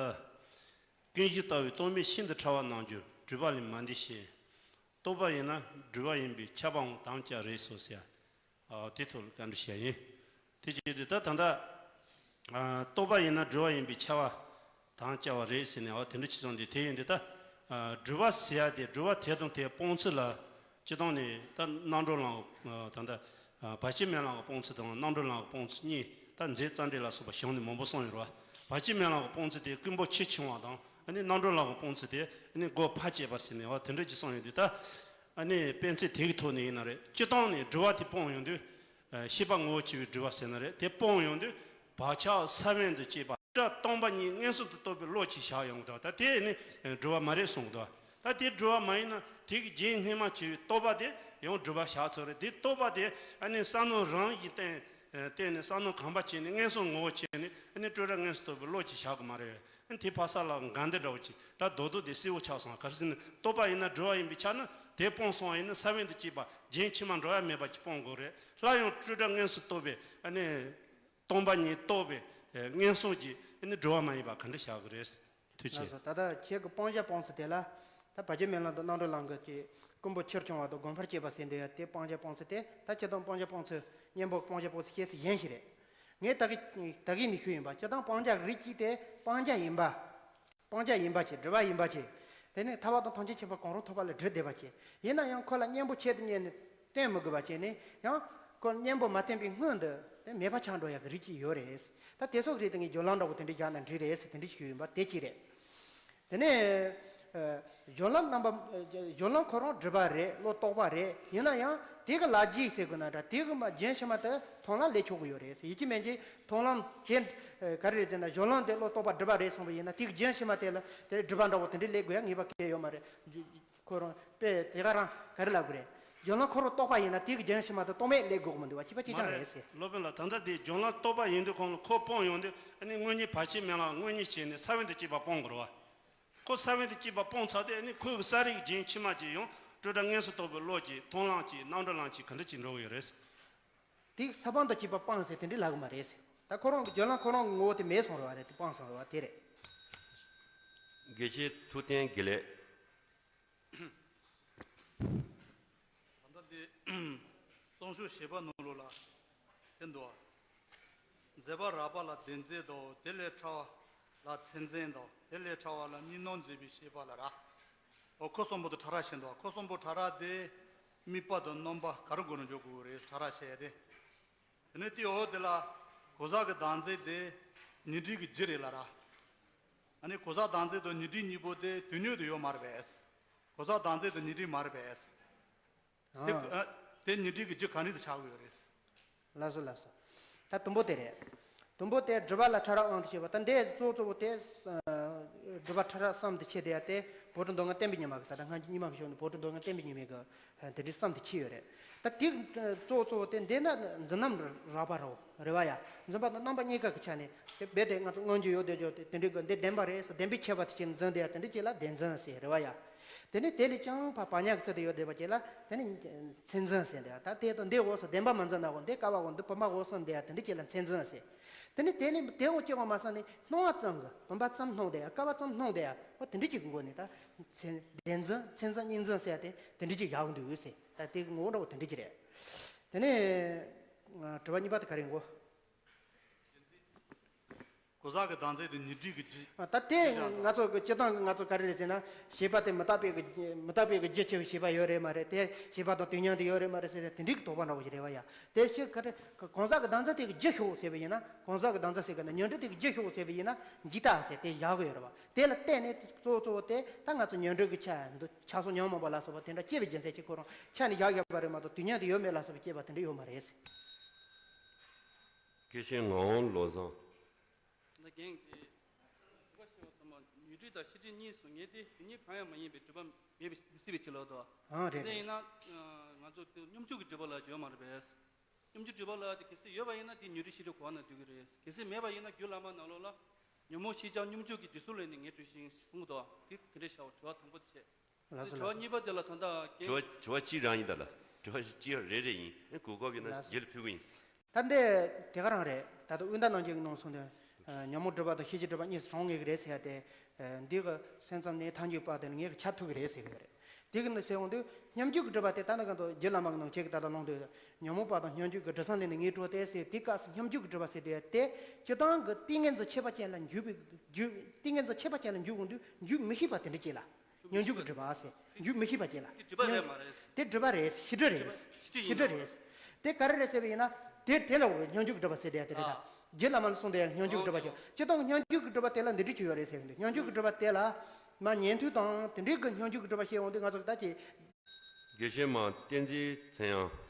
ཀུན་གཞི་ལྟ་བུའི་རྟོག་མེད་ཤིན་ཏུ་ཕྲ་བ་རྣམས་ཀྱང་སྒྲིབ་པ་ལས་མ་འདས་ཤིང་། རྟོག་པ་ཡིན་ན་སྒྲིབ་པ་ཡིན་པས་ཁྱབ་པའང་དམ་བཅའ་རེད་སོ་ཟེར། ཨ། དེ་ཐོག་ལ་བཀའ་འདྲི་ཞུ་ཡ་ཡིན། དེ་བྱས་དུས་ད་ད་ལྟ། ཨ། རྟོག་པ་ཡིན་ན་སྒྲིབ་པ་ཡིན་པས་ཁྱབ་པ་དམ་བཅའ་བ་རེད་ཟེར་ནས། ཨ། དེ་འདྲ་ཅིག་གསུངས་ཏེ། དེ་ཡིན་དུས་ད། ཨ། སྒྲིབ་པ་ཟེར་ཡ་དེ་སྒྲིབ་པ་དེ་དང་དེ་སྤོང་ཚུལ་ལ། སྤྱིར་བཏང་ནས་ད་རྣམ་གྲོལ་གླིང་གི། ཨ། ད་ལྟ། ཨ། བར་ཆད་མེད་གླིང་གི་སྤོང་ཚུལ་དང་རྣམ་གྲོལ་གླིང་གི་སྤོང་ཚུལ་གཉིས། ད་མཛད་རྩ་འགྲེལ་ལ་སོགས་པ་གཞུང་ནས་མང་པོ་གསུངས་ཡོད་རེད་བ། བར་ཆད་མེད་གླིང་གི་སྤོང་ཚུལ་དེ་རྐུན་པོ་ཆེ་ཆུང་བ་དང་། ཨ་ནི་རྣམ་གྲོལ་གླིང་གི་སྤོང་ཚུལ་དེ་ཨ་ནི་སྒོ་ཕ་བཅད་པ་ཟེར་ནས། ཨ། དེ་འདྲ་ཅིག་གསུངས་ཡོད་དུས་ད། ཨ་ནི་དཔེ་མཚོན་དེ་གི་ཐོག་ནས་ཡིན་ན་རེད། སྤྱིར་བཏང་ནས་སྒྲིབ་པ་དེ་སྤོང་ཡོང་དུས། ཨ། ཤེས་པ་ངོ་བོ་ཆེ་བའི་སྒྲིབ་པ་ཟེར་ན་རེད། དེ་སྤོང་ཡོང་དུས་བག་ཆགས་ས་བོན་དང་བཅས་པ་སྒྲ་སྟོང་པ་ཉིད་མངོན་སུམ་དུ་རྟོགས་པའི་བློ་གཅིག་བཞག་ཡོང་གི་འདུག། ད་དེ་ནི་སྒྲིབ་པ་མ་རེད་གསུང་གི་འདུག། ད་དེ་སྒྲིབ་པ་མ་ཡིན་ན། དེ་གི་རྒྱན་སྔོན་མ་བྱས་པའི་རྟོག་པ་དེ་ཡང་སྒྲིབ་པ་བཞག་ཚར་རེད། དེ་རྟོག་པ་དེ་ཨ་ནི་བསམ་མནོ་རང་བཞིན་བསྟན། བསྟན་ནས་བསམ་མནོ་གོམས་པ་བྱས་ནས་མངོན་སུམ་ངོ་བོ་བྱས་ནས། ཨ་ནི་སྤྲོས་བྲལ་མངོན་སུམ་རྟོགས་པའི་བློ་གཅིག་བཞག་གི་མ་རེད། ཨ་ནི་དེ་ཕ་ས་ལ་འགལ་འདུ་འདྲ་བོ་ཅིག། ད་རྡོག་རྡོག་དེ་གསལ་བོ་ཆགས་སོང་། ག་རེ་ཟེར་ན། རྟོག་པ་ཡིན་ན་སྒྲིབ་པ་ཡིན་པས་ཁྱབ་ན། དེ་སྤོང་སོང་བ་ཡིན་ན་ས་བོན་དང་བཅས་པ་རྒྱན་ཕྱི་མ་འགྲོ་ཡ་མེད་པ་ཅིག་སྤོང་དགོས་རེད། སླར་ཡང་སྤྲོས་བྲལ་མངོན་སུམ་རྟོགས་པའི། ཨ་ནི་སྟོང་པ་ཉིད་རྟོགས་པའི་མངོན་སུམ་གྱི། ཨ་ནི་སྒྲིབ་པ་མ་ཡིན་པ་ག་འདྲ་བཞག་གི་རེད། ཐུགས་རྗེ་ཆེ། ལགས་སོ། ད་ལྟ་ཁྱེད་ཀྱི་སྤང་བྱ་སྤོང་ཚུལ་དེ་ལ། ད་བར་ཆད་མེད་གླིང་དང་རྣམ་གྲོལ་གླིང་གི་ཅིག་རྐུན་པོ་ཆེར་ཆུང་བ་དང་སྒོ་ཕར་བཅད་པ་ཟེར་འདུག་ཡ། དེ་སྤང་བྱ་སྤོང་ཚུལ་དེ། ད་སྤྱིར་བཏང་སྤང་བྱ་སྤོང་ཚུལ། གཉེན་པོ་སྤང་བྱ་སྤོང་ཚུལ་བཤད་ཚུལ་གཞན་ཞིག་རེད། ངས་ད་གིན་ད་གིན་ནས་ཞུས་ཡིན་པ། སྤྱིར་བཏང་སྤང་བྱ་རིགས་གཅིག་དེ་སྤང་བྱ་ཡིན་པ། སྤང་བྱ་ཡིན་པ་བྱས། སྒྲིབ་པ་ཡིན་པ་བྱས། དེ་ནས་ཐར་པ་དང་ཐམས་ཅད་མཁྱེན་པ་གང་རུང་ཐོབ་པ་ལ་སྒྲིབ་བསྡད་པ་བྱས། ཡིན་ན་ཡང་ཁོ་ལ་གཉེན་པོ་ཆེད་དུ་གཉེར་ནས་བསྟེན་མི་དགོས་པ་བྱས་ནས། ཡང་ཁོ་གཉེན་པོ་མ་བསྟེན་པའི་སྔོན་དུ་དེ་མེད་པ་ཆགས་འགྲོ་ཡག་གི་རིགས་གཅིག་ཡོད་རེད། ད་དེ་ཚོ་རིགས་དེ་ངས་སྦྱོར་ལམ་འདྲ་བོ་དེ་འདྲ་བཞག་ན་འགྲིག་རེད་ཟེར། དེ་འདྲ་ཞུས་ཡིན་པ་དེ་གཅིག་རེད། དེ་ནས། ཨ། སྦྱོར་ལམ་རྣམ་པ། སྦྱོར་ལམ་ཁོ་རང་སྒྲིབ་པ་རེད། བློ་རྟོག་པ་རེད། ཡིན་ན་ཡང་དེ་གི་ལ་རྒྱུ་ཟེར་དགོས་ན་འདྲ། དེ་གི་མ་རྒྱུན་ཕྱི་མ་དེ་མཐོང་ལམ་ལས་ཆོག་གི་ཡོད་རེད་ཟེར། ཡིད་ཀྱི་མེད་ཀྱི་མཐོང་ལམ་གཞན། ཨ། ག་རེ་རེད་ཟེར་ན། སྦྱོར་ལམ་དེ་བློ་རྟོག་པ་སྒྲིབ་པ་རེད་གསུངས་པ་ཡིན་ན། དེ་གི་རྒྱུན་ཕྱི་མ་དེ་ལ་དེ་སྒྲིབ་པ་འདྲ་བོ་དེ་འདྲ་སླེབས་དགོས་ཡ་ངེས་པ་གང་ཡང་ཡོད་མ་རེད། ཁོ་རང་དཔེ་དེ་ག་རང་ག་རེ་ལབ་དགོས་རེད། སྦྱོར་ལམ་ཁོ་རང་རྟོག་པ་ཡིན་ན་དེ་གི་རྒྱུན་ཕྱི་མ་དེ་རྟོག་མེད་སླེབས་དགོས་ཀྱི་མི་འདུག་བ། ཅི་བ་ཅི་མ་ཅང་རེད་ཟེར། སློབ་དཔོན་ལགས། ད་ལྟ་དེ་སྦྱོར་ལམ་རྟོག་པ་ཡིན་དུས་གོང་ལ་ཁོ་སྤོང་ཡོང་དུས། ཨ་ནི་དངོས་གཉེན་བར་ཆད་མེད་ལ་དངོས་གཉེན་བྱས་ནས་ས་བོན་དང་བཅས་པ་སྤོང་དགོས་རེད་བ། ཁོ་ས་བོན་དང་བཅས་པ་སྤོང་ཚར་དུས། ཨ་ནི་ཁོའི་གི་ས་རིག་རྒྱུན་ཕྱི་མ་གཅིག་ཡང་སྤྲོས་བྲལ་མངོན་སུམ་རྟོགས་པའི་བློ་གཅིག། མཐོང་ལམ་གཅིག། རྣམ་གྲོལ་ལམ་གཅིག། ག་འདྲ་ཅིག་འགྲོ་གི་ཡོད་རེད། དེ་ས་བོན་དང་བཅས་པ་སྤངས་ཟེར་དེ་འདྲ་ལབ་གི་མ་རེད་ཟེར། ད་ཁོ་རང་གི་སྦྱོར་ལམ་ཁོ་རང་གི་ངོ་བོ་དེ་མེད་སོང་རེད་བ། རེད། དེ་སྤངས་སོང་རེད་བ། དེ་རེད། དགེ་བཤེས་ཐུབ་བསྟན་དགེ་ལེགས། ད་ལྟ་འདི་རྩོམ་ཤོག་བཞི་པ་ནང་ལོགས་ལ་དེ་འདུག་བ། མཛད་པ་རགས་པ་ལ་བདེན་འཛིན་དང་། དེ་ལས་ཕྲ་བ་ལ་མཚན་འཛིན་དང་། དེ་ལས་ཕྲ་བ་ལ་གཉིས་སྣང་འཛིན་པའི་ཤེས་པ་ལ་ར། འོ། ཁོ་གསུམ་པོ་དེ་ཕྲ་རགས་བཤད་འདུག། ཁོ་གསུམ་པོ་ཕྲ་རགས་དེ་དམིགས་པ་དང་རྣམ་པ་ག་རེ་སྒོ་ནས་འཇོག་དགོས་རེད། ཕྲ་རགས་བཤད་ཡ་དེ། དེ་ནས་དེའི་འོག་དེ་ལ་གང་ཟག་གི་བདག་འཛིན་དེ་ཉོན་སྒྲིབ་ཀྱི་རྒྱུ་རེད་ལབ་ར། ཨ་ནི་གང་ཟག་བདག་འཛིན་དང་ཉོན་སྒྲིབ་གཉིས་པོ་དེ་དུས་མཉམ་དུ་ཡོད་མ་རེད་པས། གང་ཟག་བདག་འཛིན་དང་ཉོན་སྒྲིབ་མ་རེད་པས། དེ། ཨ། ཨ། དེ་ཉོན་སྒྲིབ་ཀྱི་རྒྱུ་ག་འདྲ་ཞིག་ཆགས་ཀྱི་ཡོད་རེད། ལགས་སོ། ལགས་སོ། ད་དུམ་བུ་དེ་རེད། དུམ་བུ་དེ་སྒྲིབ་པ་ལ་ཕྲ་རགས་དབང་དུ་བྱས་པ། ད་འདི་གཙོ་བོ་གཙོ་བོ་དེ། ཨ། སྒྲིབ་པ་ཕྲ་རགས་གསུམ་དུ་ཕྱེ་བསྡད་ཡ་དེ་བོད་ཀྱི་མདོ་སྔགས་བསྟན་པའི་ཉི་མ་གི། ད་ལྟ་སྔ་ཕྱི་གཉིས་མ་གི་ཞོར་ནས་བོད་ཀྱི་མདོ་སྔགས་བསྟན་པའི་ཉི་མ་གི། ཨ། དེ་འདྲའི་གསུམ་དུ་ཕྱེ་ཡོད་རེད། ད་དེ་གཙོ་བོ་གཙོ་བོ་དེ་འདི་ན་འཛིན་རྣམ་རགས་པ་རེད་བ། རེད་བ་ཡ། འཛིན་པ་དང་རྣམ་པ་གཉིས་ཀ་གི་ཆ་ནས་དེ་རྦད་དེ་ང་ཚོ་མངོན་གྱུར་ཡོད་དེ་ཡོད་དེ། དེ་འདྲའི་གི་འདི་བདེན་པ་རེད་ཟེར་བདེན་པའི་ཁྱད་པར་དུ་བྱས་ནས་འཛིན་བསྡད་ཡ་དེ་འདྲ་ཅིག་ལ་བདེན་འཛིན་ཟེར། རེད་བ་ཡ། དེ་ནས་དེ་ལས་ཀྱང་ཕར་བག་ཉལ་གྱི་ཚུལ་དུ་ཡོད་བསྡད་པ་ཅིག་ལ་དེ་ནི་མཚན་འཛིན་ཟེར་འདུག། ད་དེ་དང་འདི་འོག་སུ་བདེན་པ་མ་འཛིན་ན་འོ། འདི་སྐལ་བ་འོ། འདི་བུམ་པ་འོ་གསུམ་འདི་ཡ་དེ་འདྲ་ཅིག་ལ་མཚན་འཛིན་ཟེར། དེ་ནི་དེ་ལས་དེ་འོག་སྐྱེ་བ་མ་སོང་ནས་སྣང་བ་ཙམ་གྱི། བུམ་པ་ཙམ་སྣང་བསྡད་ཡ། སྐལ་བ་ཙམ་སྣང་བསྡད་ཡ། འོ། དེ་འདྲ་ཅིག་གི་སྒོ་ནས་ད་མཚན་བདེན་འཛིན་མཚན་འཛིན་གཉིས་འཛིན་ཟེར་ཡ་དེ་དེ་འདྲ་ཅིག་ཡག་འདུག་ཟེར། ད་དེ་གི་ངོ་བོ་འདྲ་བོ་དེ་འདྲ་ཅིག་རེད། དེ་ནས་དྲི་བ་གཉིས་པ་དེ་ག་རེ་ཡིན་གོ། གང་ཟག་གི་བདག་འཛིན་དེ་ཉོན་སྒྲིབ་ཀྱི་རྒྱུ། ད་དེ་ང་ཚོ་གི་སྤྱིར་བཏང་གི་ང་ཚོ་ག་རེ་རེད་ཟེར་ན། ཤེས་པ་དེ་མི་རྟག་པའི་གི། མི་རྟག་པའི་གི་རྒྱུ་ཆེ་བའི་ཤེས་པ་ཡོད་རེད་མ་རེད། དེ་ཤེས་པ་དང་དུས་མཉམ་དུ་ཡོད་རེད་མ་རེད་ཟེར་ཏེ་དེ་འདྲའི་གི་དོགས་པ་འདྲ་བོ་ཞིག་རེད་བ་ཡ། དེ་ཤེས་ག་རེ། གང་ཟག་གི་བདག་འཛིན་དེ་གི་རྒྱུ་ཤོག་ཟེར་བ་ཡིན་ན། གང་ཟག་གི་བདག་འཛིན་ཟེར་གི་ན་ཉོན་སྒྲིབ་དེ་གི་རྒྱུ་ཤོག་ཟེར་བ་ཡིན་ན་འཇིག་ལྟ་ཟེར་དེ་བཞག་གི་ཡོད་རེད་བ། དེ་ལ་བརྟེན་ནས་གཙོ་བོ་གཙོ་བོ་དེ་ད་ང་ཚོ་ཉོན་སྒྲིབ་གི་ཆ་འདུ་ཆགས་སོགས་ཉོན་མོངས་པ་ལ་སོགས་པ་དེ་འདྲ་སྐྱེ་བའི་རྒྱུ་མཚན་གྱིས་ཁོ་རང་ཆ་ནས་བཞག་ཡོད་པ་རེད་མ་གཏོགས་དུས་མཉམ་དུ་ཡོད་མེད་ལ་སོགས་པའི་སྐྱེས་པ་དེ་འདྲ་ཡོད་མ་རེད། དགེ་བཤེས་ངག་དབང་བློ་བཟང་། ད་རྒན་གྱིས་སྒྲིབ་པ་ཞེས་པ་ཚང་མ་ཉོན་སྒྲིབ་དང་ཤེས་སྒྲིབ་གཉིས་སུ་ངེས་ཏེ། དེ་གཉིས་གང་ཡང་མ་ཡིན་པའི་སྒྲིབ་པ་མེད་པའི་མི་སྲིད་པའི་ཕྱིར་ལོ་དོ། ཨང་། རེད། དེ་ཡིན་ན་ང་ཚོ་སྙོམས་འཇུག་གི་སྒྲིབ་པ་ལ་འགྱུར་བ་མ་རེད་པས། སྙོམས་འཇུག་སྒྲིབ་པ་ལ་དེ་གལ་སྲིད་ཡོད་པ་ཡིན་ན་དེ་ཉོན་སྒྲིབ་ཤེས་སྒྲིབ་གོ་བ་ན་འདུ་གི་རེད། གལ་སྲིད་མེད་པ་ཡིན་ན་རྒྱུད་བླ་མ་ནང་ལོགས་ལ་ཉོན་མོངས་ཤེས་བྱ་སྙོམས་འཇུག་གི་དྲི་གཟུགས་ལས་ནི་ངེས་གྲོལ་ཞིང་གསུངས་དོ། དེ་དེ་འདྲ་བྱའོ། དྲི་བ་དང་པོ་དེ་བྱས། ལགས་སོ། དྲི་བ་གཉིས་པ་དེ་ལ་ད་ལྟ་དྲི་བ་དྲི་བ་གཅིག་རང་ཡིན་ད་ལ། དྲི་བ་གཅིག་རེ་རེ་ཡིན། གོ་སྐབས་ཡོད་ན་ལགས་སོ། རྗེས་ལ་ཕུལ་གི་ཡིན། ད་འདི་དེ་ག་རང་རེད། ད་ལྟ་དབུས་ཟླ་ནང་བཞིན་གནང་སོང་དུས། ཉོན་མོངས་སྒྲིབ་པ་དང་ཤེས་བྱའི་སྒྲིབ་པ་གཉིས་སུ་གྲངས་ངེས་ཀྱི་རེད་ཟེར་ཡ་དེ། འདི་གི་སེམས་ཙམ་ནས་ཐལ་འགྱུར་བ་དེ་ལ་ངེས་ཀྱི་ཆ་ཐུག་གི་རེད་ཟེར་གི་རེད། དེ་གི་ནི་ཟེར་འོང་དུས་སྙོམས་འཇུག་གི་སྒྲིབ་པ་དེ་ད་ནི་གང་དུ་རྒྱུད་བླ་མ་གི་ནང་ཁྱེད་ཀྱི་ད་ལྟ་ལུང་དུ་ཉོན་མོངས་པ་དང་སྙོམས་འཇུག་གི་སྒྲིབ་སོགས་ལས་ནི་ངེས་འགྲོ་སྟེ་ཟེར། དེ་སྐབས་སུ་སྙོམས་འཇུག་གི་སྒྲིབ་པ་ཟེར་དེ་དེ་སྤྱིར་བཏང་གི་ཏིང་ངེ་འཛིན་ཁྱད་པར་ཅན་ལ་འཇུག་པའི་རྒྱུ། ཏིང་ངེ་འཛིན་ཁྱད་པར་ཅན་ལ་འཇུག་འོང་དུས་འཇུག་མི་ཤེས་པ་དེ་འདྲ་ཅིག་ལ། སྙོམས་འཇུག་གི་སྒྲིབ་པ་ཟེར། འཇུག་མི་ཤེས་པ་ཅིག་ལ། དེ་སྒྲིབ་པ་རེད་མ་རེད། དེ་སྒྲིབ་པ་རེད། ཤེས་སྒྲིབ་རེད། ཤེས་སྒྲིབ་རེད། དེ་ག་རེ་རེད་ཟེར་བ་ཡིན་ན། དེ་དེ་ལ་འོ་སྙོམས་འཇུག་གི་སྒྲིབ་པ་ཟེར་དེ་དེ་རེད་ད། རྗེ་བླ་མ་ལ་གསུངས་དེ་ཡང་སྙོམས་འཇུག་གི་སྒྲིབ་པ་ཅིག། སྤྱིར་བཏང་གི་སྙོམས་འཇུག་གི་སྒྲིབ་པ་དེ་ལ་འདི་འདྲ་ཅིག་ཡོད་རེད་ཟེར་གི་འདུག། སྙོམས་འཇུག་གི་སྒྲིབ་པ་དེ་ལ་མ་ཉན་ཐོས་དང་དེ་འདྲའི་གི་སྙོམས་འཇུག་གི་སྒྲིབ་པ་བཤད་འོང་དུས་ང་ཚོ་ད་ཅིག། དགེ་བཤེས་མ་བསྟན་འཛིན་ཚེ་དབྱངས།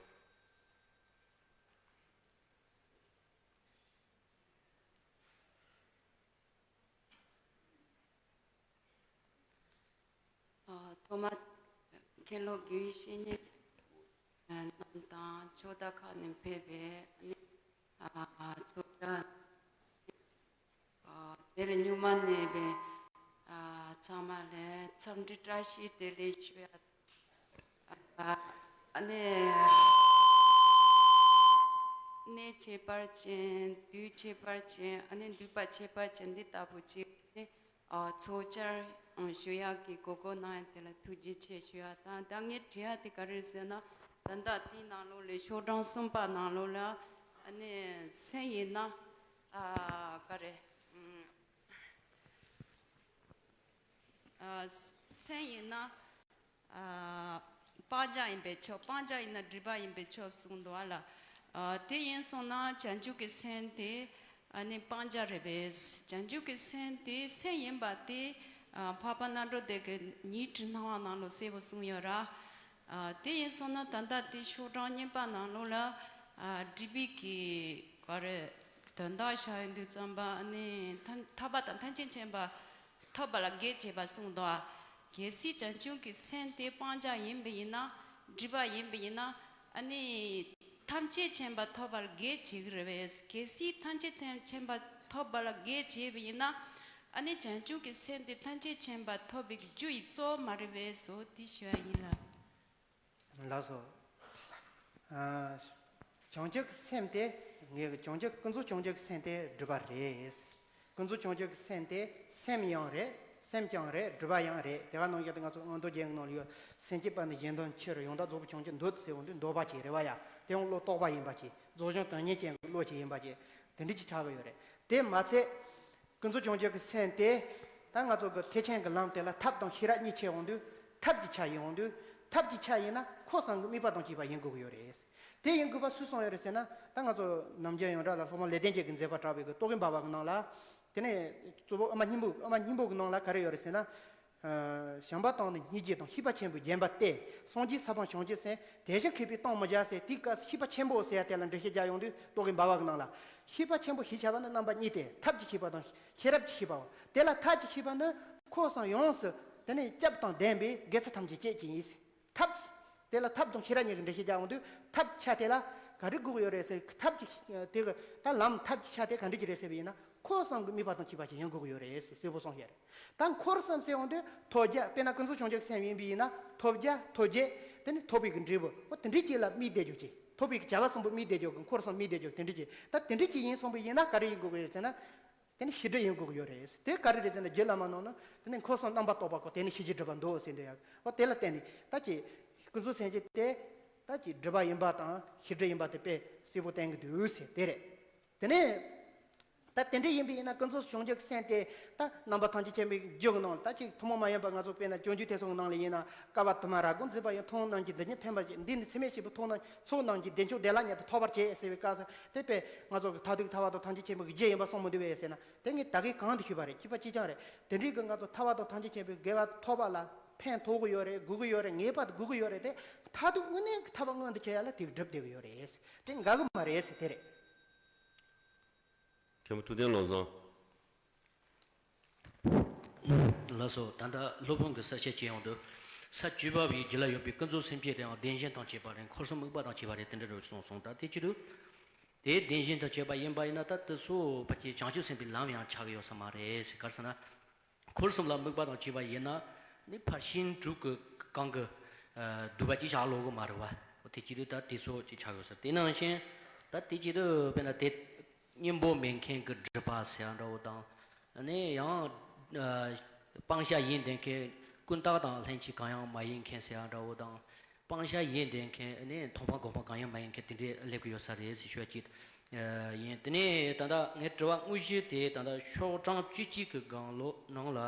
ཐོག་མར་མཁན་སློབ་དགེ་བའི་བཤེས་གཉེན་རྣམས་དང་ཕྱོགས་མཐའ་ཁག་ནས་ཕེབས་པའི་ཚོགས་བཅར་དེར་སྙུང་མ་གནས་པའི་ཚང་མ་ལ་འཚམས་འདྲི་བཀྲ་ཤིས་བདེ་ལེགས་ཞུ་ཡ། ཨ་ནི། གནས་ཁྱད་པར་ཅན། དུས་ཁྱད་པར་ཅན། ཨ་ནི་འདུས་པ་ཁྱད་པར་ཅན་འདི་ལྟ་བུ་ཅིག་ནི། ཨ། ཚོགས་བཅར་ཞུ་ཡག་གི་གོ་སྐབས་གནང་ཡ་དེ་ལ་ཐུགས་རྗེ་ཆེ་ཞུ་ཡ་དང་། ད་ངས་དྲི་ཡ་དེ་ག་རེ་ཟེར་ན། ད་ལྟ་དེའི་ནང་ལོགས་ལ་ཤོག་གྲངས་གསུམ་པ་ནང་ལོགས་ལ། ཨ་ནི་སེམས་ཡིན་ན། ཨ། ག་རེ། ཨ། སེམས་ཡིན་ན། ཨ། སྤང་བྱ་ཡིན་པས་ཆོག། སྤང་བྱ་ཡིན་ན་སྒྲིབ་པ་ཡིན་པས་ཆོག་གསུངས་འདུག་ཨ་ལ། ཨ། དེ་ཡིན་སོང་ན་བྱང་ཆུབ་ཀྱི་སེམས་དེ་ཨ་ནི་སྤང་བྱ་རེད་པས། བྱང་ཆུབ་ཀྱི་སེམས་དེ་སེམས་ཡིན་པ་དེ། ཨ། འཕགས་པ་རྣམ་གྲོལ་སྡེ་གི་ཉི་ཁྲི་སྣང་བ་ནང་ལོགས་གསལ་པོ་གསུངས་ཡོད་ར། ཨ། དེ་ཡིན་སོང་ན་ད་ལྟ་དེ་ཤོག་གྲངས་གཉིས་པ་ནང་ལོགས་ལ། ཨ། སྒྲིབ་པའི་གི་ག་རེ་དོན་དག་བཞག་ཡོང་དུས་ཙམ་པ་ཨ་ནི་ཐ་ཐར་པ་དང་ཐམས་ཅད་མཁྱེན་པ། ཐོབ་པ་ལ་གེགས་བྱེད་པ་གསུངས་འདུག། གལ་སྲིད་བྱང་ཆུབ་ཀྱི་སེམས་དེ་སྤང་བྱ་ཡིན་པ་ཡིན་ན། སྒྲིབ་པ་ཡིན་པ་ཡིན་ན། ཨ་ནི་ཐམས་ཅད་མཁྱེན་པ་ཐོབ་པ་ལ་གེགས་བྱེད་ཀྱི་རེད་པས། གལ་སྲིད་ཐམས་ཅད་ཐམས་མཁྱེན་པ་ཐོབ་པ་ལ་གེགས་བྱེད་པ་ཡིན་ན། ཨ་ནི་བྱང་ཆུབ་ཀྱི་སེམས་དེ་ཐམས་ཅད་མཁྱེན་པ་ཐོབ་པའི་རྒྱུ་ཡི་གཙོ་བོ་མ་རེད་པས་སོ། དེ་ཞུ་བ་ཡིན་ལ། ལགས་སོ། ཨ། བྱང་ཆུབ་ཀྱི་སེམས་དེ། ངས་བྱང་ཆུབ། ཀུན་རྫོབ་བྱང་ཆུབ་ཀྱི་སེམས་དེ་སྒྲིབ་པ་རེད། ཀུན་རྫོབ་བྱང་ཆུབ་ཀྱི་སེམས་དེ་སེམས་ཡང་རེད། སེམས་ཀྱང་རེད། སྒྲིབ་པ་ཡང་རེད། དེ་ག་ནང་བཞིན་དུ་ང་ཚོ་མངོན་རྟོགས་རྒྱན་གྱི་ནང་ལ་ཡོད། སེམས་བསྐྱེད་པ་ནི་གཞན་དོན་ཕྱིར། ཡང་དག་རྫོགས་པའི་བྱང་ཆུབ་འདོད་ཟེར་འོང་དུས་འདོད་པ་ཅིག་རེད་པ་ཡ། དེ་ཡང་བློ་རྟོགས་པ་ཡིན་པ་ཅིག། རྫོགས་བྱང་དོན་གཉེར་ཅན་གྱི་བློ་ཅིག་ཡིན་པ་ཅིག། དེ་འདྲ་ཅིག་ཆགས་ཀྱི་ཡོད་རེད། དེ་མ་ཚད། ཀུན་རྫོབ་བྱང་ཆུབ་ཀྱི་སེམས་དེ། ད་ང་ཚོ་གི་ཐེག་ཆེན་གྱི་ལམ་དེ་ལ་ཐབས་དང་ཤེས་རབ་གཉིས་ཕྱེ་འོང་དུས། ཐབས་ཀྱི་ཆ་ཡིན་འོང་དུས། ཐབས་ཀྱི་ཆ་ཡིན་ན་འཁོར་གསུམ་གྱི་དམིགས་པ་དང་བཅས་པ་ཡིན་དགོས་ཀྱི་ཡོད་རེད། དེ་ཡིན་དགོས་པ་སུས་གསུངས་ཡོད་རེད་ཟེར་ན། ད་ང་ཚོ་ནམ་རྒྱུན་ཡོངས་གྲགས་ལ་སློབ་དཔོན་ལེགས་ལྡན་འབྱེད་ཀྱི་མཛད་པ་གྲགས་པའི་གི་རྟོག་གེ་འབར་བ་གི་ནང་ལ། དེ་ནས་གཙོ་བོ་དབུ་མ་སྙིང་པོ། དབུ་མ་སྙིང་པོ་གི་ནང་ལ་ག་རེ་ཡོད་རེད་ཟེར་ན། བྱམས་པ་དང་ནི་སྙིང་རྗེ་དང་། ཤེས་པ་ཆེན་པོས་བརྒྱན་པ་སྟེ། སངས་རྒྱས་ས་བོན་བྱང་ཆུབ་སེམས། དེ་བཞིན་མཁས་པས་གཏོང་མི་བྱ་ཟེར། དེའི་སྐབས་སུ་ཤེས་པ་ཆེན་པོ་ཟེར་ཡ་དེ་ལ་འགྲེལ་བཤད་རྒྱག་ཡོང་དུས། རྟོག་གེ་འབར་བ་གི་ནང་ལ། ཤེས་པ་ཆེན་པོ་ཞེས་བྱ་བ་ནི་རྣམ་པ་གཉིས་ཏེ། ཐབས་ཀྱི་ཤེས་པ་དང་ཤེས་རབ་ཀྱི་ཤེས་པའོ། དེ་ལ་ཐབས་ཀྱི་ཤེས་པ་ནི་འཁོར་གསུམ་ཡོངས་སུ་དེ་ནས་སྐྱབས་དང་ལྡན་པའི་དགེ་ཚུལ་ཐམས་ཅད་བསྐྱེད་ཅིང་ཡིན། ཐབས། དེ་ལ་ཐབས་དང་ཤེས་རབ་གཉིས་ཀྱི་འགྲེལ་བཤད་རྒྱག་ཡོང་དུས། ཐབས་ཆ་དེ་ལ་ག་རེ་དགོས་ཀྱི་ཡོད་རེད་ཟེར། ཐབས་ཀྱི་དེ་གི་ད་ལམ་ཐབས་ཀྱི་ཆ་དེ་ག་འདྲ་ཅིག་རེད་ཟེར་བ་ཡིན་ན། འཁོར་གསུམ་གྱི་དམིགས་པ་དང་བཅས་པ་ཅིག་ཡིན་དགོས་ཀྱི་ཡོད་རེད་ཟེར། གསལ་པོ་གསུངས་ཤག་རེད། ད་འཁོར་གསུམ་ཟེར་ཡོང་དུས་ཐོབ་བྱ། དཔེར་ན་ཀུན་རྫོབ་བྱང་ཆུབ་སེམས་ཡིན་པ་ཡིན་ན། ཐོབ་བྱ། ཐོབ་བྱེད། དེ་ནི་ཐོབ་པའི་གི་འབྲས་བུ། འོ་དེ་འདྲའི་ཅིག་ལ་དམིགས་བསྡད་རྒྱུ་ཅིག། ཐོབ་པའི་གི་བྱ་བ་གསུམ་པོ་དམིགས་བསྡད་རྒྱུ་གི། འཁོར་གསུམ་དམིགས་བསྡད་རྒྱུ་དེ་འདྲའི་ཅིག། ད་དེ་འདྲའི་ཅིག་ཡིན་སོང་པ་ཡིན་ན་ག་རེ་ཡིན་དགོས་ཀྱི་ཡོད་ཟེར་ན། དེ་ནི་ཤེས་སྒྲིབ་ཡིན་དགོས་ཀྱི་ཡོད་རེད། དེ་ག་རེ་རེད་ཟེར་ན། རྗེ་བླ་མ་ནང་ན་དེ་ནི་འཁོར་གསུམ་རྣམ་པར་རྟོག་པ་ཀུན། དེ་ནི་ཤེས་བྱའི་སྒྲིབ་པ་འདོད་ཟེར་འདུག་ཡ། འོ་དེ་ལ་བརྟེན་ནས་ད་ཅིག་ཀུན་རྫོབ་སེམས་བསྐྱེད་དེ་ད་ཅིག་སྒྲིབ་པ་ཡིན་པ་དང་ཤེས་སྒྲིབ་ཡིན་པ་དེ་དཔེ་གསལ་པོ་བསྟན་གྱི་འདུག་ཟེར་དེ་རེད། དེ་ནས་ད་དེ་འདྲ་ཡིན་པ་ཡིན་ན། ཀུན་རྫོབ་བྱང་ཆུབ་ཀྱི་སེམས་དེ་ད་རྣམ་པ་ཐམས་ཅད་མཁྱེན་པའི་རྒྱུད་ཀྱི་ནང་ལ། ད་ཅིག་ཐུན་མོང་མ་ཡིན་པ་ང་ཚོ་དཔེར་ན་སྤྱོད་འཇུག་ཐེག་གསུམ་གྱི་ནང་ལ་ཡིན་ན། བསྐལ་པ་དུ་མར་རབ་དགའ་མཛེས་པ་ཡི། མཐོང་སྣང་གི་རྡུལ་སྙེད་འཕེན་པར་བྱེད། འདི་ནི་ཚད་མེད་བཞི་པོ། མཐོང་སྣང་མཐོང་སྣང་གི་བདེ་མཆོག་བདེ་བླག་མྱུར་དུ་ཐོབ་པར་བྱེད་ཟེར་བའི་སྐབས་སུ། དེ་དཔེ་ང་ཚོ་གི་མཐར་ཐུག་ཐར་པ་དང་ཐམས་ཅད་མཁྱེན་པའི་རྒྱུ་ཡིན་པར་གསུངས་མི་འདུག་པས་ཟེར་ན། དེ་ངས་ད་གིན་གོང་དུ་ཞུས་པ་རེད། ཅི་བ་ཅི་ཅང་རེད། དེ་འདྲའི་གི་ང་ཚོ་ཐར་པ་དང་ཐམས་ཅད་མཁྱེན་པའི་དགེ་བ་ཐོབ་པ་ལ་ཕན་ཐོགས་ཀྱི་ཡོད་རེད། དགོས་ཀྱི་ཡོད་རེད། ངེས་པར་དུ་དགོས་ཀྱི་ཡོད་རེད་དེ། མཐར་ཐུག་དངོས་གནས་ཀྱི་ཐར་པ་མངོན་དུ་བྱེད་ཡ་ལ་དེ་གི་སྒྲུབ་བསྡད་ཀྱི་ཡོད་རེད། དེ་འགལ་གྱི་མ་རེད་ཟེར་དེ་རེད། མཁན་པོ་ཐུབ་བསྟན་བློ་བཟང་། ལགས་སོ། ད་ལྟ་སློབ་དཔོན་གྱིས་གསལ་བཤད་བྱས་ཡོང་དུས། ས་བཅུ་པ་བའི་རྒྱུད་ལ་ཡོད་པའི་ཀུན་རྫོབ་སེམས་བསྐྱེད་དེའང་བདེན་ཞེན་དང་བཅས་པ་རེད། འཁོར་གསུམ་དམིགས་པ་དང་བཅས་པ་རེད། དེ་འདྲ་རུ་གསུངས་སོང་། ད་དེ་ཅི་རུ། དེ་བདེན་ཞེན་དང་བཅས་པ་ཡིན་པ་ཡིན་ན། ད་དེ་ཚོ་ཕལ་ཆེར་བྱང་ཆུབ་སེམས་དཔའི་ལམ་ཡང་ཆགས་ཀྱི་ཡོད་ས་མ་རེད་ཟེར། ག་རེ་ཟེར་ན། འཁོར་གསུམ་ལ་དམིགས་པ་དང་བཅས་པ་ཡིན་ན། ནི་ཕར་ཕྱིན་དྲུག་གི་གང་གི་ཨ་བསྡུས་པ་ཅིག་བཞག་ལོག་གི་མ་རེད་བ། དེ་བྱེད་དུས་ད་དེ་ཚོ་ཅིག་ཆགས་ཡོད་ས་རེད། དེ་ནང་བཞིན་ད་དེ་བྱེད་དུས་དཔེར་ན་དེ་གཉེན་པོ་མེད་མཁན་གྱི་སྒྲིབ་པ་ཟེར་ཡ་འདྲ་བོ་དང་། ནི་ཡང་ཨ་སྤང་བྱ་ཡིན་བསྡད་མཁན་ཀུན་བརྟགས་དང་ལྷན་སྐྱེས་གང་ཡང་མ་ཡིན་མཁན་ཟེར་ཡ་འདྲ་བོ་དང་། སྤང་བྱ་ཡིན་བསྡད་མཁན་ནི་མཐོང་སྤང་སྒོམ་སྤང་གང་ཡང་མ་ཡིན་མཁན་དེ་འདྲས་སླེབས་ཀྱི་ཡོད་ས་རེད་ཟེར་ཞུ་བ་ཅིག་ཡིན། དེ་ནས་ད་ལྟ་ངའི་དྲི་བ་དངོས་གཞི་དེ་ད་ལྟ་ཤོག་གྲངས་བཅུ་གཅིག་གི་སྒང་ལོགས་ནང་ལ།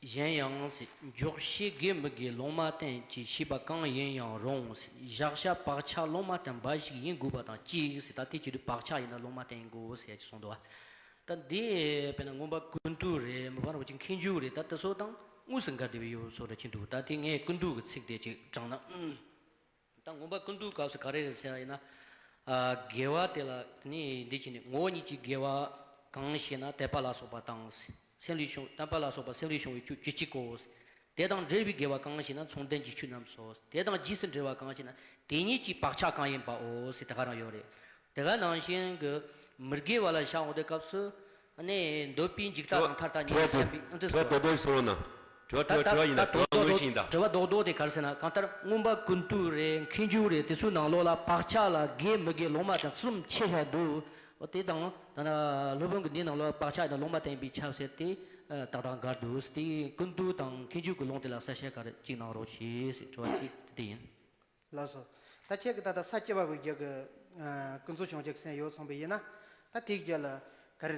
གཞན་ཡང་ཟེར། འཇོག་ཤེས་དགེ་མི་དགེ་ལུང་མ་བསྟན་ཅེས་ཤེས་པ་གང་ཡིན་ཡང་རུང་ཟེར། བཞག་བྱ་བག་ཆགས་ལུང་མ་བསྟན་འབའ་ཞིག་ཡིན་དགོས་པ་དང་གཅིག་ཟེར། ད་དེ་བྱེད་དུས་བག་ཆགས་ཡིན་ན་ལུང་མ་བསྟན་ཡིན་དགོས་ཟེར་ཡ་ཅིག་གསུངས་འདུག་བ། ད་འདི་དཔེར་ན་མངོན་པ་ཀུན་བཏུས་རེད། མི་ཕམ་རིན་པོ་ཆེ་མཁས་འཇུག་རེད། ད་དེ་ཚོ་དང་དངོས་སུ་འགལ་བསྡད་པའི་ཡོད་བཟོ་འདྲ་ཅིག་འདུག་ད་དེ་ངས་ཀུན་བཏུས་ཀྱི་ཚིག་དེ་ཅིག་དྲངས་ན། ད་མངོན་པ་ཀུན་བཏུས་སྐབས་སུ་ག་རེ་རེད་ཟེར་བ་ཡིན་ན། ཨ་དགེ་བ་དེ་ལ་ནི་འདི་བྱས་ནས་ངོ་བོ་ཉིད་ཀྱི་དགེ་བ་གང་ཞེ་ན། དད་པ་ལ་སོགས་པ་དང་། སེམས་ལས་བྱུང་། དད་པ་ལ་སོགས་པ་སེམས་ལས་བྱུང་བའི་ཆོས་བཅུ་གཅིག་གོ། དེ་དང་འབྲེལ་བའི་དགེ་བ་གང་ཞེ་ན། མཚུངས་ལྡན་གྱི་ཆོས་རྣམས་སོ། དེ་དང་རྗེས་སུ་འབྲེལ་བ་གང་ཞེ་ན། དེ་ཉིད་ཀྱི་བག་ཆགས་གང་ཡིན་པའོ་ཟེར་དེ་ག་རང་ཡོད་རེད། དེ་ག་ནང་བཞིན་གྱི་མི་དགེ་བ་ལ་བཞག་འོང་དུས་སྐབས་སུ། ཨ་ནི་འདོད་པའི་འཇིག་ལྟ་དང་ཐར་ལྟ་གཉིས་ལ་བཤད་པའི་ཨ་འདི་དྲི་བ་རྡོག་རྡོག་ཅིག་གསུང་རོགས་གནང་། དྲི་བ་ད་དྲི་བ་ད་ཡིན་ད་ད་དྲི་བ་རྡོག་དངོས་རྡོག་གཞི་ཡིན་ད། དྲི་བ་རྡོག་རྡོག་དེ་ག་རེ་ཟེར་ན། གང་ལྟར་མངོན་པ་ཀུན་བཏུས་རེད། མཁས་འཇུག་རེད། དེ་ཚོའི་ནང་ལོགས་ལ་བག་ཆགས་ལ་དགེ་མི་དགེ་ལུང་མ་བསྟན་གསུམ་ཕྱེ་བཞག་འདུག་འོ་དེ་དང་ད་ལྟ་སློབ་དཔོན་གྱི་འདི་ནང་ལོགས་བག་ཆགས་དང་ལུང་མ་བསྟན་པའི་ཆ་བཤད་དེ་ཏག་ཏག་འགལ་འདུག་དེ་ཀུན་བཏུས་དང་མཁས་འཇུག་གི་ལུང་དེ་ལ་གསལ་བཤད་ག་རེ་ཅིག་གནང་རོགས་གྱིས་ཟེར་དྲི་བ་དེ་དེ་ཡིན། ལགས་སོ། ད་ཁྱེད་ཀྱིས་ད་ལྟ་ས་བཅུ་པ་བོད་རྒྱལ་གྱི་ཀུན་རྫོབ་བྱང་ཆུབ་སེམས་ཡོད་གསུངས་པ་ཡིན་ན། ད་དེའི་རྒྱབ་ལ་ག་རེ་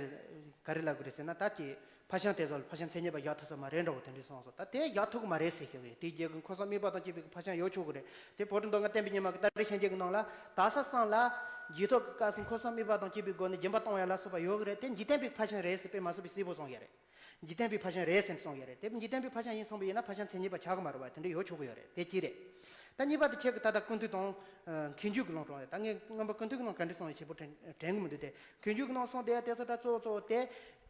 ག་རེ་ལབ་དགོས་རེད་ཟེར་ན། ད་ཀྱི་ཕ་བྱམས་དེ་ཚོ་ལ་ཕ་བྱམས་མཚན་ཉིད་པ་བཞག་ཐུབ་ས་མ་རེད་འདྲ་བོ་དེ་འདྲ་གསུངས་སོང་། ད་དེ་བཞག་ཐུབ་ཀྱི་མ་རེད་ཟེར་ཞུ་གི་ཡོད། དེའི་རྒྱབ་ཀྱི་འཁོར་གསུམ་དམིགས་པ་དང་བཅས་པའི་ཕ་བྱམས་ཡོད་ཆོག་གི་རེད། དེ་བོད་དུ་མདོ་སྔགས་བསྟན་པའི་ཉི་མ་གི་ལྟ་བའི་ཤན་འབྱེད་ཀྱི་ནང་ལ་ད་ས་སང་ལ་རྗེས་ཐོབ་ཀྱི་སྐབས་སུ་འཁོར་གསུམ་དམིགས་པ་དང་བཅས་པའི་སྒོ་ནས་སྦྱིན་པ་གཏོང་ཡ་ལ་སོགས་པ་ཡོད་གི་རེད། དེ་འཇིག་རྟེན་པའི་ཕ་བྱམས་རེད་ཟེར་དཔེ་མ་སྲིད་པའི་གསལ་པོ་གསུངས་ཡོད་རེད། འཇིག་རྟེན་པའི་ཕ་བྱམས་རེད་ཟེར་གསུངས་ཡོད་རེད། དེ་འཇིག་རྟེན་པའི་ཕ་བྱམས་ཡིན་གསུངས་པ་ཡིན་ན་ཕ་བྱམས་མཚན་ཉིད་པ་ཆགས་ཀྱི་མ་རེད་བ། དེ་འདྲ་ཡོད་ཆོག་གི་ཡོད་རེད། དེ་གཅིག་རེད། ད་གཉིས་པ་དེ་ཁྱེད་ཀྱིས་ད་ལྟ་ཀུན་བཏུས་དང་ཨ་མཁས་འཇུག་གི་ལུང་དྲངས་ཡོད། ད་ངས་མངོན་པ་ཀུན་བཏུས་ཀྱི་ནང་ག་འདྲ་གསུངས་ཡོད་ཞེ་པོ་དྲན་དྲན་གྱི་མི་འདུག་དེ་མཁས་འཇུག་གི་ནང་གསུངས་དེ་དེ་ཚོ་ད་གཙོ་བོ་གཙོ་བོ་དེ་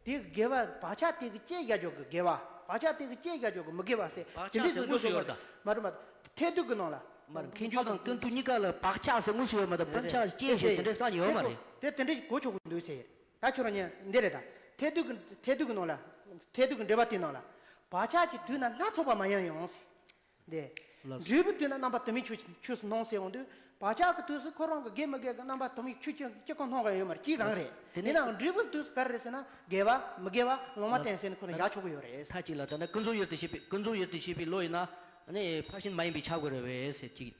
དེ་དགེ་བ་བག་ཆགས་དེ་གི་བཅས་བཞག་རྒྱུ་གི་དགེ་བ། བག་ཆགས་དེ་གི་བཅས་བཞག་རྒྱུ་གི་མི་དགེ་བ་ཟེར་བག་དེ་ཆགས་འདྲ་ཟེར་ཟེར་དངོས་སུ་ཡོད་ད། མ་རེད་མ་རེད། ཐེག་བསྡུས་ཀྱི་ནང་ལ་མ་རེད། མཁས་འཇུག་དང་ཀུན་བཏུས་གཉིས་ཀ་ལ་བག་ཆགས་ཟེར་དངོས་སུ་ཡོད་མ་རེད། བག་ཆགས་བཅས་ཟེར་དེ་འདྲ་གསུངས་ཡོད་མ་རེད། དེ་དེ་འདྲ་གོ་ཆོག་གི་འདུག་ཟེར། ད་ཁྱོད་རང་ཉན་འདི་རེད་ད། ཐེག་བསྡུས་ཀྱི་ཐེག་བསྡུས་ཀྱི་ནང་ལ། ཐེག་བསྡུས་ཀྱི་འགྲེལ་པ་དེའི་ནང་ལ། བག་ཆགས་ཀྱི་དུས་ན་སྣ་ཚོགས་པ་མ་ཡིན་ཡང་ཟེར། འདི། ལགས། འབྲས་བུའི་དུས་ན་རྣམ་པ་དུ་མའི་ཆོས་ཆོས་སུ་སྣང་ཟེར་འོང་དུས། བག་ཆགས་ཀྱི་དུས་སུ་ཁོ་རང་གི་དགེ་མི་དགེ་གི་རྣམ་པ་དུ་མའི་ཆོས་ཅི་ཅི་གང་སྣང་གི་ཡོད་མ་རེད། གཅིག་རང་རེད། དེ་ནས་དེ་ནའང་འབྲས་བུའི་དུས་སུ་ག་རེ་རེད་ཟེར་ན། དགེ་བ་མི་དགེ་བ་ལུང་མ་བསྟན་ཟེར་ནས་ཁོ་རང་ཡག་ཆོག་གི་ཡོད་རེད། མཐའ་གཅིག་ལ་ད་ལྟ་ཀུན་རྫོབ་ཡུལ་དུ་བྱེད་པའི་ཀུན་རྫོབ་ཡུལ་དུ་བྱེད་པའི་བློ་ཡིན་ན། ཨ་ནི་ཕར་ཕྱིན་མ་ཡིན་པས་ཁྱབ་དགོས་རེད་པས་ཟེར་གཅིག་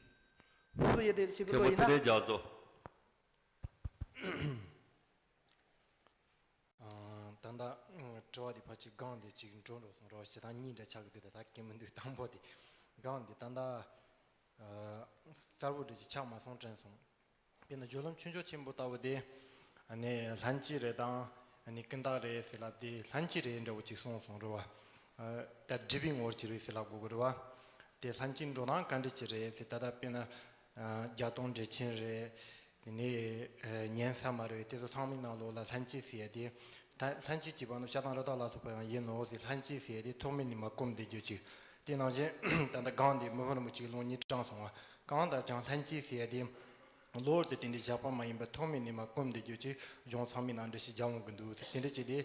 ཀུན་རྫོབ་ཡུལ་དུ་བྱེད་པའི་བློ་ཡིན་ན། མཐུན་པོ་ཐུབ་པའི་རྒྱ་མཚོ། ཨ། ད་ལྟ་དྲི་བ་འདི་ཕལ་ཆེར་སྒང་འདི་ཅིག་འགྲོ་འགྲོ་སོང་རོགས་བྱེད་སྟངས་གཉིས་འདྲ་ཆགས་ཀྱི་འདུག་ད་ད་གི་མི་འདུག་དང་པོ་དེ་སྒང་འདི་ད་ལྟ་གསལ་པོ་འདྲ་ཅིག་ཆགས་མ་སོང་དྲན་སོང་། དཔེར་ན་སྦྱོར་ལམ་ཆོས་མཆོག་ཆེན་པོ་ལྟ་བུ་དེ་ཨ་ནི་ལྷན་སྐྱེས་རེད་དང་ཨ་ནི་ཀུན་བརྟགས་རེད་ཟེར་ལབ་དེ་ལྷན་སྐྱེས་རེད་འདྲ་བོ་ཅིག་གསུངས་སོང་རེད་བ། ད་སྒྲིབ་པའི་ངོ་བོར་གྱུར་རེད་ཟེར་ལབ་དགོས་ཀྱི་རེད་བ། དེ་ལྷན་སྐྱེས་འགྲོ་སྟངས་ག་འདྲ་ཅིག་རེད་ཟེར། ད་ལྟ་དཔེར་ན་བརྒྱད་སྟོང་འགྲེལ་ཆེན་རེད། དེ་ནས་ཉན་ས་མ་རེད། དེ་ཚོ་ཚང་མའི་ནང་ལོགས་ལ་ལྷན་སྐྱེས་ཟེར་ཡ་དེ། ད་ལྷན་སྐྱེས་ཀྱི་བར་ན་བྱ་དང་རི་དྭགས་ལ་སོགས་པ་ཡང་ཡིན་ནོ་ཟེར། ལྷན་སྐྱེས་ཟེར་ཡ་དེ་ཐོག་མེད་ནས་མར་གོམས་བསྡད་རྒྱུ་ཅིག་དེ་ནང་བཞིན་ད་ལྟ་སྒང་དེ་མི་ཕམ་རིན་པོ་ཆེའི་ལུང་གཉིས་དྲངས་སོང་བ། གང་ལྟར་ཀྱང་ལྷན་སྐྱེས་ཟེར་ཡ་དེ་གློ་བུར་དུ་དེ་འདྲའི་བཞག་པ་མ་ཡིན་པར་ཐོག་མེད་ནས་མར་གོམས་བསྡད་རྒྱུ་ཅིག་གཞུང་ཚང་མའི་ནང་འགྲེལ་བཤད་རྒྱག་འོང་གི་འདུག་དེ་འདྲ་བྱས་ཏེ་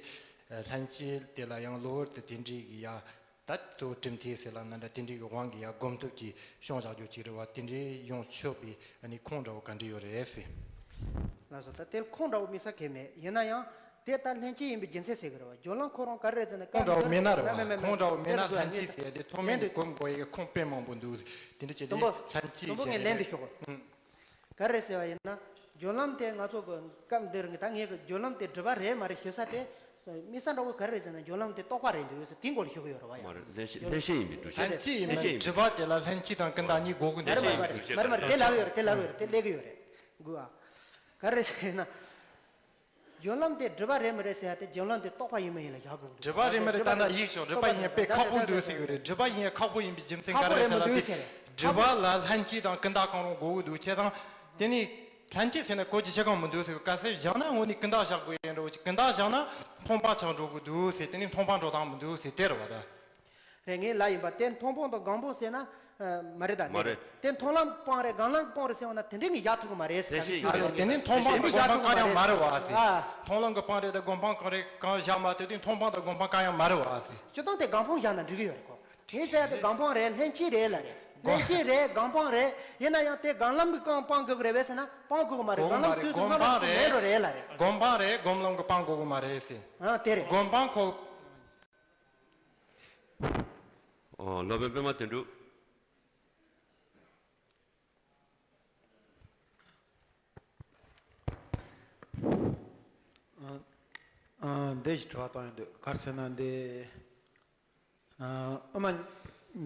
ལྷན་སྐྱེས་དེ་ལ་ཡང་གློ་བུར་དུ་དེ་འདྲའི་གི་ཡ། ད་དུ་གྲུབ་མཐའི་ཟེར་ལ་ན་འདྲ་དེ་འདྲའི་གི་དབང་གིས་ཡ་སྒོམ་ཐབས་ཀྱི་ཤོང་བཞག་རྒྱུ་ཅིག་རེད་བ། དེ་འདྲའི་ཡོང་ཆོག་པའི་ཨ་ནི་ཁུངས་འདྲ་བོ་ག་འདྲ་ཡོད་རེད་ཟེར། ལགས་སོ། ད་དེར་ཁུངས་འདྲ་བོ་དམིགས་བསལ་གང་ཡང་མེད། ཡིན་ན་ཡང་དེ་ལྟར་ལྷན་སྐྱེས་ཡིན་པའི་རྒྱུ་མཚན་ཟེར་གི་རེད་བ། སྦྱོར་ལམ་ཁོ་རང་ག་རེ་རེད་ཟེར་ན། ཁུངས་འདྲ་བོ་མེད་ན་རེད་བ། མེད་མེད་མེད། ཁུངས་འདྲ་བོ་མེད་ན་ལྷན་སྐྱེས་ཟེར་ཡ་དེ་ཐོག་མེད་ནས་སྒོམ་དགོས་ཡ་གི་ཁུངས་དཔེ་མང་པོ་འདུག་དེ་འདྲ་བྱས་ཏེ་དུམ་བུ་ལྷན་སྐྱེས་དུམ་བུ་ངས་ལན་དེ་ཞུ་དགོས། ཨང་། ག་རེ་ཟེར་བ་ཡིན་ན། སྦྱོར་ལམ་དེ་ང་ཚོ་གི་སྐབས་འདིར་ངས་ད་ངས་སྦྱོར་ལམ་དེ་སྒྲིབ་པ་རེད་མ་རེད་ཞུ་ས་དེ། དམིགས་བསལ་འདྲ་བོ་ག་རེ་རེད་ཟེར་ན། སྦྱོར་ལམ་དེ་རྟོག་པ་རེད་འདུག་ཟེར་དེའི་སྐོར་ལ་ཞུ་གི་ཡོད་རེད་བ། ཡང་མ་རེད། ལྷན་སྐྱེས་ལྷན་སྐྱེས་ཡིན་པའི་འདུ་ཤེས། ལྷན་སྐྱེས་ཡིན་ན་སྒྲིབ་པ་དེ་ལ་ལྷན་སྐྱེས་དང་ཀུན་བརྟགས་གཉིས་དགོས་ཀྱི་འདུག་མ་རེད་མ་རེད་མ་རེད་མ་རེད། དེ་ལབ་ཡོད་རེད། དེ་ལབ་ཡོད་རེད། དེ་ལབ་ཀྱི་ཡོད་རེད། དགོས་ཨ། ག་རེ་ཟེར་ན། སྦྱོར་ལམ་དེ་སྒྲིབ་པ་རེད་མ་རེད་ཟེར་ཡ་དེ་སྦྱོར་ལམ་དེ་རྟོག་པ་ཡིན་མིན་ཡིན་ལ་བཞག་དགོས་ཀྱི་འདུག་སྒྲིབ་པ་རེད་མ་རེད། ད་ལྟ་ཡིག་ཆོག་སྒྲིབ་པ་ཡིན་ཡ་དཔེ་ཁག་པོ་འདུག་ཟེར་གྱི་ཡོད་རེད། སྒྲིབ་པ་ཡིན་ཡ་ཁག་པོ་ཡིན་པའི་རྒྱུ་མཚན་ག་རེ་ཟེར་ན། དེ་སྒྲིབ་པ་ལ་ལྷན་སྐྱེས་དང་ཀུན་བརྟགས་གང་རུང་དགོས་ཀྱི་འདུག་བྱས་ཙང་། དེ་ནི་ལྷན་སྐྱེས་ཟེར་ན་གོ་རྒྱུ་ཆེ་གང་མི་འདུག་ཟེར། ག་ཚད་བཞག་ན་དངོས་གནས་ཀུན་བརྟགས་བཞག་དགོས་ཡིན་འགྲོ་ཅིག་ཀུན་བརྟགས་བཞག་ན་མཐོང་སྤང་ཆགས་འགྲོ་གི་འདུག་ཟེར། དེ་ནི་མཐོང་སྤང་འགྲོ་སྟངས་མི་འདུག་ཟེར་དེ་རེད་བ་ད། རེད། ངས་ལབ་ཡིན་པ་དེ་མཐོང་སྤང་དང་སྒོམ་སྤང་ཟེར་ན། ཨ། མ་རེད། ད་མ་རེད། དེ་མཐོང་ལམ་སྤང་རེད། སྒོམ་ལམ་སྤང་རེད་ཟེར་བ་ན་དེ་འདྲའི་ངས་བཞག་ཐུབ་ཀྱི་མ་རེད་ཟེར། དེ་བཤད་ཡིན། ཨ་ལས། དེ་ནི་མཐོང་སྤང་དེ་དང་སྒོམ་སྤང་གང་ཡང་མ་རེད་བ་ཟེར། ཨ། མཐོང་ལམ་གྱི་སྤང་རེད་དང་སྒོམ་སྤང་གང་རེད། གང་བཞག་མ་ཐུབ་དུས་མཐོང་སྤང་དང་སྒོམ་སྤང་གང་ཡང་མ་རེད་བ་ཟེར། སྤྱིར་བཏང་དེ་སྒོམ་སྤང་བཞག་ན་འགྲིག་གི་ཡོད་རེད་ཁོ། དེ་ཟེར་ཡ་དེ་སྒོམ་སྤང་རེད། ལྷན་སྐྱེས་རེད་ལབ་རེད། ལྷན་སྐྱེས་རེད། སྒོམ་སྤང་རེད། ཡིན་ན་ཡང་དེ་སྒོམ་ལམ་གྱི་སྤང་སྤང་དགོས་ཀྱི་རེད་པས་ཟེར་ན་སྤང་དགོས་ཀྱི་མ་རེད། དགོས་ཀྱི་མ་རེད། སྒོམ་ལམ་གྱི་སྤང་དུས་སུ་མ་རེད། མེད་འགྲོ་རེད་ལབ་རེད། སྒོམ་སྤང་རེད། སྒོམ་ལམ་གྱི་སྤང་དགོས་ཀྱི་མ་རེད་ཟེར། ཨ། དེ་རེད། སྒོམ་སྤང་ཁོ། ཨོ། སློབ་དཔོན་པད་མ་དོན་གྲུབ། ཨ། ཨ། འདི་ཞིག་དྲི་བ་བཏང་ཡོང་དུས། ག་རེ་ཟེར་ན་འདི། ཨ། དབུ་མ་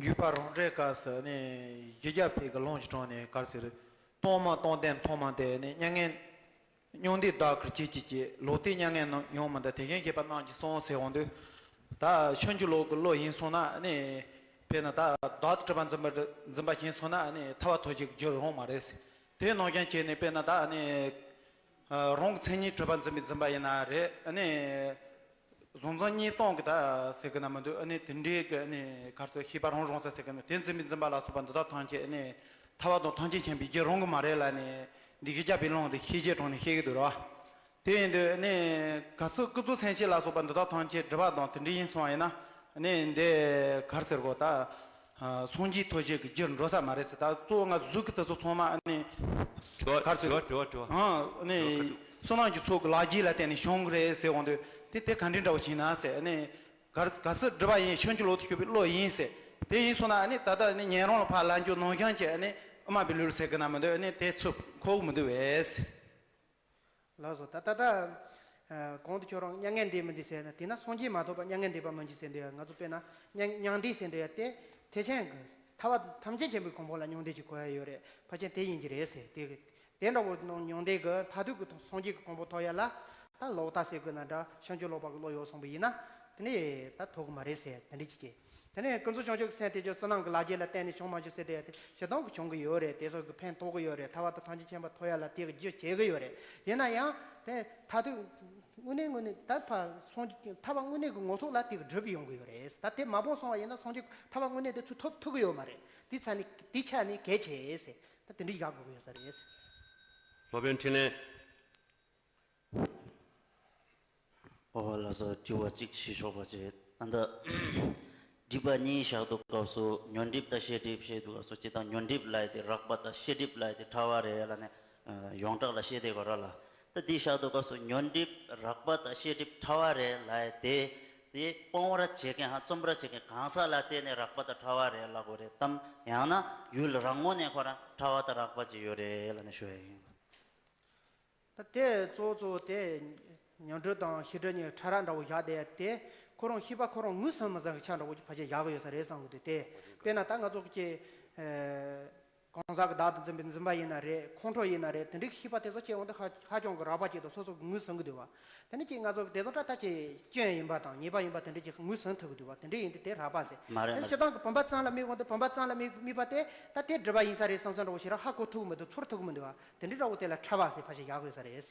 འཇུག་པ་རང་རེའི་སྐབས་སུ་ནི་གཞི་རྒྱ་བོད་ཀྱི་ལུང་གི་དྲུང་ནས་ག་རེ་ཟེར། སྟོང་མ་སྟོང་ལྡན་མཐོང་མ་དེ་ནི་མྱ་ངན། མྱང་འདས་བདག་གིར་བྱེད་ཅེས་བྱས། ལོག་ལྟའི་མྱ་ངན་ཡང་མི་འདའ། དེ་བཞིན་གཤེགས་པ་རྣམས་ཀྱིས་གསུངས་ཟེར་འོང་དུས། ད་ཕྱིན་ཅི་ལོག་གི་བློ་ཡིན་སོང་ན་ནི། དཔེར་ན་ད་བདག་ཏུ་གྲུབ་པ་འཛིན་པ་འཛིན་པ་ཡིན་སོང་ན་ནི་ཐར་པ་ཐོབ་བྱེད་ཀྱི་རྒྱུར་རུང་མ་རེད། དེ་ནང་བཞིན་བྱས་ནས་དཔེར་ན་ད་ནི། ཨ། རང་གི་མཚན་ཉིད་གྲུབ་པ་འཛིན་པའི་འཛིན་པ་ཡིན་ན་རེད། ནི། གཟུང་འཛིན་གཉིས་སྟོང་གི་ད་ཟེར་གི་ན་མི་འདུག་ཨ་ནི་དེ་འདྲའི་གི་ནི་ག་རེ་ཟེར། ཤེས་པ་རང་རུང་ས་ཟེར་གི་ན། དེ་འཛིན་པའི་འཛིན་པ་ལ་སོགས་པ་འདི་དག་ཐམས་ཅད་ནི་ཐར་པ་དང་ཐམས་ཅད་མཁྱེན་པའི་རྒྱུར་རུང་གི་མ་རེད་ལབ་ནི། འདི་གཞི་རྒྱ་བོད་ལུང་དེ་ཤེས་བྱའི་དྲུང་ནས་བཤད་ཀྱི་འདུག་ར། དེ་ཡིན་དུས་ནི་ག་ཚོད་ཀུན་རྫོབ་སེམས་བསྐྱེད་ལ་སོགས་པ་འདི་དག་ཐམས་ཅད་སྒྲིབ་པ་དང་དེ་འདྲ་ཡིན་སོང་བ་ཡིན་ན། ནི་འདི་ག་རེ་ཟེར་དགོས། ད་སངས་རྒྱས་ཐོབ་བྱེད་ཀྱི་རྒྱུར་འགྲོ་ས་མ་རེད་ཟེར། ད་གཙོ་བོ་ང་གཟུགས་ཀྱི་དེ་ཚོ་ཚང་མ་ནི། དྲི་བ། ག་རེ་ཟེར། དྲི་བ། དྲི་བ། དྲི་བ། ཨང་། ནི་བསོད་ནམས་ཀྱི་ཚོགས་ཀྱི་ལག་རྗེས་ལ་བརྟེན་ནས་བྱུང་གི་རེད་ཟེར་འོང་དུས། དེ་དེ་ག་འདྲའི་འདྲ་བོ་ཞིག་ན་ཟེར། ནི་ག་རེ་ག་ཚོད་སྒྲིབ་པ་ཡིན། ཕྱིན་ཅི་ལོག་ཏུ་གྱུར་པའི་བློ་ཡིན་ཟེར། དེ་ཡིན་སོང་ན་ནི་ད་ལྟ་ནི་ཉན་རང་ལ་ཕར་ལན་འཇོག་ནང་བཞིན་གྱི་ནི་དབུ་མ་པའི་ལུགས་ཟེར་གི་ན་མི་འདུག་ནི་དེ་ཚུར་འཁོར་གི་མི་འདུག་བས། ལགས་སོ། ད་ད་ལྟ། ཨ། གོང་དུ་ཁྱོད་རང་མྱ་ངན་འདས་མི་འདའ་ཟེར་ན། དེས་ན་སངས་རྒྱས་མ་ཐོབ་པར་མྱ་ངན་འདས་པ་མི་འགྱུར་ཟེར་འདུག་ཡ། ང་ཚོ་དཔེར་ན་མྱ་མྱང་འདས་ཟེར་འདུག་ཡ། དེ་ཐེག་ཆེན་གྱི་ཐར་པ་ཐམས་ཅད་མཁྱེན་པའི་གོ་འཕང་ལ་མྱང་འདས་ཀྱི་གོ་ཡ་ཡོད་རེད། ཕལ་ཆེར་དེ་ཡིན་གྱི་རེད་ཟེར། དེ་དེ་འདྲ་བོ་མྱང་འདས་ཀྱི་མཐར་ཐུག་གི་སངས་རྒྱས་ཀྱི་གོ་འཕང་ཐོབ་ཡ་ལ། ད་ལོག་ལྟ་ཟེར་དགོས་ན་འདྲ། ཕྱིན་ཅི་ལོག་པ་གི་བློ་ཡོད་སོང་པ་ཡིན་ན། དེ་ནས་ད་ཐོབ་ཀྱི་མ་རེད་ཟེར། དེ་འདྲ་ཅིག་བྱས། དེ་ནས་ཀུན་རྫོབ་བྱང་ཆུབ་ཀྱི་སེམས་དེ་ཚོ་བསོད་ནམས་ཀྱི་ལག་རྗེས་ལ་བརྟེན་ནས་བྱུང་མ་བྱུང་ཟེར་དེ་ཡ། དེ་སྤྱིར་བཏང་གི་བྱུང་གི་ཡོད་རེད། དེ་ཚོ་གི་ཕན་ཐོགས་ཀྱི་ཡོད་རེད། ཐར་པ་དང་ཐམས་ཅད་མཁྱེན་པ་ཐོབ་ཡ་ལ་དེ་གི་རྒྱུ་བྱེད་ཀྱི་ཡོད་རེད། ཡིན་ན་ཡང་དེ་མཐར་ཐུག་དངོས་གནས་དངོས་གནས་ད་ཕར་སངས་རྒྱས་ཐར་པ་དངོས་གནས་ཀྱི་ངོ་ཐོག་ལ་དེ་གི་སྒྲུབ་ཡོང་གི་ཡོད་རེད། ད་དེ་མ་སྤངས་སོང་བ་ཡིན་ན་སངས་རྒྱས་ཐར་པ་དངོས་གནས་དེ་ཚུར་ཐོབ་ཐུབ་ཀྱི་ཡོད་མ་རེད། དེ་ཚ་ནི་དེ་ཆ་ནི་གལ་ཆེ་ཟེར། ད་དེ་འདྲ་བཞག་དགོས་ཀྱི་ཡོད་ས་རེད། སློབ་དཔོན་འཕྲིན་ལས། ཨོ་ལགས་སོ། དྲི་བ་གཅིག་ཞུ་ཆོག་པ་བྱེད། ཨ། ད་སྒྲིབ་པ་གཉིས་བཞག་དུས་སྐབས་སུ་ཉོན་སྒྲིབ་དང་ཤེས་སྒྲིབ་བཤད་དུས་སྐབས་སུ། སྤྱིར་བཏང་ཉོན་སྒྲིབ་ལབ་ཡ་དེ་རགས་པ་དང་ཤེས་སྒྲིབ་ལབ་ཡ་དེ་ཕྲ་བ་རེད་ལབ་ནས་ཡོངས་གྲགས་ལ་བཤད་བསྡད་ཡོད་རེད་ལ། ད་འདི་བཞག་དུས་སྐབས་སུ་ཉོན་སྒྲིབ་རགས་པ་དང་ཤེས་སྒྲིབ་ཕྲ་བ་རེད་ལབ་ཡ་དེ། དེ་སྤོང་བར་བྱེད་མཁན་ཧ། བརྩོན་པར་བྱེད་མཁན་གང་ཟག་ལ་བརྟེན་ནས་རགས་པ་དང་ཕྲ་བ་རེད་ལབ་དགོས་རེད་དམ། ཡང་ན་ཡུལ་རང་ངོས་ནས་ཁོ་རང་ཕྲ་བ་དང་རགས་པ་ཅིག་ཡོད་རེད་ལབ་ནས་ཞུ་ཡ་ཡིན། ད་དེ་གཙོ་བོ་གཙོ་བོ་དེ་ཉོན་སྒྲིབ་དང་ཤེས་སྒྲིབ་གཉིས་ཕྲ་རགས་འདྲ་བོ་བཞག་བསྡད་ཡ་དེ། ཁོ་རང་ཤེས་པ་ཁོ་རང་ངོས་ཟིན་མི་ཟིན་གྱི་ཆ་འདྲ་བོ་ཅིག་ཕལ་ཆེར་བཞག་གི་ཡོད་ས་རེད་བསམ་གི་འདུག་དེ་དཔེར་ན་ད་ང་ཚོ་གི་ཅིག་ཨ། གང་ཟག་གི་བདག་ཏུ་འཛིན་པའི་འཛིན་པ་ཡིན་ན་རེད། ཁོང་ཁྲོ་ཡིན་ན་རེད། དེ་འདྲའི་ཤེས་པ་དེ་ཚོ་ཅིག་འོང་དུས་ཧ་ཧ་ཅང་གི་རགས་པ་ཅིག་དང་སོ་སོ་གི་ངོས་ཟིན་གི་འདུག་བ། དེ་ནི་ཅིག་ང་ཚོ་གི་དེ་ཚོ་ད་ལྟ་ཅིག་སྐྱོན་ཡིན་པ་དང་ཉེས་པ་ཡིན་པ་དེ་འདྲ་ཅིག་ངོས་ཟིན་ཐུབ་གི་འདུག་བ། དེ་འདྲ་ཡིན་དུས་དེ་རགས་པ་ཟེར། མ་རེད་དེ་ལ། སྤྱིར་བཏང་གི་བུམ་པ་ཙམ་ལ་དམིགས་འོང་དུས་བུམ་པ་ཙམ་ལ་དམིགས་དམིགས་པ་དེ་ད་དེ་སྒྲིབ་པ་ཡིན་ས་རེད་བསམ་བསམ་འདྲ་བོ་ཞིག་རང་ཧ་གོ་ཐུབ་གི་མི་འདུག་ཚོར་ཐུབ་གི་མི་འདུག་བ། དེ་འདྲའི་འདྲ་བོ་དེ་ལ་ཕྲ་བ་ཟེར་ཕལ་ཆེར་བཞག་གི་ཡོད་ས་རེད།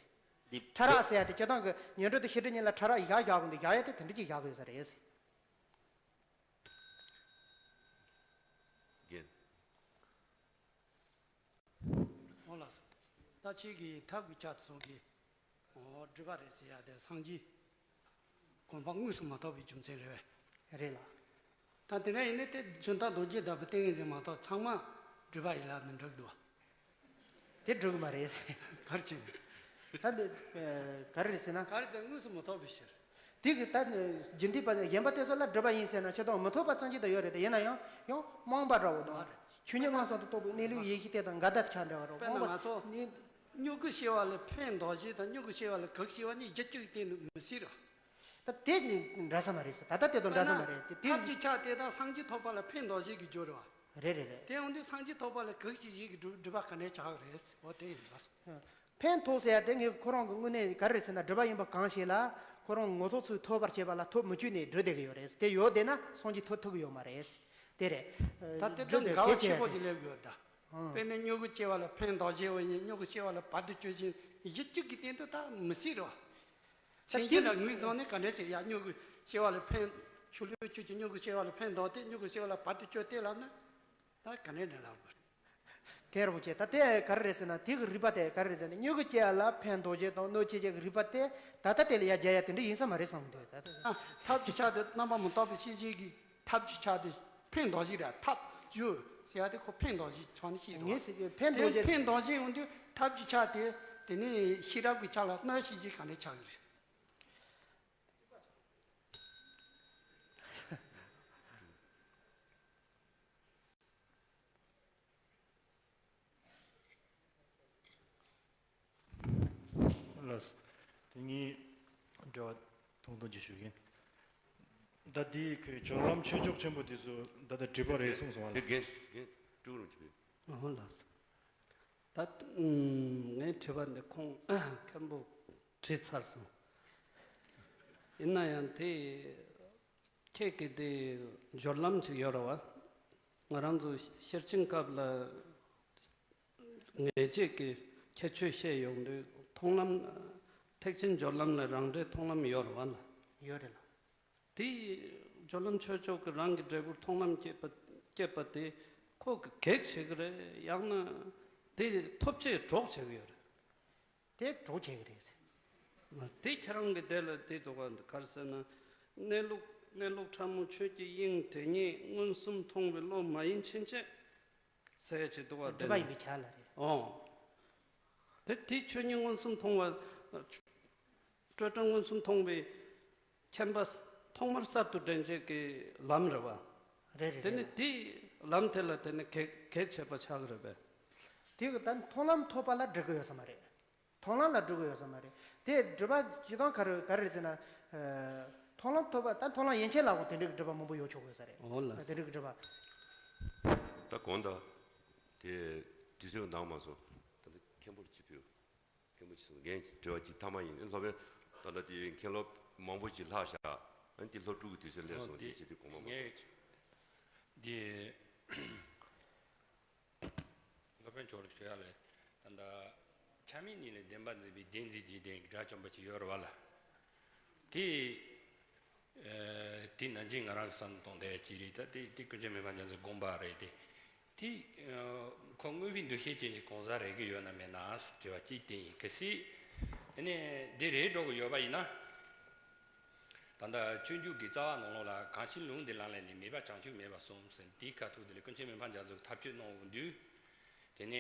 འདི་ཕྲ་རགས་ཟེར་ཡ་དེ་སྤྱིར་བཏང་གི་ཉོན་སྒྲིབ་དང་ཤེས་སྒྲིབ་གཉིས་ལ་ཕྲ་རགས་བཞག་བཞག་གི་འདུག་བཞག་ཡ་དེ་དེ་འདྲ་ཅིག་བཞག་གི་ཡོད་ས་རེད། རྒན། འོ་ལགས་སོ། ད་ཁྱེད་ཀྱིས་ཐབས་ཀྱི་ཆ་སོགས་ཀྱིས། འོ། སྒྲིབ་པ་རེད་ཟེར་ཡ་དེ་སངས་རྒྱས་གོ་འཕང་དངོས་སུ་མ་ཐོབ་པའི་རྒྱུ་མཚན་རེད་པས། རེད་ལགས། ད་དེ་འདྲ་ཡིན་ན་དེ་ཇི་ལྟར་རྡོ་རྗེ་བདག་པོའི་ཏིང་ངེ་འཛིན་མ་གཏོགས་ཚང་མ་སྒྲིབ་པ་ཡིན་ལབ་ན་འགྲིག་འདུག་བ། དེ་འགྲིག་གི་མ་རེད་ཟེར། ག་རེ་བྱས་ནས། ད་འདི་ག་རེ་རེད་ཟེར་ན། ག་རེ་ཟེར། དངོས་སུ་མ་ཐོབ་པའི་ཕྱིར། དེ་གི་ད་རྒྱུ་འདི་པ་གཞན་པ་དེ་ཚོ་ལ་སྒྲིབ་པ་ཡིན་ཟེར་ན་ཆེ་མཐོང་མི་ཐོབ་པ་ཙམ་ཅིག་ད་ཡོད་རེད་དེ། ཡིན་ན་ཡང་ཡང་རྨོངས་པ་འདྲ་བོ་དང་། མ་རེད། ཆོས་ཉིད་མངོན་སུམ་དུ་རྟོགས་པའི་གནས་ལུགས་ཡེ་ཤེས་དེ་དང་འགལ་ཟླ་ཆགས་འདྲ་བ་རེད། དཔེར་ན་རྨོངས་པ་ང་ཚོ་ནི། མྱུ་གུ་སྐྱེ་བ་ལ་ཕན་འདོགས་བྱེད་དང་མྱུ་གུ་སྐྱེ་བ་ལ་གེགས་བྱེད་པ་གཉིས་གཞི་གཅིག་གི་སྟེང་དུ་མི་སྲིད་རེད། ད་དེ་ནི་འདྲ་ས་མ་རེད་ཟེར། ད་ལྟ་དེ་དང་འདྲ་ས་མ་རེད་དེ། དེ་ཐབས་ཀྱི་ཆ་དེ་དང་སངས་རྒྱས་ཐོབ་པ་ལ་ཕན་འདོགས་བྱེད་ཀྱི་རྒྱུ་རེད་བ། རེད་རེད་རེད། དེ་ཡོང་དུས་སངས་རྒྱས་ཐོབ་པ་ལ་གེགས་བྱེད་བྱེད་ཀྱི་སྒྲུབ་སྒྲིབ་པ་ག་འདྲས་ཆགས་རེད་ཟེར། འོ་དེ་ཡིན་པ། ཕན་ཐོགས་ཟེར་ཡ་དེ་ངས་ཁོ་རང་གི་དངོས་གནས་ག་རེ་རེད་ཟེར་ན། སྒྲིབ་པ་ཡིན་པ་གང་ཞིག་ལ་ཁོ་རང་ངོ་ཐོག་ཚུར་ཐོབ་པར་བྱེད་པ་ལ་ཐོབ་མི་བཅུག་ནས་སྒྲུབ་བསྡད་ཀྱི་ཡོད་རེད། དེ་ཡོད་བསྡད་ན་སངས་རྒྱས་ཐོབ་ཐུབ་ཀྱི་ཡོད་མ་རེད། དེ་རེད། ད་དེ་སྒྲུབ་དང་འགལ་བ་ཆེ་པོ་ཅིག་སླེབས་ཡོད་ད། ཨང་། དཔེར་ན་མྱུ་གུ་སྐྱེ་བ་ལ་ཕན་འདོགས་བྱེད་པ་ཡིན། མྱུ་གུ་སྐྱེ་བ་ལ་བར་དུ་གཅོད་ཅིང་གཞི་གཅིག་གི་སྟེང་དུ་ད་མི་སྲིད་རོ། ད་མཚན་དེ་ཉིད་ལ་ངོས་བཟུང་ནས་ག་འདྲ་ཞིག་ཡ། མྱུ་གུ་སྐྱེ་བ་ལ་ཕན། ཆུ་ལུད་ཁྱུ་གཅིག་མྱུ་གུ་སྐྱེ་བ་ལ་ཕན་འདོགས་ཏེ་མྱུ་གུ་སྐྱེ་བ་ལ་བར་དུ་གཅོད་དེ་ལབ་ན། ད་ ད་ག་ནས་ནས་ལབ་དགོས། མཁན་རིན་པོ་ཆེ། ད་དེ་ག་རེ་རེད་ཟེར་ན། དེ་གི་རིགས་པ་དེ་ག་རེ་རེད་ཟེར་ན། མྱུ་གུ་སྐྱེ་ཡ་ལ་ཕན་འདོགས་བྱེད་དང་གནོད་བྱེད་ཅེས་ཀྱི་རིགས་པ་དེ་ད་ལྟ་དེ་ལ་ཡར་རྒྱག་ཡ་དེ་འདྲ་ཡིན་ས་མ་རེད་བསམ་གི་འདུག་ད་ལྟ། ཨ། ཐབས་ཀྱི་ཆ་དེ་རྣམ་པར་མི་རྟོག་པའི་ཤེས་བྱེད་ཀྱི་ཐབས་ཀྱི་ཆ་དེ་ཕན་འདོགས་བྱེད་རེད། ཐབས་བྱུས་ཟེར་ཡ་དེ་ཁོ་ཕན་འདོགས་བྱེད་ཆོག་ནི་ཤེས་འདུག་ངས་ཟེར་གི་ཕན་འདོགས་དེ་བྱེད། ཕན་འདོགས་བྱེད་འོང་དུས་ཐབས་ཀྱི་ཆ་དེ་དེ་ནི་ཤེས་རབ་ཀྱི་ཆ་ལ་གནོད་བྱེད་ཅེས་ག་འདྲ་ཆགས་ཀྱི་རེད། ལགས། དེ་ངས་འབྲེལ་བ་ཐུང་ཐུང་ཅིག་ཞུ་གིན། ད་འདི་ཁོས་སྦྱོར་ལམ་ཆོས་མཆོག་ཆེན་པོ་འདི་ཚོ་ད་ལྟ་སྒྲིབ་པ་རེད་གསུངས་སོང་བ་ལ། དེ་རྒན་རྒན་ཀྲུའུ་རུང་གིས་ཕུལ། ཨོ་ལགས། ད་ངའི་དྲི་བ་འདི་ཁོང་མཁན་པོ་དྲིས་ཚར་སོང་། ཡིན་ན་ཡང་དེ། ཁྱེད་ཀྱི་དེ་སྦྱོར་ལམ་ཅིག་ཡོད་རེད་བ། ང་རང་ཚོ་ཤེར་ཕྱིན་སྐབས་ལ་ངེས་བྱེད་ཀྱི་ཁྱད་ཆོས་བཤད་ཡོང་དུས། མཐོང་ལམ། ཐེག་ཆེན་སྦྱོར་ལམ་ལ་རང་འབྲས་མཐོང་ལམ་ཡོད་རེད་བ་ལ། ཡོད་རེད་ལ། དེ་སྦྱོར་ལམ་ཆོས་མཆོག་གི་རང་གི་འབྲས་བུར་མཐོང་ལམ་སྐྱེས་པ་སྐྱེས་པ་དེ་ཁོ་གི་གེགས་བྱེད་ཀྱི་རེད། ཡང་ན་དེ་ཐོབ་བྱེད་གྲོགས་བྱེད་ཀྱི་ཡོད་རེད། དེ་གྲོགས་བྱེད་ཀྱི་རེད་ཟེར། དེ་ཁྱེད་རང་གི་དེ་ལ་དེ་འདུག་ག་ག་རེ་ཟེར་ན། གནས་ལུགས་གནས་ལུགས་ཕྲ་མོ་ཆོས་ཀྱི་དབྱིངས་དེ་ཉིད་མངོན་སུམ་མཐོང་བའི་བློ་མ་ཡིན་ཕྱིན་ཆད་ཟེར་ཡ་ཅིག་འདུག་ག་དེ་སྒྲིབ་པ་ཡིན་པའི་ཆ་ལ་རེད། ཨོ། དེ་དེ་ཆོས་ཉིད་མངོན་སུམ་མཐོང་བ། སྤྲོས་བྲལ་མངོན་སུམ་མཐོང་བའི་མཁྱེན་པ་ཐོག་མར་གསར་དུ་འདྲེན་བྱེད་ཀྱི་ལམ་རེད་བ། རེད་རེད་དེ་ནི་རེད། དེ་ལམ་དེ་ལ་དེ་ནི་གེགས་གེགས་བྱེད་པ་ཆགས་ཀྱི་རེད་པས། དེ་གི་ད་མཐོང་ལམ་ཐོབ་པ་ལ་འགྲིག་གི་ཡོད་ས་མ་རེད། མཐོང་ལམ་ལ་འགྲིག་གི་ཡོད་ས་མ་རེད། དེ་སྒྲིབ་པ་སྤྱིར་བཏང་ག་རེ་ག་རེ་རེད་ཟེར་ན། ཨ། མཐོང་ལམ་ཐོབ་པ་ད་མཐོང་ལམ་ཡན་ཆད་ལ་འོ་དེ་འདྲའི་སྒྲིབ་པ་མང་པོ་ཡོད་ཆོག་གི་ཡོད་ས་རེད། འོ་ལགས། དེ་འདྲའི་སྒྲིབ་པ། ད་གོང་དང་། དེ་དུས་ཚོད་འདང་མ་སོང་། ད་ལྟ་མཁན་པོ་ལ་ཅིག་ཕུལ། མཁན་པོ་ཅིག་སོང་། རྒན་དྲི་བ་ཅིག་ཐ་མ་ཡིན། སློབ་དཔོན་ད་ལྟ་དེ་མཁན་སློབ་མང་པོ་ཅིག་ལྷག་ཤག་ཨ་ནི་དེ་སློབ་ཕྲུག་གི་དུས་ཚོད་སླེབས་སོང་། དེ་བྱས་དུས་གོང་མ་མང་པོ་ཅིག་དེ། སློབ་དཔོན་མཆོག་ལ་ཞུ་ཡ་ལས། ད་ལྟ་ཆ་མེད་གཉིས་ལས་བདེན་པར་འཛིན་པའི་བདེན་འཛིན་གྱི་བདེན་གྱི་དགྲ་བཅོམ་པ་ཅིག་ཡོད་རེད་བ་ལ། དེ། ཨ། དེ་ནང་བཞིན་ང་རང་གི་བསམ་བློ་གཏོང་བསྡད་ཅིག་རེད། ད་དེ་དེ་ཀུན་མཁྱེན་མི་ཕམ་རྒྱ་མཚོའི་དགོངས་པ་རེད་དེ། དེ། ཨ། ཁོ་དངོས་པོའི་འདུ་ཤེས་ཅན་ཞིག་གང་ཟག་རེད་ཀྱི་ཡོད་ན་མེད་ན་དྲི་བ་གཅིག་དེ་ཡིན། གལ་སྲིད། དེ་ནས་འདི་རེད་འགྲོ་གི་ཡོད་པ་ཡིན་ན། ད་ལྟ་སྤྱོད་འཇུག་གི་རྩ་བ་ནང་ལོགས་ལ། གང་ཕྱིར་ལུང་འདི་ལམ་ལས་ནི། མེད་པར་བྱང་ཆུབ་མེད་པར་གསུངས་ཟེར། འདིའི་ཁ་ཐུག་དེ་ལ་ཀུན་མཁྱེན་མི་ཕམ་རྒྱ་མཚོས་ཐག་གཅོད་གནང་འོང་དུས། དེ་ནས་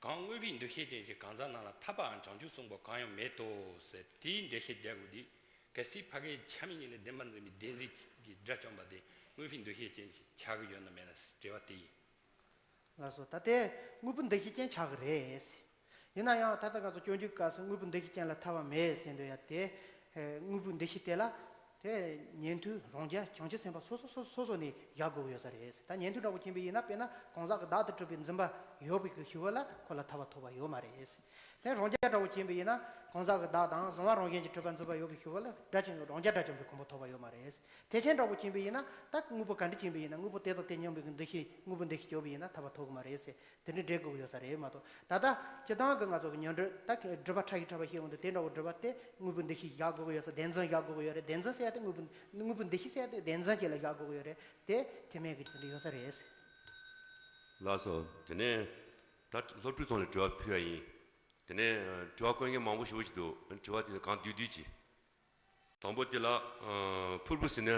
གང་དངོས་པོའི་འདུ་ཤེས་ཅན་ཞིག་གང་ཟག་རྣམས་ལ་ཐར་པའམ་བྱང་ཆུབ་གསུངས་པ་གང་ཡང་མེད་དོ་ཟེར། དེའི་འགྲེལ་བཤད་རྒྱག་དགོས་དུས། གལ་སྲིད་ཕ་གིའི་ཆ་མེད་གཉིས་ལས་བདེན་པར་འཛིན་པའི་བདེན་འཛིན་གྱི་དགྲ་བཅོམ་པ་དེ་དངོས་པོའི་འདུ་ཤེས་ཅན་ཞིག་ཆགས་ཀྱི་ཡོད་ན་མེད་ན་དྲི་བ་དེ་ཡིན། ལགས་སོ། ད་ལྟའི་དངོས་པོ་འདུ་ཤེས་ཅན་ཆགས་ཀྱི་རེད། ཡིན་ན་ཡང་ད་ལྟ་ང་ཚོ་སྤྱོད་འཇུག་སྐབས་སུ་དངོས་པོ་འདུ་ཤེས་ཅན་ལ་ཐར་པ་མེད་ཟེར་འདོད་ཡ་དེ། ཨེ། དངོས་པོ་འདུ་ཤེས་དེ་ལ། དེ་ཉན་ཐོས་རང་རྒྱལ་བྱང་ཆུབ་སེམས་དཔའ་སོ་སོ་སོ་སོ་སོ་ནས་བཞག་དགོས་ཀྱི་ཡོད་ས་རེད། ད་ཉན་ཐོས་འདྲ་བོ་ཕྱིན་པ་ཡིན་ན། དཔེར་ན་གང་ཟག་གི་བདག་ཏུ་གྲུབ་པའི་འཛིན་པ་ཡོད་པའི་གི་ཞུ་བ་ལ་ཁོ་ལ་ཐར་པ་ཐོབ་པ་ཡོད་མ་རེད། དེ་རང་རྒྱལ་འདྲ་བོ་ཕྱིན་པ་ཡིན་ན། གང་ཟག་གི་བདག་དང་གཟུང་བ་རང་བཞིན་གྱིས་གྲུབ་པ་འཛིན་པ་ཡོད་པའི་ཞུ་བ་ལ་དགྲ་བཅོམ། རང་རྒྱལ་དགྲ་བཅོམ་པའི་གོ་འཕང་ཐོབ་པ་ཡོད་མ་རེད། ཐེག་ཆེན་འདྲ་བོ་ཕྱིན་པ་ཡིན་ན། ད་དངོས་པོ་ག་འདྲ་ཕྱིན་པ་ཡིན་ན། དངོས་པོ་དེ་དང་དེ་མཉམ་པའི་གི་འདུ་ཤེས། དངོས་པོ་འདུ་ཤེས་བྱས་པ་ཡིན་ན་ཐར་པ་ཐོབ་ཀྱི་མ་རེད་ཟེར། དེ་འདྲ་འགྲེལ་དགོས་ཀྱི་ཡོད་ས་རེད་མ་གཏོགས། ད་ལྟ་སྤྱིར་བཏང་གི་ང་ཚོ་གི་ཉོན་སྒྲིབ་ད་སྒྲིབ་པ་ཕྲ་ཞིང་ཕྲ་བ་ཞིག་ཡོང་དུས། དེ་འདྲ་བོ་སྒྲིབ་པ་དེ་དངོས་པོའི་འདུ་ཤེས་བཞག་དགོས་ཀྱི་ཡོད་ས། བདེན་འཛིན་བཞག་དགོས་ཀྱི་ཡོད་རེད། བདེན་འཛིན་ཟེར་ཡ་དེ་དངོས་པོ། དངོས་པོའི་འདུ་ཤེས་ཟེར་ཡ་དེ་བདེན་འཛིན་ཅིག་ལ་བཞག་དགོས་ཀྱི་ཡོད་རེད། དེ་དེ་མེད་ཀྱི་དེ་འདྲ་ཡོད་ས་རེད། ལགས་སོ། དེ་ནས་ད་སློབ་ཕྲུག་ཚོ་ལ་དྲི་བ་ཕུལ་ཡ་ཡིན། དེ་ནས་དྲི་བ་བཀོད་མཁན་མང་པོ་ཞེ་པོ་ཅིག་འདུག་དྲི་བ་དེ་གང་བསྡུས་བསྡུས་ཀྱིས། དང་པོ་དེ་ལ། ཨ། ཕུར་བུ་ཟེར་ནས།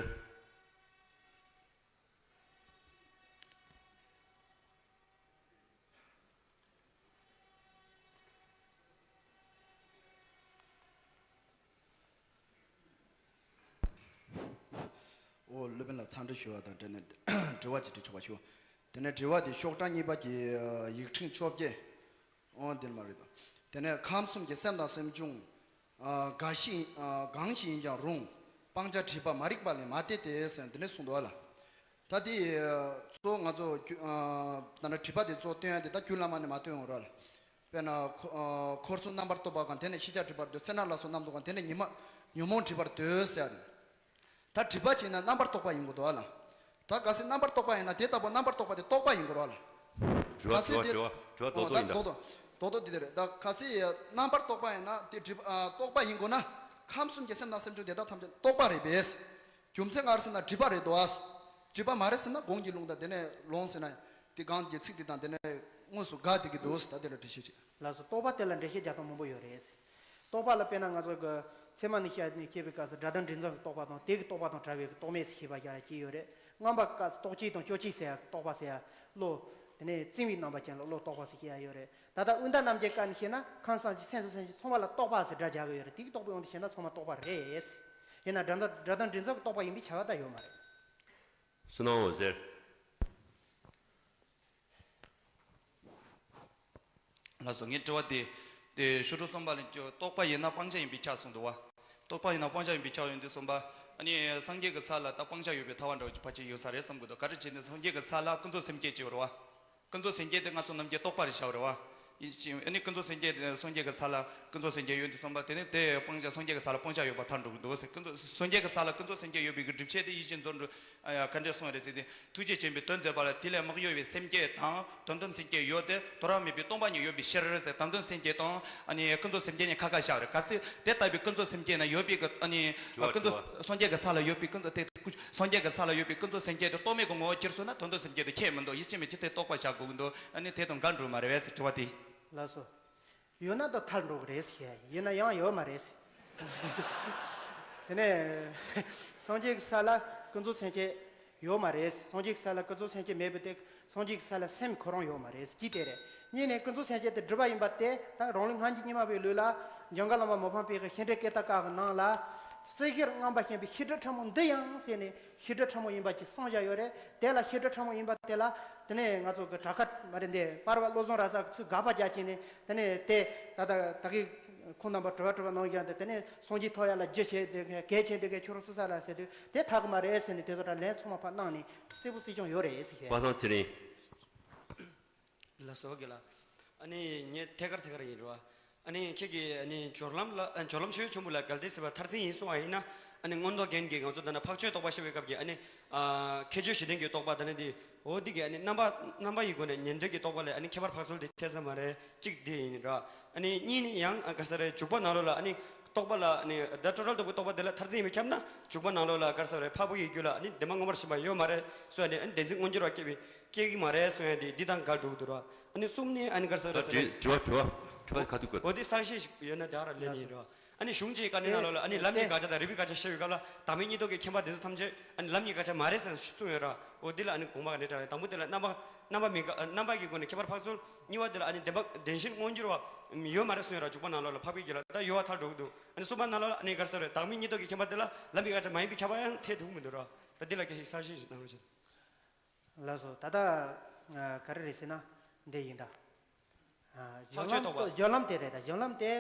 ཨོ། སློབ་དཔོན་ལ་འཚམས་འདྲི་ཞུ་བ་དང་འབྲེལ་ནས་དྲི་བ་ཅིག་དྲི་ཆོག་པ་ཞུ། དེ་ནས་དྲི་བ་དེ་ཤོག་གྲངས་གཉིས་པ་གི་ཡིག་ཕྲེང་བཅོ་བརྒྱད། ཨོ། འདིར་མ་རེད་དོ། དེ་ནས་ཁམས་གསུམ་གྱི་སེམས་དང་སེམས་བྱུང་། ཨ། འགའ་ཞིག་ཨ། གང་ཞིག་ཡིན་ཀྱང་རུང་། སྤང་བྱ་སྒྲིབ་པ་མ་རིག་པ་ལས་མ་དད་དེ་ཟེར་འདི་ནས་གསུངས་འདུག་ཨ་ལ། ད་དེ་གཙོ་བོ་ང་ཚོ་རྒྱུ། ཨ། ད་ནི་སྒྲིབ་པ་དེ་གཙོ་བོ་སྟོན་ཡ་དེ་ད་རྒྱུད་བླ་མ་ནས་མ་སྟོན་འོང་ར་ལ། དཔེར་ན་འཁོར། ཨ། འཁོར་གསུམ་རྣམ་པར་རྟོག་པ་གང་། དེ་ནས་ཤེས་བྱ་སྒྲིབ་པར་འདོད། སེར་སྣ་ལ་སོགས་རྣམ་རྟོག་གང་། དེ་ནས་ཉོན་མོངས་སྒྲིབ་པར་འདོད་ཟེར་ཡ་དེ། ད་སྒྲིབ་པ་བྱས་ན་རྣམ་པར་རྟོག་པ་ཡིན་དགོས་འདུག་ཨ་ལ། ད་གལ་སྲིད་རྣམ་པར་རྟོག་པ་ཡིན་ན་དེ་ལྟ་བུ་རྣམ་པར་རྟོག་པ་དེ་རྟོག་པ་ཡིན་དགོས་རེད་ཨ་ལ། དྲི་བ། གལ་སྲིད་དྲི་བ། དེ། དྲི་བ་རྡོག་རྡོག་ཡིན་ད། རྡོག་རྡོག་རྡོག་རྡོག་འདི་དེ་རེད། ད་གལ་སྲིད་རྣམ་པར་རྟོག་པ་ཡིན་ན་དེ་སྒྲིབ། ཨ། རྟོག་པ་ཡིན་དགོས་ན། ཁམས་གསུམ་གྱི་སེམས་དང་སེམས་བྱུང་དེ་དག་ཐམས་ཅད་རྟོག་པ་རེད་པས། རྒྱུ་མཚན་ག་རེ་ཟེར་ན་སྒྲིབ་པ་རེད་དོ་ཨ། སྒྲིབ་པ་མ་རེད་ཟེར་ན་གོང་གི་ལུང་དང་དེ་ནས་ལོང་ཟེར་ན་དེ་གང་གི་ཚིག་དེ་དང་དེ་ནས་དངོས་སུ་དགག་བསྡད་ཀྱི་འདུག་ཟེར། ད་དེ་ལ་འགྲེལ་བཤད་ཅིག་ལགས་སོ། རྟོག་པ་དེ་ལ་འགྲེལ་བཤད་རྒྱག་སྟངས་མང་པོ་ཡོད་རེད། རྟོག་པ་ལ་དཔེར་ན་ང་ཚོ་གི་ཚད་མ་ནས་བཤད་ནས་བཤད་པའི་སྐབས་སུ་སྒྲ་དང་དྲི་འཛག་གི་རྟོག་པ་དང་དེ་གི་རྟོག་པ་དང་བྲལ་བའི་རྟོག་མེད་ཟེར་བཤད་པ་ཡང་སྐྱེ་ཡོད་རེད། རྔམ་པ་སྐབས་སུ་རྟོག་བཅས་དང་གཅོད་བཅས་ཟེར་ཡ་རྟོག་པ་ཟེར་ཡ་བློ། དེ་ནས་བཙིམ་པའི་རྣམ་པ་ཅན་ལ་བློ་རྟོག་པ་ཟེར་བཤད་ཡ་ཡོད་རེད། ད་ལྟ་དབུས་མཐའ་རྣམ་འབྱེད་སྐབས་ནས་བཤད་ན་ཁམས་སངས་རྒྱས་སེམས་ཙམ་སེམས་ཅན་ཚང་མ་ལ་རྟོག་པ་ཟེར་སྒྲ་རྒྱག་གི་ཡོད་རེད། དེ་གི་རྟོག་པའི་དབང་དུ་བྱས་ན་ཚང་མ་རྟོག་པ་རེད། ཡིན་ན་སྒྲ་དང་སྒྲ་དང་དྲི་འཛག་གི་རྟོག་པ་ཡིན་པའི་ཁྱབ་པ་ད་ཡོད་མ་རེད། བསོད་ནམས་འོད་ཟེར། ལགས་སོ། ངའི་དྲི་བ་དེ། དེ་ཤོ་ཕྲུག་གསུམ་པ་ལ་རྟོག་པ་ཡིན་ན་སྤང་བྱ་ཡིན་པས་ཁྱབ་གསུངས་འདུག་བ། རྟོག་པ་ཡིན་ན་སྤང་བྱ་ཡིན་པས་ཁྱབ་ཡོང་དུས་གསུམ་པ། ཨ་ནི་སངས་རྒྱས་ཀྱི་ས་ལ་ད་སྤང་བྱ་ཡོད་པའི་ཐལ་བ་འདྲ་བ་ཅིག་ཕལ་ཆེར་ཡོད་ས་རེད་བསམ་གྱི་འདུག་ག་རེ་བྱས་ནས་སངས་རྒྱས་ཀྱི་ས་ལ་ཀུན་རྫོབ་སེམས་བསྐྱེད་ཅིག་ཡོད་རེད་བ། ཀུན་རྫོབ་སེམས་བསྐྱེད་དེ་ང་ཚོ་ནམ་རྒྱུན་རྟོག་པ་རེད་བྱ་བ་རེད་བ། ཡིན་ཕྱིན་ཨ་ནི་ཀུན་རྫོབ་སེམས་བསྐྱེད་དེ་སངས་རྒྱས་ཀྱི་ས་ལ་ཀུན་རྫོབ་སེམས་བསྐྱེད་ཡོད་དུས་གསུམ་པ་དེ་ནི་དེ་སྤང་བྱ་སངས་རྒྱས་ཀྱི་ས་ལ་སྤང་བྱ་ཡོད་པ་ཐལ་འགྲོ་གི་འདུག་ཟེར། ཀུན་རྫོབ་སངས་རྒྱས་ཀྱི་ས་ལ་ཀུན་རྫོབ་སེམས་བསྐྱེད་ཡོད་པའི་གི་སྒྲུབ་བྱེད་དེ་ཡིད་བཞིན་མཛོད་འགྲོ། ཨ་ག་འདྲས་གསུངས་རེད་ཟེར་ཏེ། ཐུགས་རྗེ་ཆེན་པོས་དོན་མཛད་པ་ལ། དེ་ལས་མ་གཡོས་པའི་སེམས་བསྐྱེད་དང་དོན་དམ་སེམས་བསྐྱེད་ཡོད་དེ། དོར་བ་མེད་པའི་སྟོང་པ་ཉིད་ཡོད་པའི་ཕྱིར་ཟེར། དོན་དམ་སེམས་བསྐྱེད་དང་ཨ་ནི་ཀུན་རྫོབ་སེམས་བསྐྱེད་གཉིས་ཁ་ཁ་བཞག་རེད། གལ་སྲིད་དེ་ལྟ་བུའི་ཀུན་རྫོབ་སེམས་བསྐྱེད་ན་ཡོད་པའི་གི་ཨ་ནི་དྲི་བ་ཀུན་རྫོབ་དྲི་བ། སངས་རྒྱས་ཀྱི་ས་ལ་ཡོད་པའི་ཀུན་རྫོབ་དེ་སངས་རྒྱས་ཀྱི་ས་ལ་ཡོད་པའི་ཀུན་རྫོབ་སེམས་བསྐྱེད་དེ་རྟོག་མེད་ཀྱི་ངོ་བོར་གྱུར་སོང་ན་དོན་དམ་སེམས་བསྐྱེད་དེ་ཁྱད་མི་འདུག་ཡིད་ཆེས་མེད་ཀྱི་དེ་རྟོགས་པར་བྱ་དགོས་ཀྱི་འདུག་ཨ་ནི་དེ་དང་འགལ་འགྲོ་མ་རེད་བས་ཟེར་དྲི་བ་དེ། ལགས་སོ། ཡོད་ན་ད་ཐལ་འགྲོ་གི་རེད་ཟེར། ཡིན་ན་ཡང་ཡོད་མ་རེད་ཟེར། དེ་ནས་སངས་རྒྱས་ཀྱི་ས་ལ་ཀུན་རྫོབ་སེམས་བསྐྱེད་ཡོད་མ་རེད་ཟེར། སངས་རྒྱས་ཀྱི་ས་ལ་ཀུན་རྫོབ་སེམས་བསྐྱེད་མེད་པའི་སྟེང་སངས་རྒྱས་ཀྱི་ས་ལ་སེམས་ཁོ་རང་ཡོད་མ་རེད་ཟེར། གཅིག་དེ་རེད། གཉིས་ནས་ཀུན་རྫོབ་སེམས་བསྐྱེད་དེ་སྒྲུབ་པ་ཡིན་པ་དེ་ད་རང་ལུགས་སྔ་འགྱུར་རྙིང་མ་པའི་ལུགས་ལ་འཇམ་མགོན་བླ་མ་མི་ཕམ་པའི་ཤེས་འདྲེན་སྐད་གྲགས་ཀྱི་ནང་ལ་སྲིད་ཞིར་རྔམ་པ་ཞེན་པའི་ཤེས་སྒྲིབ་ཕྲ་མོ་འདི་ཡང་ཟེར་ནས། ཤེས་སྒྲིབ་ཕྲ་མོ་ཡིན་པ་ཅིག་གསུངས་བཞག་ཡོད་རེད། དེ་ལ་ཤེས་སྒྲིབ་ཕྲ་མོ་ཡིན་པ་དེ་ལ་དེ་ནས་ང་ཚོ་གི་གྲྭ་ཁ་མ་རེད་འདི་པར་བ་བློ་བཟང་ར་ས་གི་ཚུལ་དགག་པ་རྒྱག་བྱས་ནས། དེ་ནས་དེ་ད་ལྟ་ད་གི་ཁོང་རྣམ་པ་དྲི་བ་དྲི་བ་གནང་བཞག་འདི། དེ་ནས་སངས་རྒྱས་ཐོབ་ཡ་ལ་རྒྱུ་བྱས་དེ་གལ་ཆེན་དེ་གའི་ཁྱོད་རང་སུ་ས་ལ་ཟེར་དུས་དེ་ཐག་གི་མ་རེད་ཟེར་ནས་དེ་ཚོ་དྲ་ལན་ཚང་མ་ཕར་གནང་ནས་གསལ་པོ་གསལ་རྐྱང་ཡོད་རེད་ཟེར་བཤད། པ་སངས་ཚེ་རིང་། ལགས་སོ་དགེ་ལགས། ཨ་ནི་ངས་ཐད་ཀར་ཐད་ཀར་ཡིན་རེད་བ། ཨ་ནི་ཁྱེད་ཀྱིས་ཨ་ནི་སྦྱོར་ལམ་ལ་ཨ་སྦྱོར་ལམ་ཆོས་ཆེན་པོ་ལ་གལ་ཏེ་ཟེར་བ་མཐར་འཛིན་ཡིན་གསུང་བ་ཡིན་ན། ཨ་ནི་མངོན་རྟོགས་རྒྱན་གྱིས་ང་ཚོ་ད་ནི་འཕགས་ཆོས་རྟོགས་པ་བཤད་པའི་སྐབས་ཀྱི་ཨ་ནི་ཨ་ཁྱད་ཆོས་གཞི་རྟེན་གྱི་རྟོག་པ་ད་ནི་འདི་འོ་འདི་གི་ཨ་ནི་རྣམ་པ་རྣམ་པ་ཡི་སྒོ་ནས་ཉན་ཐོས་ཀྱི་རྟོག་པ་ལས་ཨ་ནི་ཁྱད་པར་འཕགས་ཚུལ་འདི་འཐད་ས་མ་རེད། གཅིག་འདི་ཡིན་ར། ཨ་ནི་གཉིས་ནི་ཡང་ཨ་ག་ས་རེད། འཇུག་པ་ནང་ལོགས་ལ་ཨ་ནི་རྟོག་པ་ལ་ཨ་ནི་ད་སྤྲོས་བྲལ་རྟོག་པའི་རྟོག་པ་འདི་ལ་མཐར་འཛིན་ཡིན་པས་ཁྱབ་ན། འཇུག་པ་ནང་ལོགས་ལ་ག་ས་རེད། འཕགས་པ་ཡི་རྒྱུད་ལ་ཨ་ནི་བདེན་པ་མངོན་པར་ཞེན་པ་ཡོད་མ་རེད་གསུངས་ཡ་དེ། ཨ་ནི་བདེན་འཛིན་མངོན་གྱུར་བ་སྐྱེ་བའི་སྐྱེ་གི་མ་རེད་གསུངས་ཡ་དེ་འདི་དང་འགལ་འགྲོ་གི་འདུག་ར། ཨ་ནི་གསུམ་ནི་ཨ་ནི་ག་ས་རེད། ད་དྲི་དྲི་བ་དྲི་བ་དྲི་བ་ག་དུས་དགོས། འོ་དེ་གསར་བཤད་ཞིག་ཡོད་ན་དེ་ག་ར་ལན་ཡིན་ར། ཨ་ནི་གཞུང་གཅིག་ག་ནི་ནང་ལོགས་ལ་ཨ་ནི་ལམ་གཉིས་དགག་བྱ་དང་རིགས་པས་དགག་བྱ་བཤད་པའི་སྐབས་ལ་བདག་མེད་གཉིས་རྟོག་གི་མཁྱེན་པ་དེ་ཚོ་ཐམས་ཅད་ཨ་ནི་ལམ་གཉིས་དགག་བྱ་མ་རེད་ཟེར་གསུངས་ཡོད་ར། འོ་འདི་ལ་ཨ་ནི་དགོངས་པ་ག་འདྲ་དྲངས་རེད། དང་པོ་དེ་ལ་རྣམ་པ་རྣམ་པ་མི་དགག་རྣམ་པ་གི་སྒོ་ནས་ཁྱད་པར་འཕགས་ཚུལ། གཉིས་པ་དེ་ལ་ཨ་ནི་བདེན་པ་བདེན་ཞེན་མངོན་གྱུར་བ་ཡོད་མ་རེད་གསུངས་ཡོད་ར། འཇུག་པ་ནང་ལོགས་ལ་འཕགས་པའི་རྒྱུད་ལ་ད་ཡོད་པ་ཐལ་འགྲོ་གི་འདུག་ཨ་ནི་གསུམ་པ་ནང་ལོགས་ལ་ཨ་ནི་ག་ས་རེད། བདག་མེད་གཉིས་རྟོག་གི་མཁྱེན་པ་དེ་ལ་ལམ་གཉིས་དགག་བྱ་མ་ཡིན་པའི་ཁྱབ་པ་ཡང་འཐད་ཐུབ་མི་འདུག་ར། ད་འདི་ལ་སྐད་ཆ་གསར་བཤད་ཞིག་གནང་རོགས་བྱེད། ལགས་སོ། ད་ལྟ་ཨ་ག་རེ་རེད་ཟེར་ན་འདི་ཡིན་ད། ཨ་སྦྱོར་ལམ་འཕགས་ཆོས་རྟོགས་པ། སྦྱོར་ལམ་དེ་རེད་ད། སྦྱོར་ལམ་དེ་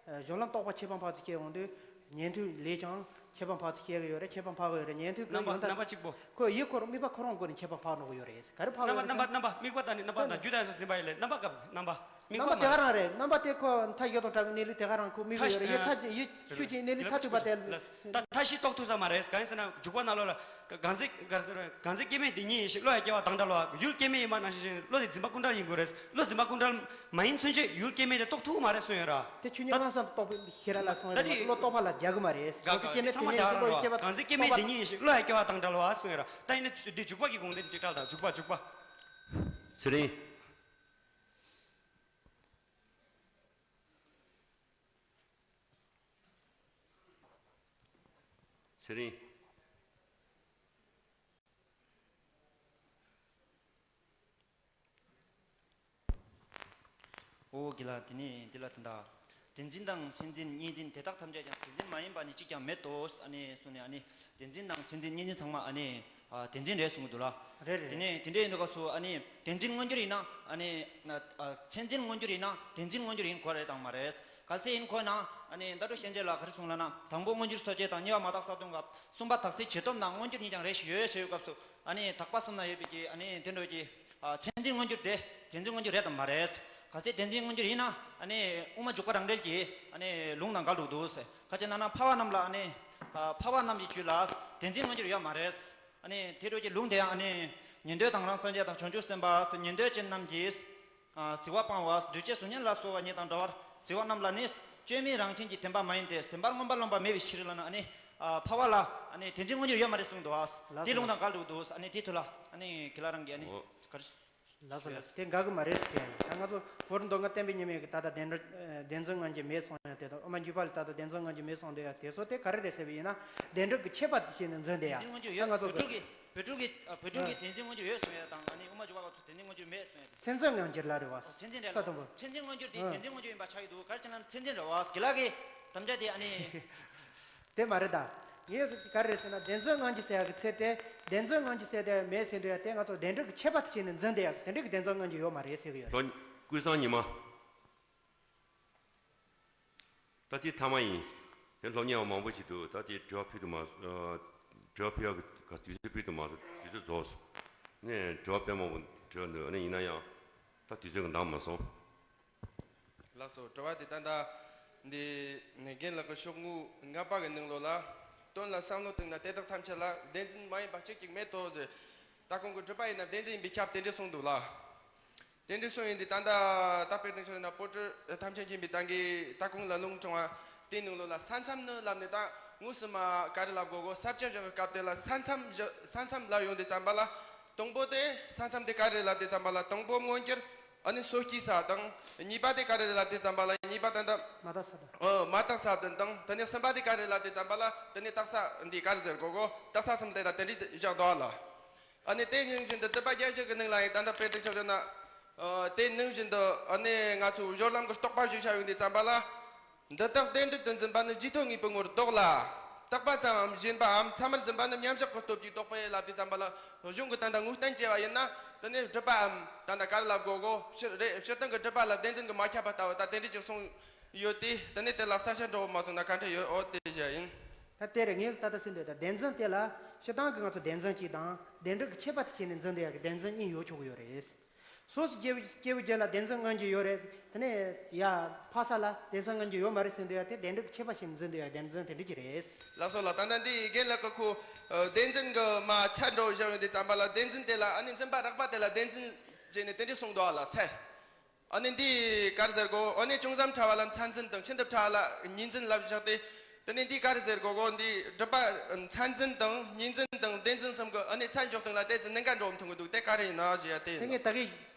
ཨ་སྦྱོར་ལམ་རྟོགས་པ་ཁྱད་པར་འཕགས་ཚུལ་སྐྱེ་འོང་དུས་ཉན་ཐོས་ལས་ཀྱང་ཁྱད་པར་འཕགས་ཚུལ་སྐྱེ་གི་ཡོད་རེད། ཁྱད་པར་འཕགས་གི་ཡོད་རེད། ཉན་ཐོས་ཀྱི་རྣམ་པ་ཡོན་ཏན་རྣམ་པ་གཅིག་པོ། ཁོ་ཡིད་ཁོ་རང་དམིགས་པ་ཁོ་རང་སྒོ་ནས་ཁྱད་པར་འཕགས་འགྲོ་གི་ཡོད་རེད། ག་རེ་འཕགས་གི་རྣམ་པ་ཡོད་རེད་ཟེར། རྣམ་པ་རྣམ་པ་དམིགས་པ་དང་ནི་རྣམ་པ་དང་རྒྱུ་དང་ཡོད་ཚད་འཛིན་པ་ཡིན་ལས་རྣམ་པ་སྐབས་རྣམ་པ། དམིགས་པ་རྣམ་པ་དེ་ག་རང་རེད། རྣམ་པ་དེ་ཁོ་མཐའ་ཡས་དང་བྲལ་བའི་གནས་ལུགས་དེ་ག་རང་ཁོ་དམིགས་པ་ཡོད་རེད། ཡིད་མཐའ་ཡིད་ཆོས་ཀྱི་གནས་ལུགས་མཐར་ཐུག་པ་དེ། ད་མཐའ་བཞི་རྟོགས་ཐུབ་ས་མ་རེད། གང་ཡིན་ཟེར་ན་འཇུག་པ་ནང་ལོགས་ལ་གང་ཟག་གང་ཟག་གང་ཟག་སྐྱེ་མེད་དེ་ཉིད་ཡིན་ཞིང་བློ་ཡང་སྐྱེ་བ་དང་བྲལ་བ། ཡུལ་སྐྱེ་མེད་ཡིན་པ་ནང་བཞིན་བློ་དེ་འཛིན་པ་ཀུན་བྲལ་ཡིན་དགོས་རེད། བློ་འཛིན་པ་ཀུན་བྲལ་མ་ཡིན་ཚུན་ཆད་ཡུལ་སྐྱེ་མེད་དེ་རྟོགས་ཐུབ་མ་རེད་གསུངས་ཡོད་ར། དེ་ཆོས་ཉིད་སྔ་ས་རྟོགས་པའི་ཤེས་རབ་ལ་སོང་ཡོད་ར། བློ་རྟོགས་པ་ལ་རྒྱག་གི་མ་རེད། གང་ཟག་སྐྱེ་མེད་དེ་ཉིད་ཡིན་ཞིང་བློ་ཡང་སྐྱེ་བ་དང་བྲལ་བ་གསུངས་ཡོད་ར། ད་ཡིན་ན་འདི་འཇུག་པ་གི་དགོངས་དོན་ཅིག་བཀྲལ་དང་འཇུག་པ་འཇུག་པ། ཚེ་རིང་། ཚེ་རིང་། ཨོ་དགེ་ལགས། དེ་ནས་འདི་ལ་དོན་དག་བདེན་འཛིན་དང་མཚན་འཛིན་གཉིས་འཛིན་དེ་དག་ཐམས་ཅད་ཀྱང་བདེན་འཛིན་མ་ཡིན་པ་ནི་གཅིག་ཀྱང་མེད་དོ། ཨ་ནི་གསུངས་ནས་ཨ་ནི་བདེན་འཛིན་དང་མཚན་འཛིན་གཉིས་འཛིན་ཚང་མ་ཨ་ནི་ཨ་བདེན་འཛིན་རེད་གསུང་གི་འདུག་ལ། རེད་རེད། དེ་ནས་དེ་འདྲ་ཡིན་དུས་སྐབས་སུ་ཨ་ནི་བདེན་འཛིན་མངོན་གྱུར་ཡིན་ན་ཨ་ནི་ཨ་མཚན་འཛིན་མངོན་གྱུར་ཡིན་ན་བདེན་འཛིན་མངོན་གྱུར་ཡིན་དགོས་རེད་དང་མ་རེད། གལ་སྲིད་ཡིན་དགོས་ན་ཨ་ནི་ཟླ་གྲོགས་གཤེན་རྗེ་ལ་ག་རེ་གསུངས་ལབ་ན། དང་པོ་མངོན་གྱུར་སོ་སྐྱེ་དང་། གཉིས་པ་མ་དག་ས་སྟོང་སྐབས། གསུམ་པ་དག་སའི་བྱེད་སྟོབས་ན་མངོན་གྱུར་གཉིས་ཀྱང་རེ་ཞིག་ཡོད་ཡོད་བྱེད་པའི་སྐབས་སུ་ཨ་ནི་དག་པ་གསུམ་ན་ཡོད་པའི་གི་ཨ་ནི་དེ་འདྲ་གི་ཨ་མཚན་འཛིན་མངོན་གྱུར་དེ་བདེན་འཛིན་མངོན་གྱུར་རེད་དམ་མ་རེད། གལ་སྲིད་བདེན་འཛིན་མངོན་གྱུར་ཡིན་ན་ཨ་ནི་དབུ་མ་འཇུག་པ་རང་འགྲེལ་གྱི་ཨ་ནི་ལུང་དང་འགལ་འགྲོ་གི་འདུག་ཟེར། ག་ཅི་ན་ན་འཕགས་པ་རྣམས་ལ་ཨ་ནི་ཨ་འཕགས་པ་རྣམས་ཀྱི་རྒྱུད་ལ་བདེན་འཛིན་མངོན་གྱུར་ཡོད་མ་རེད། ཨ་ནི་དེ་འདྲ་གི་ལུང་དེ་ཡང་ཨ་ནི་ཉན་ཐོས་དང་རང་སངས་རྒྱས་དང་བྱང་ཆུབ་སེམས་དཔའ་ཉན་ཐོས་ཅན་རྣམས་ཀྱིས། ཨ་གཟིར་བ་སྤང་བ། འདུས་བྱས་གཟུགས་བརྙན་ལ་སོགས་པ་ཉིད་དང་འདྲ་བར་གཟིར་བ་རྣམས་ལ་ནི་བཅོས་མིན་རང་མཚན་གྱི་བདེན་པ་མ་ཡིན་ཏེ། བདེན་པར་མངོན་པར་རློམ་པ་མེད་པའི་ཕྱིར་ལབ་ན། ཨ་ནི་ ཨ་འཕགས་པ་ལ་ཨ་ནི་དེ་འཛིན་མངོན་གྱུར་ཡོད་མ་རེད་གསུངས་འདུག་ཨ། ལགས་སོ། དེ་ལུང་དང་འགལ་འགྲོ་གི་འདུག་ཨ་ནི་དེ་ཐོག་ལ་ཨ་ནི་ཁྱེད་རང་གིས་ཨ་ནི་ཨོ། ག་རེ། ལགས་སོ་ལགས་སོ། དེ་འགལ་གི་མ་རེད་ཟེར་མཁན་ཡིན། ད་ང་ཚོ་བོད་མདོ་སྔགས་བསྟན་པའི་ཉི་མ་གི་ད་ལྟ་བདེན་གྲུབ་ཨ་བདེན་འཛིན་མངོན་གྱུར་མེད་གསུངས་ཡ་དེ་དང་དབུ་མ་འཇུག་པ་ལ་ད་ལྟ་བདེན་འཛིན་མངོན་གྱུར་མེད་གསུངས་འདུག་ཡ། དེ་ཚོ་དེ་ག་རེ་རེད་ཟེར་བ་ཡིན་ན་བདེན་གྲུབ་ཀྱི་ཁྱད་པར་དེ་བྱས་ནས་འཛིན་བསྡད་ཡ། དེ་ང་ཚོ་བོད་ཕྲུག་གི་བོད་ཕྲུག་གི་ཨ་བོད་ཕྲུག་གི་ཨ་དེ་འཛིན་མངོན་གྱུར་ཡོད་གསུངས་ཡ་དང་ཨ་ནི་དབུ་མ་འཇུག་པ་སོགས་དེ་འཛིན་མངོན་གྱུར་མེད་གསུངས་ཡ་དེ། མཚན་འཛིན་མངོན་གྱུར་ལ་རེད་བ། ཨོ་མཚན་འཛིན་རེད་ལ། ས་དང་པོ། མཚན་འཛིན་མངོན་གྱུར་དེ་ཨ་དེ་འཛིན་མངོན་གྱུར་ཡིན་པ་ཆགས་ཀྱི་འདུག་ག་རེ་བྱས་ན་མཚན་འཛིན་རེད་བ། དགེ་ལགས་ཀྱི་དམ་བཅའ་དེ་ཨ་ནི། དེ་མ་རེད་ད། ངས་ག་རེ་རེད་ཟེར་ན་བདེན་འཛིན་མངོན་གྱུར་ཟེར་ཡག་གི་ཚེ་དེ་བདེན་འཛིན་མངོན་གྱུར་ཟེར་དེ་མེད་ཟེར་འདུག་ཡ། དེ་ང་ཚོ་བདེན་གྲུབ་ཀྱི་ཁྱད་པར་དེ་བྱས་ནས་འཛིན་བསྡད་ཡག་དེ་འདྲ་གི་བདེན་འཛིན་མངོན་གྱུར་ཡོད་མ་རེད་ཟེར་གི་ཡོད་རེད། ལོ། ཀུན་བཟང་ཉི་མ། ད་དེ་མཐའ་མ་ཡིན། དེ་སློབ་གཉེར་བ་མང་པོ་ཞིག་འདུག་ད་དེ་དྲི་བ་ཕུལ་དུ་མ་སོང་། དྲི་བ་ཕུལ་ཡག་གི་དུས་ཚོད་ཕུལ་དུ་མ་སོང་། དུས་ཚོད་རྫོགས་སོང་། ནས་དྲི་བ་དཔེ་མང་པོ་དྲི་བ་འདུག་ཨ་ནི་ཡིན་ན་ཡང་ད་དུས་ཚོད་ཀྱི་འདང་མ་སོང་། ལགས་སོ། དྲི་བ་དེ་ད་ལྟ་འདི་རྒན་ལགས་ཀྱི་ཤོག་ངོས་ལྔ་པ་གི་ནང་ལོགས་ལ། དོན་ལ་བསམ་བློ་བཏང་ན་དེ་དག་ཐམས་ཅད་ལ་བདེན་འཛིན་མ་ཡིན་པ་གཅིག་ཀྱང་མེད་དོ་ཟེར། ད་ཁོང་གི་སྒྲུབ་པ་ཡིན་ན་བདེན་འཛིན་ཡིན་པས་ཁྱབ། དེ་འདྲ་གསུངས་འདུག་ལ། དེ་འདྲ་གསུངས་ཡིན་དུས་ད་ལྟ་ད་དཔེར་ན་ཆ་བཞག་ན་པོ་ཏི་ཐམས་ཅད་མཁྱེན་པའི་ད་གིན་ད་ཁོང་ལ་ལུང་དྲངས་པ་དེའི་ནང་ལོགས་ལ་ས་མཚམས་ནི་ལབ་ནས། ད་དངོས་སུ་མ་ག་རེ་ལབ་དགོས་གོ། ས་བཅད་བཞག་གི་སྐབས་དེ་ལ་ས་མཚམས་བཞག་ས་མཚམས་ལབ་ཡོང་དུས་ཙམ་པ་ལ། དང་པོ་དེ་ས་མཚམས་དེ་ག་རེ་ལབ་དུས་ཙམ་པ་ལ་དང་པོ་མངོན་གྱུར། ཨ་ནི་སོ་སྐྱེའི་ས་དང་། གཉིས་པ་དེ་ག་རེ་ལབ་དུས་ཙམ་པ་ལ་གཉིས་པ་ད་ལྟ། མ་དག་ས་དང་། ཨ་མ་དག་ས་དང་། དང་དེ་ནས་གསུམ་པ་དེ་ག་རེ་ལབ་དུས་ཙམ་པ་ལ་དེ་ནས་རྟགས་གསལ་འདི་ག་རེ་ཟེར་དགོས་གོ། རྟགས་གསལ་གསུམ་དེ་ལ་དེ་འདྲའི་བཞག་འདུག་ལ། ཨ་ནི་དེ་ནང་བཞིན་དུ་སྡུད་པ་རྒྱན་བཞི་གི་ནང་ལ་ཡང་ད་ལྟ་དཔེར་བརྗོད་ཆ་བཞག་ན། ཨ་དེ་ནང་བཞིན་དུ་ཨ་ནི་ང་ཚོ་སྦྱོར་ལམ་གྱི་རྟོག་པ་བརྗོད་བྱ་ཡོང་དུས་ཙམ་པ་ལ། འདི་དག་བདེན་གྲུབ་ཏུ་འཛིན་པ་ནི་རྗེས་ཐོབ་དངོས་པོའི་ངོར་ལྡོག་ལ། རྟག་པ་ཙམ་པའམ་གཞན་པའམ་ཚད་མར་འཛིན་པ་ནི་མཉམ་བཞག་གི་སྟོབས་ཀྱིས་ལྡོག་པས་ལབ་དུས་ཙམ་པ་ལ། གཞུང་གི་ད་ལྟ་ངོས་བསྟན་བྱས་པ་ཡིན་ན། དེ་ནས་སྒྲུབ་པའམ་ད་ལྟ་ག་རེ་ལབ་དགོས་གོ། སྤྱིར་རེད། སྤྱིར་བཏང་གི་སྒྲུབ་པ་ལ་བདེན་འཛིན་གྱིས་མ་ཁྱབ་པ་ལྟ་བུ་ད་དེ་འདྲ་ཅིག་གསུངས་ཡོད་དེ། དེ་ནས་དེ་ལ་གསལ་བཤད་འདྲ་བོ་མ་གསུངས་ན་ག་འདྲ་ཡོད། འོ་དེ་བཞག་ཡིན། ད་དེ་རེད། ངས་ད་ལྟ་གསུངས་འདུག་ད་བདེན་འཛིན་དེ་ལ་སྤྱིར་བཏང་གི་ང་ཚོ་བདེན་འཛིན་གཅིག་དང་བདེན་གྲུབ་ཀྱི་ཁྱད་པར་དེ་བྱས་ནས་འཛིན་བསྡད་ཡག་གི་བདེན་འཛིན་གཉིས་ཡོད་ཆོག་གི་ཡོད་རེད། སོ་སོ་སྐྱེ་བོ་སྐྱེ་བོའི་རྒྱུད་ལ་བདེན་འཛིན་མངོན་གྱི་ཡོད་རེད། དེ་ནས་ཡ་འཕགས་ས་ལ་བདེན་འཛིན་མངོན་གྱི་ཡོད་མ་རེད་ཟེར་འདུག་ཡ། དེ་བདེན་གྲུབ་ཀྱི་ཁྱད་པར་ཞིག་འཛིན་འདུག་ཡ། བདེན་འཛིན་དེ་འདྲ་ཅིག་རེད། ལགས་སོ་ལགས། ད་ལྟ་འདི་རྒན་ལགས་ཀྱི་ཁོ་ཨ་བདེན་འཛིན་གྱི་མ་ཚད་འགྲོ་བཞག་ཡོང་དུས་ཙམ་པ་ལ། བདེན་འཛིན་དེ་ལ་ཨ་ནི་འཛིན་པ་རགས་པ་དེ་ལ་བདེན་འཛིན་བྱས་ནས་དེ་འདྲ་གསུངས་འདུག་ཨ་ལ་ཚད། ཨ་ནི་འདི་ག་རེ་ཟེར་དགོས། ཨ་ནི་ཅུང་ཙམ་ཕྲ་བ་ལ་མཚན་འཛིན་དང་། ཤིན་ཏུ་ཕྲ་བ་ལ་ཉིད་འཛིན་ལབ་བཞག་སྟེ། དེ་ནས་འདི་ག་རེ་ཟེར་དགོས་གོ། འདི་སྒྲུབ་པ་མཚན་འཛིན་དང་ཉིད་འཛིན་དང་བདེན་འཛིན་གསུམ་གི་ཨ་ནི་ཚད་འཇོག་སྟངས་ལ་དེ་ཚོ་གནད་འགག་འདྲ་བོ་མཐོང་གི་འདུག་དེ་ག་རེ་ཡིན་ན་ཞུ་ཡ་དེ་དེ་ཡིན། ངས་ད་གིན་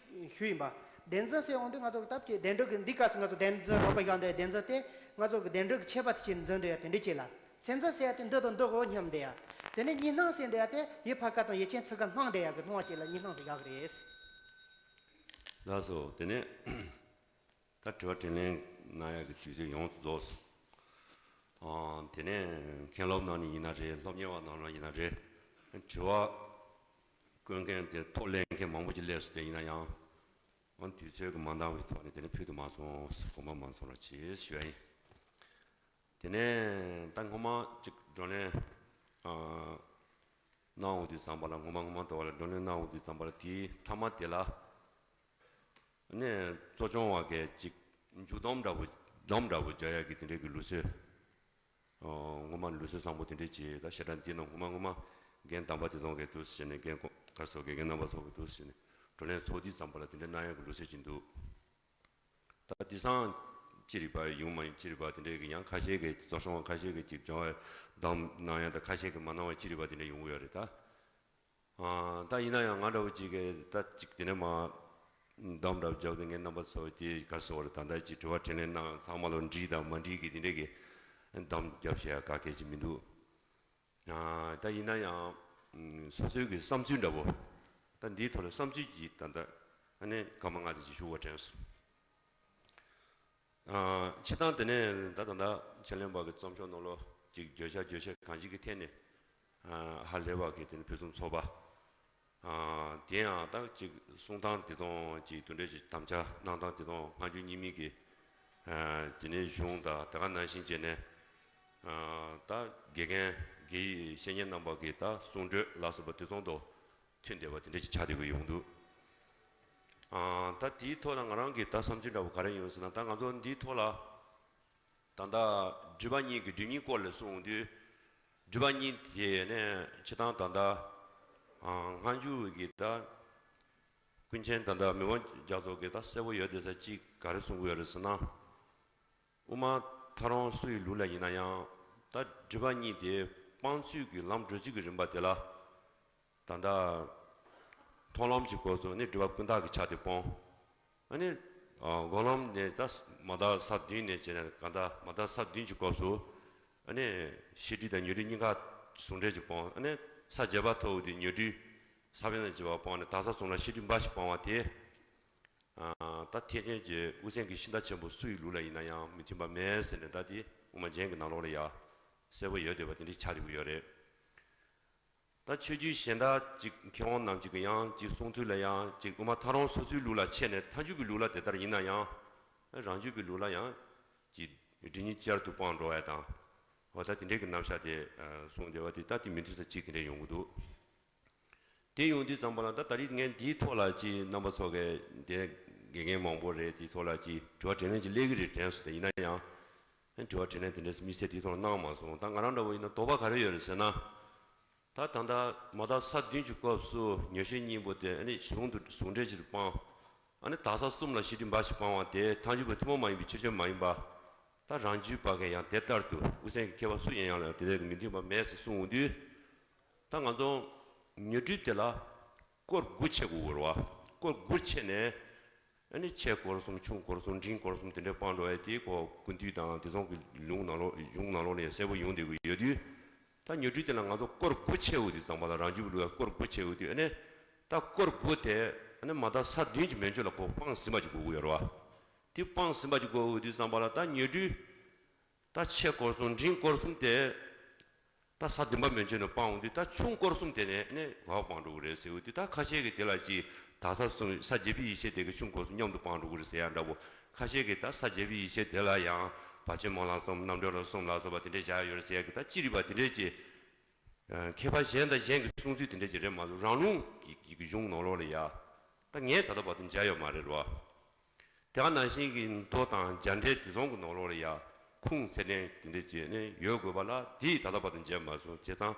ཞུས་ཡིན་པ། བདེན་འཛིན་ཟེར་ཡོང་དུས་ང་ཚོ་སྟབས་ཀྱིས་བདེན་གྲུབ་ཀྱི་འདི་སྐབས་སུ་ང་ཚོ་བདེན་འཛིན་རོགས་པ་བཞག་འདི་བདེན་འཛིན་དེ་ང་ཚོ་གི་བདེན་གྲུབ་ཀྱི་ཁྱད་པར་དེ་ཅིག་འཛིན་འདུག་ཡ། དེ་འདྲ་ཅིག་ལ། མཚན་འཛིན་ཟེར་ཡ་དེ་འདི་དང་འདི་འོ་མཉམ་འདི་ཡ། དེ་ནས་གཉིས་སྣང་ཟེར་འདི་ཡ་དེ་ཡུལ་ཕ་ཁ་དང་ཡུལ་ཅན་ཚུགས་ཀ་སྣང་འདི་ཡ་གི་སྣང་བ་ཅིག་ལ་གཉིས་སྣང་ཟེར་བཞག་གི་རེད། ལགས་སོ། དེ་ནས་ད་དྲི་བ་དྲིས་ལན་གནང་ཡག་གི་དུས་ཚོད་ཡོངས་སུ་རྫོགས་སོང་། ཨ་དེ་ནས་མཁན་སློབ་རྣམས་ནས་ཡིན་ན་རེད། སློབ་གཉེར་བ་རྣམས་ལ་ཡིན་ན་རེད། དྲི་བ་བཀོད་མཁན་དེ་ཐོག་སླེབས་མཁན་མང་པོ་ཅིག་སླེབས་སོང་། དེ་ཡིན་ན་ཡང་ཨ་དུས་ཚོད་ཀྱིས་མ་འདང་བའི་ཐོག་ནས་དེ་ནས་ཕུལ་དུ་མ་སོང་། དགོངས་པ་མ་ཚོམ་རོགས་གྱིས་ཞུ་ཡ་ཡིན། དེ་ནས་ད་སྔོན་མ་ཅིག་བགྲོ་གླེང་ཨ་གནང་འོང་དུས་ཙམ་པ་ལ། སྔོན་མ་སྔོན་མ་དེ་བ་ལ་བགྲོ་གླེང་གནང་འོང་དུས་ཙམ་པ་ལ། དེའི་མཐའ་མ་དེ་ལ་ནས་གཙོ་སྐྱོང་བ་གིས་ཅིག་མཇུག་སྡོམ་འདྲ་བོ་སྡོམ་འདྲ་བོ་རྒྱག་ཡག་གི་དེ་འདྲའི་གི་ལུགས་སྲོལ། ཨོ་སྔོན་མ་ལུགས་སྲོལ་བཟང་པོ་དེ་འདྲའི་ཅིག་ད་ཞེ་དྲག་འདི་ནང་སྔོན་མ་སྔོན་མ་རྒན་དམ་པ་དེ་ཚོ་གིས་འདུག་ཟེར་ནས། རྒན་གོང་དཀར་ཚོ་གིས་རྒན་རྣམ་པ་ཚོ་གིས་འདུག་ཟེར་ནས་བགྲོ་གླེང་ཚོགས་དུས་ཙམ་པ་ལ་དེ་འདྲ་གནང་ཡག་གི་ལུགས་སྲོལ་ཅིག་འདུག་ད་དེང་སང་ཅི་རིགས་པ་ཡོང་མ་ཡོང་ཅི་རིགས་པ་དེ་འདྲའི་གི་ཡང་ཁ་ཤས་ཀྱིས་གཙོ་སྐྱོང་བ་ཁ་ཤས་ཀྱིས་ཅིག་སྦྱོང་བའི་སྡོམ་གནང་ཡག་དང་། ཁ་ཤས་ཀྱིས་མ་གནང་བ་ཅི་རིགས་པ་དེ་འདྲ་ཡོང་གི་ཡོད་རེད་ད། ཨ་ད་ཡིན་ན་ཡང་ང་འདྲ་བོ་ཅིག་གིས་ད་ཅིག་དེ་ནས་མ་སྡོམ་འདྲ་བོ་བརྒྱབ་སྟེ། ངས་རྣམ་པ་ཚོ་དེ་ག་རེ་ཟེར་དགོས་རེད། ད་ལྟ་ཅིག་དྲི་བ་དྲིས་ལན་གནང་ཚང་མ་ལ་འགྲིག་དང་མ་འགྲིག་གི་དེ་འདྲའི་གི་སྡོམ་བརྒྱབ་བྱས་ཡ་ག་གེ་ཅིག་མི་འདུག་ཨ་ད་ཡིན་ན་ཡང་ཨ་སོ་སོའི་གི་བསམ་ཚུལ་འདྲ་བོ། ད་འདིའི་ཐོག་ལ་བསམ་ཚུལ་ཅིག་ད་ལྟ་ཨ་ནི་སྐར་མ་ལྔ་ཙམ་ཅིག་ཞུ་དགོས་དྲན་སོང་། ཨ་སྤྱིར་བཏང་དེ་ནས་ད་ད་ལྟ་ཕྱག་ལེན་པ་གི་རྩོམ་ཤོག་ནང་ལོགས་ཅིག་བརྗོད་བྱ་བརྗོད་བྱེད་གང་ཅིའི་ཐད་ནས་ཨ་ཧ་ལས་པ་གི་དེ་ནས་ཕུན་སུམ་ཚོགས་པ། ཨ་དེ་ཡང་ད་ཅིག་གསུང་སྟངས་དེ་དང་ཅིག་དེ་འདྲ་ཞིག་དམ་བཅའ་གནང་སྟངས་དེ་དང་། སྔ་འགྱུར་རྙིང་མའི་གི་ཨ་དེ་ནས་གཞུང་དང་དེ་ག་ནང་བཞིན་བྱས་ནས་ཨ་ད་དགེ་རྒན་དགེ་བཤེས་གཉེན་རྣམ་པ་གི་ད་གསུང་སྒྲོས་ལ་སོགས་པ་དེ་ཚོ་དང་མཐུན་བསྡད་པ་དེ་འདྲ་ཞིག་ཆགས་བསྡད་ཀྱི་ཡོང་འདུག་ཨ་ད་དེའི་ཐོག་ལ་ང་རང་གི་ད་བསམ་ཚུལ་འདྲ་བོ་ག་རེ་ཡོང་ཟེར་ན། ད་ང་ཚོ་འདིའི་ཐོག་ལ་ད་ལྟ་སྒྲུབ་པ་གཉིས་ཀྱི་སྒྲུབ་གཉིས་སྐོར་ལ་གསུངས་དུས། སྒྲུབ་པ་གཉིས་དེ་ནས་སྤྱིར་བཏང་ད་ལྟ་ཨ་སྔ་འགྱུར་གྱི་ད་ཀུན་མཁྱེན་ད་ལྟ་མི་དབང་རྒྱ་མཚོ་གིས་ད་གསལ་པོ་ཡོད་བསྡད་ས་གཅིག་ག་རེ་གསུང་གི་ཡོད་རེད་ཟེར་ན། དབུ་མ་ཐལ་རང་སུ་ཡི་ལུགས་ལ་ཡིན་ན་ཡང་ ད་སྒྲིབ་པ་གཉིས་དེ་སྤང་ཚུལ་གྱི་ལམ་འགྲོ་ཚུལ་གྱི་རིམ་པ་དེ་ལ། ད་ལྟ་མཐོང་ལམ་གྱི་སྐབས་སུ་ནི་སྒྲིབ་པ་ཀུན་བཏགས་ཀྱི་ཆ་དེ་སྤོང་། ཨ་ནི་སྒོམ་ལམ་ནས་ད་མ་དག་ས་བདུན་ནས་བྱས་ནས་གང་ལྟར་མ་དག་ས་བདུན་གྱི་སྐབས་སུ། ཨ་ནི་ཤེས་སྒྲིབ་དང་ཉོན་སྒྲིབ་གཉིས་ཀ་ཟུང་འབྲེལ་གྱིས་སྤོང་། ཨ་ནི་ས་བརྒྱད་པ་ཐོབ་དུས་ཉོན་སྒྲིབ་ས་བོན་དང་བཅས་པ་སྤངས་ནས་དག་ས་གསུམ་ལ་ཤེས་སྒྲིབ་འབའ་ཞིག་སྤང་བ་དེ། ད་ཐེག་ཆེན་གྱི་དབུ་སེམས་ཀྱི་ཤིང་རྟ་ཆེན་པོ་སུ་ཡི་ལུགས་ལ་ཡིན་ན་ཡང་མི་མཐུན་པ་མེད་ཟེར་ནས། ད་དེ་དབུ་མ་རྒྱན་གྱི་ནང་ལོགས་ལ་ཡ་གསལ་པོ་ཡོད་བསྡད་པ་དེ་འདྲ་ཆགས་བསྡད་ཀྱི་ཡོད་རེད། ད་ཆོས་བརྒྱུད་གཞན་དག་ཅིག་མཁས་དབང་རྣམས་ཀྱིས་ཀྱང་ཅིག་གསུང་ཚུལ་ལ་ཡང་ཅིག་དབུ་མ་ཐལ་རང་སོ་སོའི་ལུགས་ལ་ཕྱེ་ནས་མཐའ་འཇུག་པའི་ལུགས་ལ་དེ་ལྟར་ཡིན་ན་ཡང་། རང་རྒྱུད་པའི་ལུགས་ལ་ཡང་ཅིག་སྒྲིབ་གཉིས་བསྐྱར་དུ་སྤངས་འགྲོ་བ་དང་། འོ་ད་དེ་འདྲའི་གི་རྣམ་གཞག་དེ་གསུངས་བསྡད་པ་དེ། ད་དེ་མི་མཐུན་ས་གཅིག་དེ་འདྲ་ཡོང་གི་འདུག་དེ་ཡོང་དུས་ཙམ་པ་ལ་ད་ད་རེས་ངས་འདིའི་ཐོག་ལ་ཅིག་རྣམ་པ་ཚོ་གས་དེ་དགེ་རྒན་མང་པོ་རེད། དེའི་ཐོག་ལ་ཅིག་དྲི་བ་དྲིས་ལན་ཅིག་སླེབས་ཀྱི་རེད་དྲན་སོང་། དེ་ཡིན་ན་ཡང་དྲི་བ་དྲིས་ལན་དེ་འདྲས་དམིགས་བསལ་དེའི་ཐོག་ལ་གནང་མ་སོང་། ད་ང་རང་འདྲ་བོ་ཡིན་ན་དོགས་པ་ག་རེ་ཡོད་རེད་ཟེར་ན། ད་ད་ལྟ་མ་དག་ས་བདུན་གྱི་སྐབས་སུ་ཉོན་ཤེས་གཉིས་པོ་དེ་ཨ་ནི་ཟུང་དུ་ཟུང་འབྲེལ་གྱིས་སྤང་། ཨ་ནི་དག་ས་གསུམ་ལ་ཤེས་སྒྲིབ་འབའ་ཞིག་སྤང་བ་དེ་མཐའ་འཇུག་པ་ཐུན་མོང་མ་ཡིན་པའི་ཆོས་ཅན་མ་ཡིན་པ། ད་རང་རྒྱུད་པ་གས་ཡང་དེ་ལྟར་དུ། དབུ་སེམས་ཀྱི་མཁས་པ་སུ་ཡིན་ཡང་ལ་དེ་ལས་མི་མཐུན་པ་མེད་ཟེར་གསུངས་འོང་དུས། ད་ང་ཚོ་ཉོན་སྒྲིབ་དེ་ལ་སྐོར་དགུ་ཕྱེ་དགོས་རེད་བ། སྐོར་དགུ་ཕྱེ་ནས། ཨ་ནི་ཆེ་སྐོར་གསུམ་ཆུང་སྐོར་གསུམ་འབྲིང་སྐོར་གསུམ་དེ་འདྲའི་སྤང་འགྲོ་ཡ་དེ་ཁོ་ཀུན་བཏུས་དང་དེ་ཚོ་གི་ལུང་ནང་ལོགས་གཞུང་ནང་ལོགས་ནས་གསལ་པོ་ཡོང་བསྡད་ཀྱི་ཡོད་དུས། ད་ཉོན་སྒྲིབ་དེ་ལ་ང་ཚོ་སྐོར་དགུ་ཕྱེ་འོང་དུས་ཙམ་པ་ལ། རང་རྒྱུད་པའི་ལུགས་ལ་སྐོར་དགུ་ཕྱེ་འོང་དུས། ཨ་ནི་ད་སྐོར་དགུ་དེ་ཨ་ནི་མ་དག་ས་བདུན་གྱི་མན་ཆད་ལ་ཁོ་སྤངས་ཟིན་པ་ཅིག་དགོས་ཀྱི་ཡོད་རེད་བ། དེ་སྤངས་ཟིན་པ་ཅིག་དགོས་འོང་དུས་ཙམ་པ་ལ་ད་ཉོན་སྒྲིབ། ད་ཆེ་སྐོར་གསུམ་འབྲིང་སྐོར་གསུམ་དེ། ད་ས་བདུན་པ་མན་ཆད་ནས་སྤང་འོང་དུས། ད་ཆུང་སྐོར་གསུམ་དེ་ནས་ནི་ག་པར་སྤང་འགྲོ་གི་རེད་ཟེར་འོང་དུས། ད་ཁ་ཤས་ཀྱིས་དེ་ལ་ཅིག་དག་ས་གསུམ། ས་བརྒྱད་པའི་ཡེ་ཤེས་དེ་གི་ཆུང་སྐོར་གསུམ་མཉམ་དུ་སྤང་འགྲོ་གི་རེད་ཟེར་ཡ་འདྲ་བོ། ཁ་ཤས་ཀྱིས་ད་ས་བརྒྱད་པའི་ཡེ་ཤེས་དེ་ལ་ཡང་བར་ཆད་སྨོན་ལམ་གསུམ། རྣམ་གྲོལ་ལམ་གསུམ་ལ་སོགས་པ་དེ་འདྲས་བཞག་ཡོད་རེད་ཟེར་ཡ་གི། ད་ཅི་རིགས་པ་དེ་འདྲས་ཀྱི་མཁས་པ་གཞན་དང་གཞན་གྱི་གསུང་ཚུལ་དེ་འདྲས་ཀྱི་རེད་མ་གཏོགས། རང་ལུགས་ཀྱི་གཞུང་ནང་ལོགས་ལ་ཡ། ད་ངས་ད་ལྟ་བར་དུ་མཇལ་ཡོད་མ་རེད་རོ། དེ་ག་ནང་བཞིན་གྱི་མདོ་དང་རྒྱ་འགྲེལ་དེ་ཚོ་གི་ནང་ལོགས་ལ་ཡ་ཁུངས་ཚད་ལྡན་དེ་འདྲ་ཅིག་ནི་ཡོད་དགོས་པ་ལ། དེ་ད་ལྟ་བར་དུ་མཇལ་མ་སོང་། བྱས་ཙང་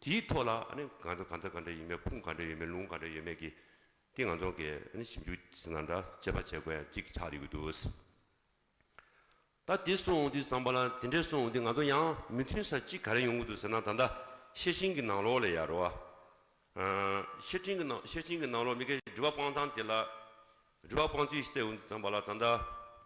དེའི་ཐོག་ལ་ཨ་ནི་གང་འདྲ་གང་འདྲ་གང་འདྲ་ཡིན་མིན། ཁུངས་ག་འདྲ་ཡོད་མིན། ལུང་ག་འདྲ་ཡོད་མེད་ཀྱི་དེ་ང་ཚོ་གིས་ཨ་ནི་ཞིབ་འཇུག་ཟེར་ན་འདྲ། དཔྱད་པ་བྱེད་དགོས་ཡ་གཅིག་ཆགས་བསྡད་ཀྱི་འདུག་ད་དེ་གསུངས་འོང་དུས་ཙམ་པ་ལ། དེ་འདྲས་གསུངས་འོང་དུས་ང་ཚོ་ཡང་མི་མཐུན་ས་གཅིག་ག་རེ་ཡོང་གི་འདུག་ཟེར་ན། ད་ལྟ་ཤེར་ཕྱིན་གྱི་ནང་ལོགས་ལ་ཡ་རོ། ཤེར་ཕྱིན་གྱི་ནང་། ཤེར་ཕྱིན་གྱི་ནང་ལོགས་མི་དགེ་སྒྲིབ་པ་སྤང་སྟངས་དེ་ལ། སྒྲིབ་པ་སྤང་ཚུལ་ཟེར་འོང་དུས་ཙམ་པ་ལ། ད་ལྟ་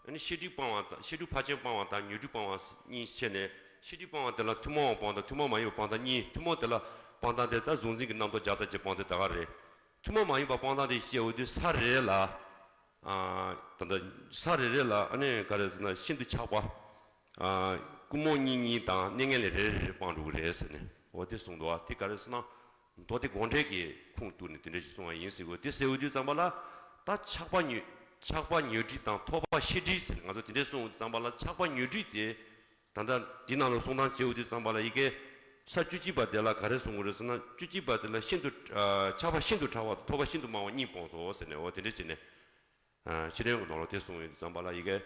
ཨ་ནི་ཤེས་སྒྲིབ་སྤང་བ་དང་། ཤེས་སྒྲིབ་ཕར་ཕྱིན་སྤང་བ་དང་ཉོན་སྒྲིབ་སྤང་བ་གཉིས་ཕྱེ་ནས། ཤེས་སྒྲིབ་སྤང་བ་དེ་ལ་ཐུན་མོང་བ་སྤང་དང་ཐུན་མོང་མ་ཡིན་པ་སྤང་སྟངས་གཉིས། ཐུན་མོང་དེ་ལ་སྤང་སྟངས་དེ་ད་གཟུང་འཛིན་གྱི་རྣམ་རྟོག་བརྒྱ་དང་བརྒྱད་སྤང་ཚུལ་དེ་ག་རེད། ཐུན་མོང་མ་ཡིན་པ་སྤང་སྟངས་དེ་བཤད་འོང་དུས་ས་རེ་རེ་ལ། ཨ། ད་ལྟ་ས་རེ་རེ་ལ་ཨ་ནི་ག་རེ་ཟེར་ན། ཤིན་ཏུ་ཆགས་པ། ཨ། ཀུན་རྨོངས་གཉིས་གཉིས་དང་གནས་ངན་ལས་རེ་རེ་རེ་སྤང་འགྲོ་གི་རེད་ཟེར་ནས། འོ་དེ་གསུངས་འདུག་བ། དེ་ག་རེ་ཟེར་ན། མདོ་སྡེ་དགོངས་འགྲེལ་གྱི་ཁུངས་གཏུགས་ནས་དེ་འདྲ་ཞིག་གསུངས་པ་ཡིན་ཟེར་གོ། དེ་ཟེར་འོང་དུས་ཙམ་པ་ལ། ད་ཆགས་པ་ཉོན། ཆགས་པ་ཉོན་སྒྲིབ་དང་ཐོགས་པ་ཤེས་སྒྲིབ་ཟེར་ནས་ང་ཚོ་དེ་འདྲ་གསུངས་འོང་དུས་ཙམ་པ་ལ། ཆགས་པ་ཉོན་སྒྲིབ་དེ། ད་ལྟ་འདི་ནང་ལ་གསུང་སྟངས་བྱེད་འོང་དུས་ཙམ་པ་ལ། ཡ་གི་ས་བཅུ་གཅིག་པ་དེ་ལ་ག་རེ་གསུང་གི་རེད་ཟེར་ན། བཅུ་གཅིག་པ་དེ་ལ་ཤིན་ཏུ། ཨ། ཆགས་པ་ཤིན་ཏུ་ཕྲ་བ་དང་ཐོགས་པ་ཤིན་ཏུ་མང་བ་གཉིས་སྤོང་སོ་ཟེར་ནས། འོ་དེ་འདྲ་བྱས་ནས། ཨ། ཕྱི་དོན་གྱི་ནང་ལ་དེ་གསུངས་ཡོང་དུས་ཙམ་པ་ལ། ཡ་གི་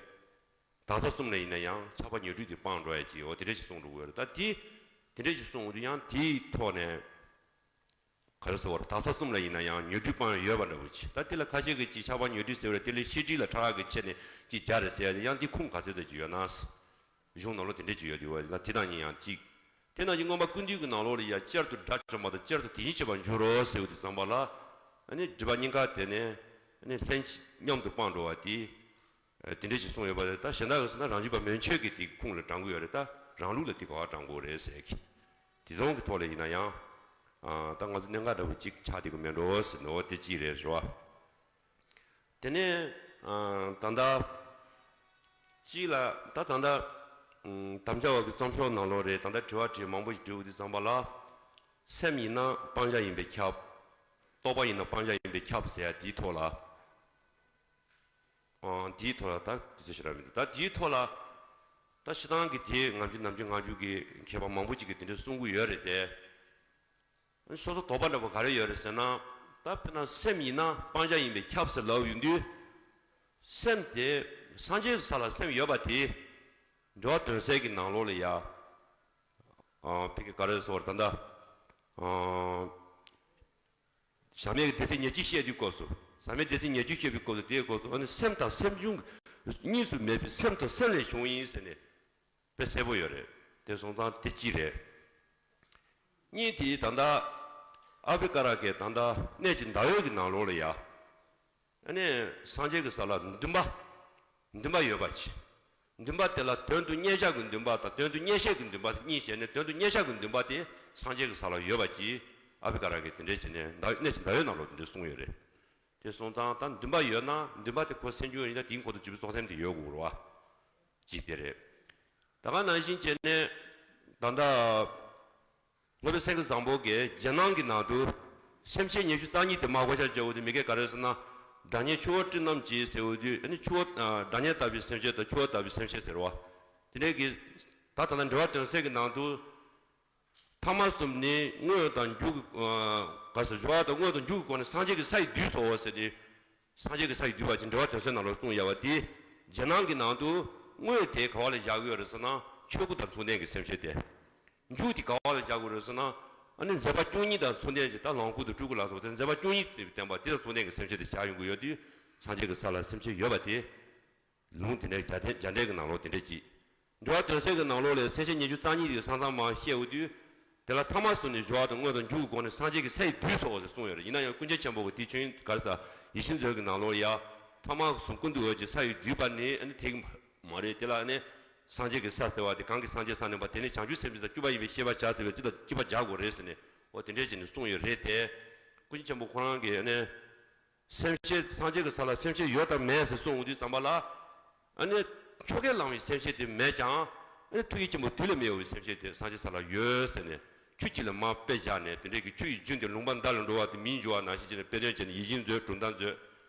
དག་ས་གསུམ་ལ་ཡིན་ན་ཡང་ཆགས་པ་ཉོན་སྒྲིབ་དེ་སྤང་འགྲོ་ཡ་ཅིག་འོ་དེ་འདྲ་ཞིག་གསུངས་འགྲོ་གི་ཡོད་རེད། ད་དེ་དེ་འདྲ་ཞིག་གསུངས་འོང་དུས་ཡང་དེའི་ཐོག་ནས། ག་རེ་ཟེར་བ་རེད། དག་ས་གསུམ་ལ་ཡིན་ན་ཡང་ཉོན་སྒྲིབ་སྤང་ཡ་ཡོད་པ་འདྲ་བོ་ཅིག་ད་དེ་ལ་ཁ་ཤས་ཀྱིས་ཅིག་ཆགས་པ་ཉོན་སྒྲིབ་ཟེར་བ་རེད། དེ་ལ་ཤེས་སྒྲིབ་ལ་ཕྲ་རགས་ཀྱིས་ཕྱེ་ནས་ཅིག་སྦྱར་རེད་ཟེར་ཡ་དེ། ཡང་དེ་ཁུངས་ག་ཚོད་ཅིག་ཡོད་ན། གཞུང་ནང་ལོགས་དེ་འདྲ་ཅིག་ཡོད་དེ། འོ་ན་དེ་དང་གཉིས་ཡང་གཅིག་དེ་ནང་བཞིན་མངོན་པ་ཀུན་བཏུས་ཀྱི་ནང་ལོགས་ལ་ཡ། བསྐྱར་དུ་དགྲ་བཅོམ་པ་དང་བསྐྱར་དུ་དེ་བཞིན་གཤེགས་པར་འགྱུར་རོ་ཟེར་འོང་དུས་ཙམ་པ་ལ། ཨ་ནི་སྒྲིབ་པ་གཉིས་ཀ་དེ་ནས་ཨ་ནི་ལྷན་ཅིག་མཉམ་དུ་སྤངས་འགྲོ་བ་དེ། ཨ། དེ་འདྲ་ཞིག་གསུངས་ཡོད་པ་རེད། ད་གཞན་དག་གིས་ཟེར་ན་རང་རྒྱུད་པ་མན་ཆད་ཀྱིས་དེ་གི་ཁུངས་ལ་དྲངས་ཀྱི་ཡོད་རེད། ད་རང་ལུགས་ལ་དེ་ག་པར་དྲངས་དགོས་རེད་ཟེར་གི། དེ་ཚོ་གི་ཐོག་ལ་ཡིན་ན་ཡང་། ཨ། ད་ང་ཚོ་གནད་འགག་འདྲ་བོ་གཅིག་ཆགས་བསྡད་ཀྱི་མེད་འགྲོ་ཟེར་ནོ། དེ་གཅིག་རེད་རེད་བ། དེ་ནས། ཨ། ད་ལྟ་གཅིག་ལ་ད་ད་ལྟ། ཨ། དམ་བཅའ་བ་གི་བརྩམས་ཆོས་ནང་ལོགས་རེད། ད་ལྟ་དྲི་བ་དྲིས་མང་པོ་ཞིག་དྲིས་འོང་དུས་ཙམ་པ་ལ། སེམས་ཡིན་ན་སྤང་བྱ་ཡིན་པས་ཁྱབ། རྟོག་པ་ཡིན་ན་སྤང་བྱ་ཡིན་པས་ཁྱབ་ཟེར་ཡ་དེའི་ཐོག་ལ། ཨ། དེའི་ཐོག་ལ་ད་དུས་ཚོད་ཞེ་དྲག་མི་འདུག་ད་དེའི་ཐོག་ལ་ད་སྤྱིར་བཏང་གི་དེ་ངམ་རྒྱུན་ནམ་རྒྱུན་ངག་རྒྱུན་གྱི་མཁས་པ་མང་པོ་ཅིག་གིས་དེ་འདྲ་གསུང་གི་ཡོད་རེད་དེ། སོ་སོ་དོགས་པ་འདྲ་པོ་ག་རེ་ཡོད་རེད་ཟེར་ན། ད་དཔེར་ན་སེམས་ཡིན་ན་སྤང་བྱ་ཡིན་པས་ཁྱབ་ཟེར་ལབ་ཡོང་དུས། སེམས་དེ་སངས་རྒྱས་ཀྱི་ས་ལ་སེམས་ཡོད་པ་དེ། འགྲོ་བ་དོན་གསལ་གྱི་ནང་ལོགས་ལ་ཡ། ཨ། ཕ་གི་ག་རེ་ཟེར་བ་རེད། ད་ལྟ། ཨ། ཟག་མེད་ཀྱི་སྡེ་ཚན་ཉེར་གཅིག་བཤད་དུས་སྐབས་སུ། ཟག་མེད་སྡེ་ཚན་ཉེར་གཅིག་བཤད་པའི་སྐབས་སུ། དེའི་སྐབས་སུ་ཨ་ནི་སེམས་དང་སེམས་བྱུང་གཉིས་སུ་མེད་པའི་སེམས་དང་སེམས་ལས་བྱུང་ཡིན་ཟེར་ནས་དཔེ་གསལ་པོ་ཡོད་རེད། དེ་སོང་ཙང་དེ་གཅིག་རེད། གཉིས་དེ་ད་ལྟ་ཨ་བྷི་ཀ་ར་གི་ད་ལྟ་གནས་ཀྱི་ཟླ་འོད་ཀྱི་ནང་ལོགས་ལ་ཡ། ཨ་ནི་སངས་རྒྱས་ཀྱི་ས་ལ་འདུན་པ། འདུན་པ་ཡོད་པ་ཅིག་འདུན་པ་དེ་ལ་དོན་དུ་གཉེར་བྱ་གི་འདུན་པ་དང་དོན་དུ་གཉེར་བྱེད་ཀྱི་འདུན་པ་གཉིས་བྱས་ནས། དོན་དུ་གཉེར་བྱ་གི་འདུན་པ་དེ་སངས་རྒྱས་ཀྱི་ས་ལ་ཡོད་པ་ཅིག་ཨ་བྷི་ཀ་ར་གིས་དེ་འདྲས་བྱས་ནས་ཟླ་གནས་ཀྱི་ཟླ་འོད་ནང་ལོགས་དེ་འདྲས་གསུངས་ཡོད་རེད། དེ་སོང་ཙང་ད་འདུན་པ་ཡོད་ན་འདུན་པ་དེ་ཁོ་སེམས་བྱུང་ཡིན་ན་དེའི་འཁོར་དུ་སྤྱི་བོའི་གཙོ་སེམས་དེ་ཡོད་དགོས་རེད་བ། གཅིག་དེ་རེད། ད་ག་ནང་བཞིན་བྱས་ནས་ད་ལྟ། སློབ་དཔོན་སེང་གེ་བཟང་པོ་གིས་རྗེས་གནང་གི་ནང་དུ་སེམས་བསྐྱེད་ཉི་ཤུ་རྩ་གཉིས་དེ་མར་བགོ་བཤའ་བྱས་ཡོད་དུས། མི་དགེ་ག་རེ་ཟེར་ན། སྒྲ་སྙན་ཆུ་བོ་སྤྲིན་རྣམས་ཀྱིས་ཟེར་ཡོད་དུས། ཨ་ནི་ཆུ་བོ་སྒྲ་སྙན་ལྟ་བུའི་སེམས་བསྐྱེད་དང་ཆུ་བོ་ལྟ་བུའི་སེམས་བསྐྱེད་ཟེར་བ། དེ་འདྲའི་གི་ད་ལྟ་ན་འགྲེལ་པ་དོན་གསལ་གྱི་ནང་དུ། ཐ་མ་གསུམ་ནི་དངོས་དང་འཇུག་གི་ག་ཟེར་སྦྱོར་བ་དང་དངོས་དང་འཇུག་གི་སྒོ་ནས་སངས་རྒྱས་ཀྱི་ས་ཡི་བསྡུས་སོ་ཟེར་ཏེ། སངས་རྒྱས་ཀྱི་ས་ཡི་བསྡུས་པ་ཅིག་འགྲེལ་པ་དོན་གསལ་ནང་ལ་གསུངས་ཡོད་པ་དེ། རྗེས་གནང་གི་ནང་དུ་དངོས་དེ་ག་བ་ལ་བཞག་གི་ཡོད་རེད་ཟེར་ན། ཆོས་སྐུ་དང་མཚུངས་ལྡན་གྱི་སེམས་བསྐྱེད་དེ། འཇུག་དེ་ག་བ་ལ་བཞག་དགོས་རེད་ཟེར་ན། ཨ་ནི་མཛད་པ་བཅུ་གཉིས་དང་མཚུངས་ལྡན་གྱི། ད་ལོངས་སྐུ་དང་སྤྲུལ་སྐུ་ལ་སོགས་ཏེ་མཛད་པ་བཅུ་གཉིས་དེ་བསྟན་པ་དེ་དང་མཚུངས་ལྡན་གྱི་སེམས་བསྐྱེད་དེ་བཞག་ཡོང་གི་ཡོད་དུས། སངས་རྒྱས་ཀྱི་ས་ལ་སེམས་བསྐྱེད་ཡོད་པ་དེ། ལུང་དེ་འདྲའི་རྒྱ་འགྲེལ་རྒྱ་འགྲེལ་གྱི་ནང་ལོགས་དེ་འདྲ་ཅིག་འགྲེལ་པ་དོན་གསལ་གྱི་ནང་ལོགས་ལ་སེམས་བསྐྱེད་ཉི་ཤུ་རྩ་གཉིས་དེ་ཚང་ཚང་མ་བཤད་ཡོད་དུས། དེ་ལ་ཐ་མ་གསུམ་ནི་སྦྱོར་བ་དང་དངོས་དང་འཇུག་གི་སྒོ་ནས་སངས་རྒྱས་ཀྱི་ས་ཡི་བསྡུས་སོ་ཟེར་གསུངས་ཡོད་རེད། ཡིན་ན་ཡང་ཀུན་མཁྱེན་ཆེན་པོ་གི་དེ་ཆོས་དབྱིངས་ག་རེ་ཟེར། ཡིད་བཞིན་མཛོད་ཀྱི་ནང་ལོགས་ཡ། ཐ་མ་གསུམ་ཀུན་ཏུ་འོད་ཀྱི་ས་ཡི་བསྡུས་པ་ནི་ཨ་ནི་དེ་གི་མ་རེད། དེ་ལ་ཨ་ནི་སངས་རྒྱས་ཀྱི་ས་ཟེར་བ་དེ་གང་གི་སངས་རྒྱས་ས་ནས་པ་དེ་ནི་བྱང་ཆུབ་སེམས་དཔའི་ས་བཅུ་པ་ཡིན་པས་ཤེས་པར་བྱ་ཟེར་བའི་དེ་དང་གཅིག་པ་བྱ་དགོས་རེད་ཟེར་ནས། འོ་དེ་འདྲས་བྱས་ནས་གསུངས་ཡོད་རེད་དེ། ཀུན་མཁྱེན་ཆེན་པོ་ཁོ་རང་གིས་ཨ་ནི། སེམས་བསྐྱེད་སངས་རྒྱས་ཀྱི་ས་ལ་སེམས་བསྐྱེད་ཡོད་དམ་མེད་ཟེར་གསུངས་ཡོང་དུས་ཙམ་པ་ལ། ཨ་ནི་ཆོ་གས་བསླངས་པའི་སེམས་བསྐྱེད་དེ་མེད་ཀྱང་། ཨ་ནི་ཐུགས་རྗེ་ཆེན་པོ་དུས་ལས་མི་གཡོ་བའི་སེམས་བསྐྱེད་དེ་སངས་རྒྱས་ས་ལ་ཡོད་ཟེར་ནས། ཆུ་དཀྱིལ་ལ་མར་དཔེ་བཞག་ནས། དེ་འདྲའི་གི་ཆུ་ཡི་རྒྱུན་དེ་ལུང་པ་མདའ་ལ་འགྲོ་བ་དེ་མིའི་འགྱུར་བ་ནང་བཞིན་བྱས་ནས་དཔེ་སྟོན་བྱས་ནས། ཡིད་བཞིན་མཛོད། གྲུབ་མཐའ་མཛོད།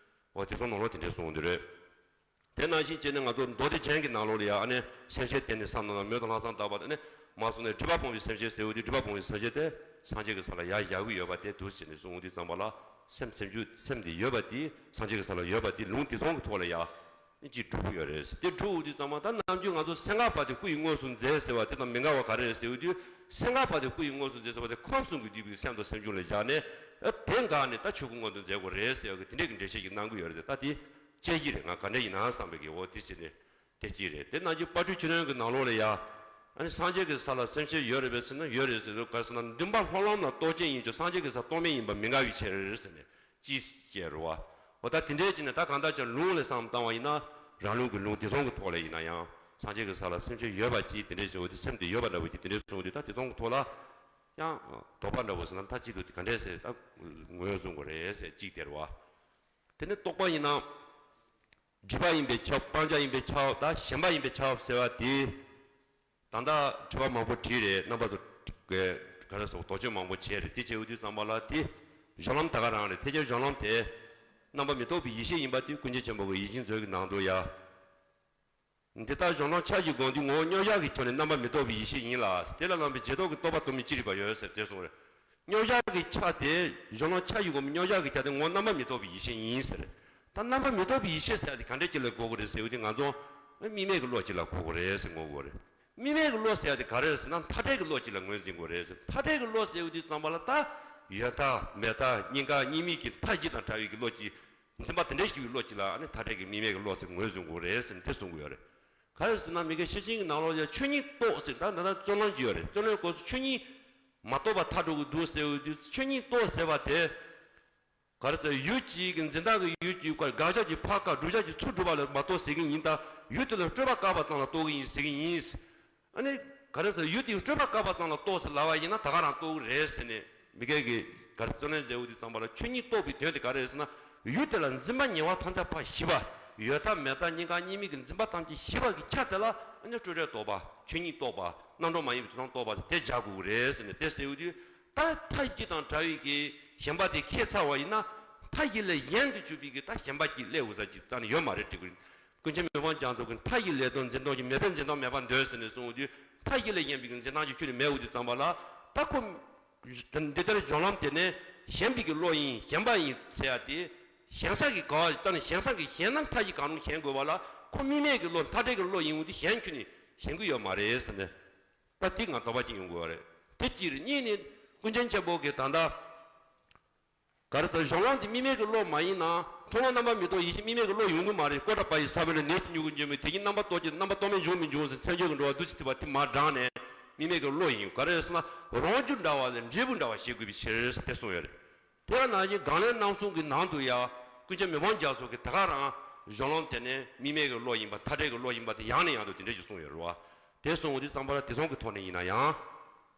འོ་དེ་ཚོ་ནང་ལོགས་དེ་འདྲའི་གསུངས་ཡོང་དུས་རེད། དེ་ནང་བཞིན་བྱས་ནས་ང་ཚོ་མདོ་སྡེ་རྒྱན་གྱི་ནང་ལོགས་ལ་ཡང་ཨ་ནི་སེམས་བསྐྱེད་དེ་ནི་བསམ་མནོ་ན་མོས་དང་ལྷག་བསམ་དག་པ་དང་། ཨ་ནི་མ་སོང་ནས་སྒྲིབ་པ་སྤོང་བའི་སེམས་བསྐྱེད་ཟེར་ཡོང་དུས། སྒྲིབ་པ་སྤོང་བའི་སེམས་བསྐྱེད་དེ་སངས་རྒྱས་ཀྱི་ས་ལ་ཡར་བཞག་གི་ཡོད་པ་དེ་འདུག་ཟེར་ནས་གསུངས་ཡོང་དུས་ཙམ་པ་ལ། སེམས་སེམས་བསྐྱེད་སེམས་དེ་ཡོད་པ་དེ་སངས་རྒྱས་ཀྱི་ས་ལ་ཡོད་པ་དེ་ལུང་དེ་ཚོ་གི་ཐོག་ལ་ཡང་ཨ་ནི་ཅིག་གྲུབ་ཀྱི་ཡོད་རེད། དེ་གྲུབ་ཡོང་དུས་ཙམ་པ་ད་ནམ་རྒྱུན་ང་ཚོ་སེམས་ཁམས་པ་དེ་སྐུ་ཡི་དངོས་སུ་མཛེས་ཟེར་བ་དེ་དང་མི་འགལ་བ་ག་རེ་རེད་ཟེར་ཡོང་དུས། སེམས་ཁམས་པ་དེ་སྐུ་ཡི་དངོས་སུ་མཛེས་ཟེར་བ་དེ་ཁམས་གསུམ་གྱིས་བསྡུས་པའི་སེམས་དང་སེམས་བྱུང་ལ་བཞག་ནས། ཨ་དེ་འགགས་ནས་ད་ཆོས་སྐུ་མངོན་དུ་མཛད་དགོས་རེད་ཟེར་བ་གི་དེ་འདྲས་ཀྱི་འགྲེལ་བཤད་ཅིག་གནང་གི་ཡོད་རེད། ད་དེ། དཔྱད་ཀྱི་རེད། ང་ག་འདྲ་ཡིན་ན་བསམ་པའི་གི། འོ་དེ་བྱས་ནས་དེ་གཅིག་རེད། དེ་ནང་བཞིན་དཔལ་སྤྲུལ་ཆོས་སྒྲོན་གྱི་ནང་ལོགས་ལ་ཡ། ཨ་ནི་སངས་རྒྱས་ཀྱི་ས་ལ་སེམས་བསྐྱེད་ཡོད་རེད་པས་ཟེར་ན་ཡོད་རེད་ཟེར་དུས། ག་རེ་ཟེར་ན་འདུན་པ་ལྷོད་ལྷོད་ན་རྟོགས་ཆེན་ཡིན་ཀྱང་སངས་རྒྱས་ཀྱི་ས་རྟོགས་མེད་ཡིན་པ་མི་འགལ་བའི་ཕྱིར་ཟེར་ནས་ཅིག་བཤད་རེད་བ། འོ་ད་དེ་འདྲའི་ཅིག་ནས་ད་གང་ལྟར་ཀྱང་ལུང་ལ་བསམ་བཏང་བ་ཡིན་ན། རང་ལུགས་ཀྱི་ལུང་དེ་ཚོ་གི་ཐོག་ལ་ཡིན་ན་ཡང་། སངས་རྒྱས་ཀྱི་ས་ལ་སེམས་བསྐྱེད་ཡོད་པ་ཅིག་དེ་འདྲའི་ཟེར་བ་དེ། སེམས་དེ་ཡོད་པ་འདྲ་བོ་ཅིག་དེ་འདྲའི་གསུངས་དུས། ད་དེ་ཚོ་གི་ཐོག་ལ་ཡང་དོགས་པ་འདྲ་བོ་ཟེར་ན། ད་གཅིག་ཏུ་དེ་ག་འདྲས་ཟེར་ད་ངོས་བཟུང་དགོས་རེད་ཟེར་གཅིག་དེ་རེད་བ། དེ་ནས་རྟོག་པ་ཡིན་ན། སྒྲིབ་པ་ཡིན་པས་ཁྱབ། སྤང་བྱ་ཡིན་པས་ཁྱབ། ད་ཞེན་པ་ཡིན་པས་ཁྱབ་ཟེར་བ་དེ། ད་ལྟ་དྲི་བ་མང་པོ་དྲིས་རེད། རྣམ་པ་ཚོ་ག་རེ་ཟེར། དོགས་གཅོད་མང་པོ་བྱས་རེད། དེ་བྱས་ཡོང་དུས་ཙམ་པ་ལ་དེ་གཞུང་ལམ་ད་ག་རང་རེད། ཐེག་ཆེན་གཞུང་ལམ་དེ་རྣམ་པ་མི་རྟོག་པའི་ཡེ་ཤེས་ཡིན་པ་དེ་ཀུན་མཁྱེན་ཆེན་པོ་གི་ཡིད་བཞིན་མཛོད་ཀྱི་ནང་དུ་ཡ། འདི་ལྟར་གཞུང་ལམ་ཆ་བཞི་བསྒོམ་དུས། ངོ་བོ་མཉམ་གཞག་གི་ཆ་ནི་རྣམ་པ་མི་རྟོག་པའི་ཡེ་ཤེས་ཡིན་ལ། དེ་ལ་རྣམ་པའི་རྗེས་ཐོབ་ཀྱི་རྟོག་པ་སྟོང་ཉིད་ཅི་རིགས་པ་ཡོད་ཟེར་དེ་གསུངས་རེད། མཉམ་གཞག་གི་ཆ་དེ། གཞུང་ལམ་ཆ་བཞི་བསྒོམ་པའི་མཉམ་གཞག་གི་ཆ་དེ་ངོ་བོ་རྣམ་པ་མི་རྟོག་པའི་ཡེ་ཤེས་ཡིན་ཟེར། ད་རྣམ་པ་མི་རྟོག་པའི་ཡེ་ཤེས་ཟེར་ཡ་དེ་ག་འདྲས་ཅིག་ལ་གོ་དགོས་རེད་ཟེར་ཡོང་དུས། ང་ཚོ་དམིགས་མེད་ཀྱི་བློ་ཅིག་ལ་གོ་དགོས་རེད་ཟེར་ངོ་དགོས་རེད། དམིགས་མེད་ཀྱི་བློ་ཟེར་ཡ་དེ་ག་རེ་རེད་ཟེར་ན། མཐའ་བྲལ་གྱི་བློ་ཅིག་ལ་ངོས་འཛིན་དགོས་རེད་ཟེར། མཐའ་བྲལ་གྱི་བློ་ཟེར་ཡོང་དུས་ཙམ་པ་ལ། ད་ཡོད་མཐའ་མེད་མཐའ་གཉིས་ཀ་གཉིས་མེད་ཀྱི་མཐའ་བཞི་དང་བྲལ་བའི་གི་བློ་ཅིག་འཛིན་པ་དེ་འདྲ་ཞིག་གི་བློ་ཅིག་ལ་ཨ་ནི་མཐའ་བྲལ་གྱི་དམིགས་མེད་ཀྱི་བློ་ཟེར་ངོས་འཛིན་དགོས་རེད་ཟེར་ནས་དེ་གསུང་གི་ཡོད་རེད། ག་རེ་ཟེར་ན། མི་དགེ་ཤེར་ཕྱིན་གྱི་ནང་ལོགས་ལ་ཆོས་ཉིད་རྟོགས་ཟེར། ད་ད་ལྟ་རྩོད་ལམ་ཅིག་ཡོད་རེད། རྩོད་ལམ་སྐབས་སུ་ཆོས་ཉིད་མ་རྟོགས་པར་ཐལ་འགྲོ་གི་འདུག་ཟེར་ཡོང་དུས། ཆོས་ཉིད་རྟོགས་ཟེར་བ་དེ། ག་རེ་ཟེར། ཡུལ་གཅིག་གི་འཛིན་སྟངས་ཀྱི་ཡུལ་གཅིག་གི་དགག་བྱ་གཅིག་ཕར་བཀག་བསྒྲུབ་བྱ་གཅིག་ཚུར་སྒྲུབ་པ་ལ་མ་རྟོགས་ཟེར་གྱི་ཡིན། ད་ཡུལ་དེ་ལ་སྤྲོས་པ་བཀག་པ་ཙམ་ལ་རྟོགས་ཀྱི་ཡིན་ཟེར་གྱི་ཡིན། ཨ་ནི་ག་རེ་ཟེར། ཡུལ་དེའི་སྤྲོས་པ་བཀག་པ་ཙམ་ལ་རྟོགས་ཟེར་ལབ་པ་ཡིན་ན་ད་ག་རང་རྟོགས་ཀྱི་རེད་ཟེར་ནས། མི་དགེ་གི་ག་རེ་རྩོད་ལན་མཛད་ཡོང་དུས་ཙམ་པ་ལ། ཆོས་ཉིད་རྟོགས་པའི་དོན་དེ་ག་རེ་རེད་ཟེར་ན། ཡུལ་དེ་ལ་འཛིན་པ་ཉེ་བར་ཐམས་ཅད་ཕར་ཞི་བ། ཡོད་མཐའ་མེད་མཐའ་གཉིས་ཀ་གཉིས་མེད་ཀྱི་འཛིན་པ་ཐམས་ཅད་ཞི་བ་གི་ཆ་དེ་ལ་ཨ་ནི་སྤྲོས་བྲལ་རྟོགས་པ། ཆོས་ཉིད་རྟོགས་པ། རྣམ་གྲངས་མ་ཡིན་པའི་དོན་དམ་རྟོགས་པ་དེ་སྦྱར་དགོས་ཀྱི་རེད་ཟེར་ནས་དེ་ཟེར་ཡོང་དུས། ད་མཐའ་བཞི་དང་བྲལ་བའི་གི་ཞེན་པ་དེ་ཁེགས་ཚར་བ་ཡིན་ན། མཐའ་བཞི་ལས་གཞན་དུ་གྱུར་པའི་གི་ད་ཞེན་པ་གཅིག་སླེབས་དགོས་ས་ཅིག་རྩ་ནས་ཡོད་མ་རེད་དྲན་གྱི་ཡོད། ཀུན་མཁྱེན་མི་ཕམ་རྒྱ་མཚོ་གིས་མཐའ་བཞི་ལས་དོན་འཛིན་སྟོང་གཞི། མེད་པས་འཛིན་སྟངས་མེད་པར་འདོད་ཟེར་ནས་གསུངས་དུས། མཐའ་བཞི་ལས་གཞན་པའི་གི་འཛིན་སྟངས་ཀྱི་ཁྱོན་ནས་མེད་འོང་དུས་ཙམ་པ་ལ། ད་ཁོ་འདི་ལྟར་གཞུང་ལམ་དེ་ནས་ཞེན་པའི་གི་བློ་ཡིན། ཞེན་པ་ཡིན་ཟེར་ཡ་དེ། ཞེན་ས་གི་ག་བ་ཙམ་ནས། ཞེན་ས་གི་ཞེན་ན་མཐའ་བཞི་གང་རུང་ཞེན་དགོས་པ་ལ། ཁོ་དམིགས་མེད་ཀྱི་བློ། མཐའ་བྲལ་གྱི་བློ་ཡིན་འོང་དུས་གཞན་ཁྱོན་ནས་ཞེན་གྱི་ཡོད་མ་རེད་ཟེར་ནས། ད་དེ་ང་དོགས་པ་ཅིག་ཡོང་དགོས་པ་རེད། དེ་གཅིག་རེད། གཉིས་ནི་ཀུན་མཁྱེན་ཆེན་པོ་གིས་ད་ལྟ། ག་རེ་ཟེར། གཞུང་ལམ་དེ་དམིགས་མེད་ཀྱི་བློ་མ་ཡིན་ན། མཐོང་བ་རྣམ་པར་མི་རྟོག་ཡེ་ཤེས་དམིགས་མེད་ཀྱི་བློ་ཡོང་གི་མ་རེད། ཀོ་ཊ་པ་ཡི་ས་བོན་ལས་ནད་ཀྱི་མྱུ་གུ་འབྱུང་མོད། དེ་ཉིད་རྣམ་པར་རྟོག་ཅིང་རྣམ་པར་རྟོག་མེད་འབྱུང་མི་འབྱུང་ཟེར། མཚན་བརྗོད་ཀྱི་འགྲོ་བ་བདུད་རྩི་ཐིགས་པ་དེ་མར་དྲངས་ནས། དམིགས་མེད་ཀྱི་བློ་ཡིན། ག་རེ་ཟེར་ན་རང་རྒྱུ་འདྲ་བ་ལས་འབྲས་བུ་འདྲ་བ་བྱེད་དགོས་པའི་ཕྱིར་དེ་གསུངས་ཡོད་རེད། དེ་ཡང་ནང་བཞིན་གང་ལས་རྣམ་གསུམ་གྱི་ནང་དུ་ཡང་ཀུན་མཁྱེན་མི་ཕམ་རྒྱ་མཚོ་གིས་ད་ག་རང་གཞུང་ལམ་དེ་ནི་དམིགས་མེད་ཀྱི་བློ་ཡིན་པ་མཐའ་བྲལ་གྱི་བློ་ཡིན་པ་དེ་ཡང་ནས་ཡང་དུ་དེ་འདྲ་ཞིག་གསུངས་ཡོད་རེད་བ། དེ་གསུངས་དུས་ཙམ་པ་ལ་དེ་ཚོ་གི་ཐོག་ནས་ཡིན་ན་ཡང་།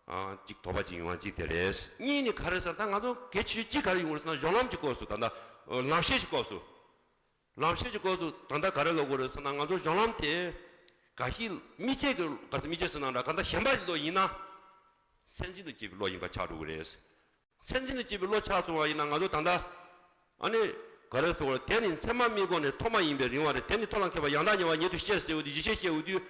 ཨ། གཅིག་དོགས་པ་གཅིག་ཡོང་བ་གཅིག་དེ་རེད། གཉིས་ནི་ག་རེ་ཟེར་ན་ད་ང་ཚོ་གལ་ཆེ་ཤོས་གཅིག་ག་རེ་ཡོང་གི་རེད་ཟེར་ན་གཞུང་ལམ་གྱི་སྐབས་སུ་ད་ལྟ་ལམ་བཤད་ཀྱི་སྐབས་སུ། ལམ་བཤད་ཀྱི་སྐབས་སུ་ད་ལྟ་ག་རེ་ལབ་དགོས་རེད་ཟེར་ན་ང་ཚོ་གཞུང་ལམ་དེ་ག་ཤེད་མི་སྐྱེ་གི་ག་ཚོད་མི་སྐྱེ་ཟེར་ན་འདྲ་ག་ད་ཞེན་པ་ཞིག་ལོ་ཡིན་ན། མཚན་འཛིན་དུ་སྐྱེས་པའི་བློ་ཡིན་པ་ཆགས་འགྲོ་གི་རེད། མཚན་འཛིན་དུ་སྐྱེས་པའི་བློ་ཆགས་སོང་བ་ཡིན་ན་ང་ཚོ་ད་ལྟ། ཨ་ནི། ག་རེ་ཟེར་དགོས་རེད། དེ་ནི་མཚན་མ་དམིགས་སྒོ་ནས་ཐོག་མ་ཡིན་པས་རིང་བ་རེད། དེ་ནི་མཐོང་ལ་མཁས་པ་ཡང་དག་ཉེ་བར་ཉིད་དུ་ཤེས་ཟེར་བ་དེ་གཞི་ཤེས་ཟེར་བ་དེ།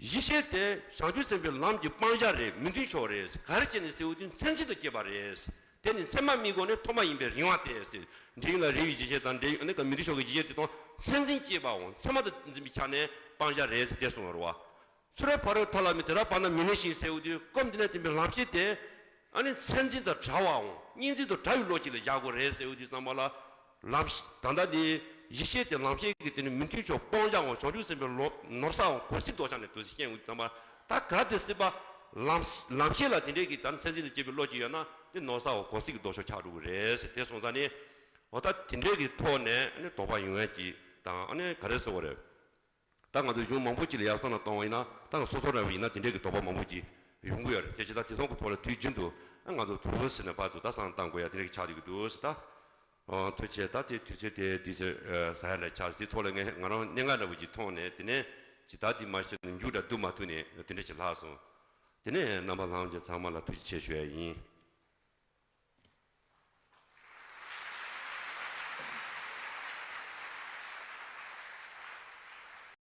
གཞི་ཤེས་དེ་བྱང་ཆུབ་སེམས་དཔའི་ལམ་གྱི་སྤང་བྱ་རེད། མི་མཐུན་ཕྱོགས་རེད། ག་རེ་བྱས་ནས་ཟེར་བ་དེ་མཚན་འཛིན་དུ་སྐྱེས་པ་རེད། དེ་ནི་མཚན་མ་དམིགས་སྒོ་ནས་ཐོག་མ་ཡིན་པས་རིང་བ་སྟེ་ཟེར། འབྲས་ཡུལ་ལ་རེ་བའི་གཞི་ཤེས་དང་འབྲས་ཡུལ་ནི་མི་མཐུན་ཕྱོགས་ཀྱི་གཞི་ཤེས་དེ་དང་མཚན་འཛིན་སྐྱེས་པའོ། མཚན་མ་དང་འཛིན་པའི་ཆ་ནས་སྤང་བྱ་རེད་ཟེར་དེ་གསུངས་པ་རེད་བ། ཚུར་ཕ་རོལ་ཐ་ལ་མི་དེ་དག་པ་ན་མི་གནས་ཤིང་ཟེར་བ་དེ་སྐབས་འདི་ན་བསྟན་པའི་ལམ་ཤེས་དེ། ཨ་ནི་མཚན་འཛིན་དང་བྲལ་བའོ། གཉིས་འཛིན་དང་བྲལ་བའི་བློ་གཅིག་ལ་བཞག་དགོས་རེད་ཟེར་བ་དེ་ཙམ་པ་ལ། ལམ་ཤེས་ད་ལྟ་འདི་གཞི་ཤེས་དེ་ལམ་ཤེས་ཀྱི་དེ་ནི་མི་མཐུན་ཕྱོགས་སྤང་བྱའོ། བྱང་ཆུབ་སེམས་དཔའི་ལོ་ནོར་སའོ་གོ་སྲིད་ལྡོག་ཕྱོགས་ནས་དུ་ཤེས་ཡོང་དུས་ཙམ་པ་ད་ག་དེ་སྲིད་པ་ལམ་ལམ་ཤེས་ལ་དེ་འདྲའི་གི་ད་མཚན་འཛིན་དང་བཅས་པའི་བློ་གཅིག་ཡོད་ན་དེ་ནོར་སའོ་གོ་སྲིད་ཀྱི་ལྡོག་ཕྱོགས་ཆགས་འགྲོ་གི་རེད་ཟེར་དེ་སོང་ཙང་ནི། འོ་ད་དེ་འདྲའི་གི་ཐོག་ནས་ཨ་ནི་དོགས་པ་ཡོང་ཡ་གཅིག་དང་ཨ་ནི་ག་རེ་ཟེར་བ་རེད། ད་ང་ཚོ་གཞུང་མང་པོ་ཅིག་ལ་ཡག་བསམ་ལ་གཏོང་བ་ཡིན་ན་ད་ང་སོ་སོ་རང་ཡིན་ན་དེ་འདྲའི་གི་དོགས་པ་མང་པོ་ཅིག་ཡོང་གི་ཡོད་རེད། དེ་བྱས་ད་དེ་ཚོ་གི་ཐོག་ལ་དུས་རྒྱུན་དུ་ང་ཚོ་དུས་ཟིན་ནས་བར་དུ་ད་བསམ་བཏང་དགོས་ཡ་དེ་འདྲ་གི་ཆགས་བསྡད་ཀྱི་འདུག་ཟེར་ད། ཨ། ཐུགས་རྗེ་ཆེ། ད་དེ་དུས་ཚོད་དེ་དུས་ཚོད་ཟ་ཡ་འདྲ་ཆགས་དེ་ཐོག་ལ་ངས་ང་རང་གནད་འགག་འདྲ་བོ་ཅིག་མཐོང་ནས་དེ་ནས་ཅི་ད་དེ་མ་ཤེས་ནས་མཇུག་འདྲ་བསྡུ་མ་ཐུབ་ནས་དེ་འདྲ་ཅིག་ལྷག་སོང་། དེ་ནས་རྣམ་པ་ལྷན་རྒྱས་ཚང་མ་ལ་ཐུགས་རྗེ་ཆེ་ཞུ་ཡ་ཡིན།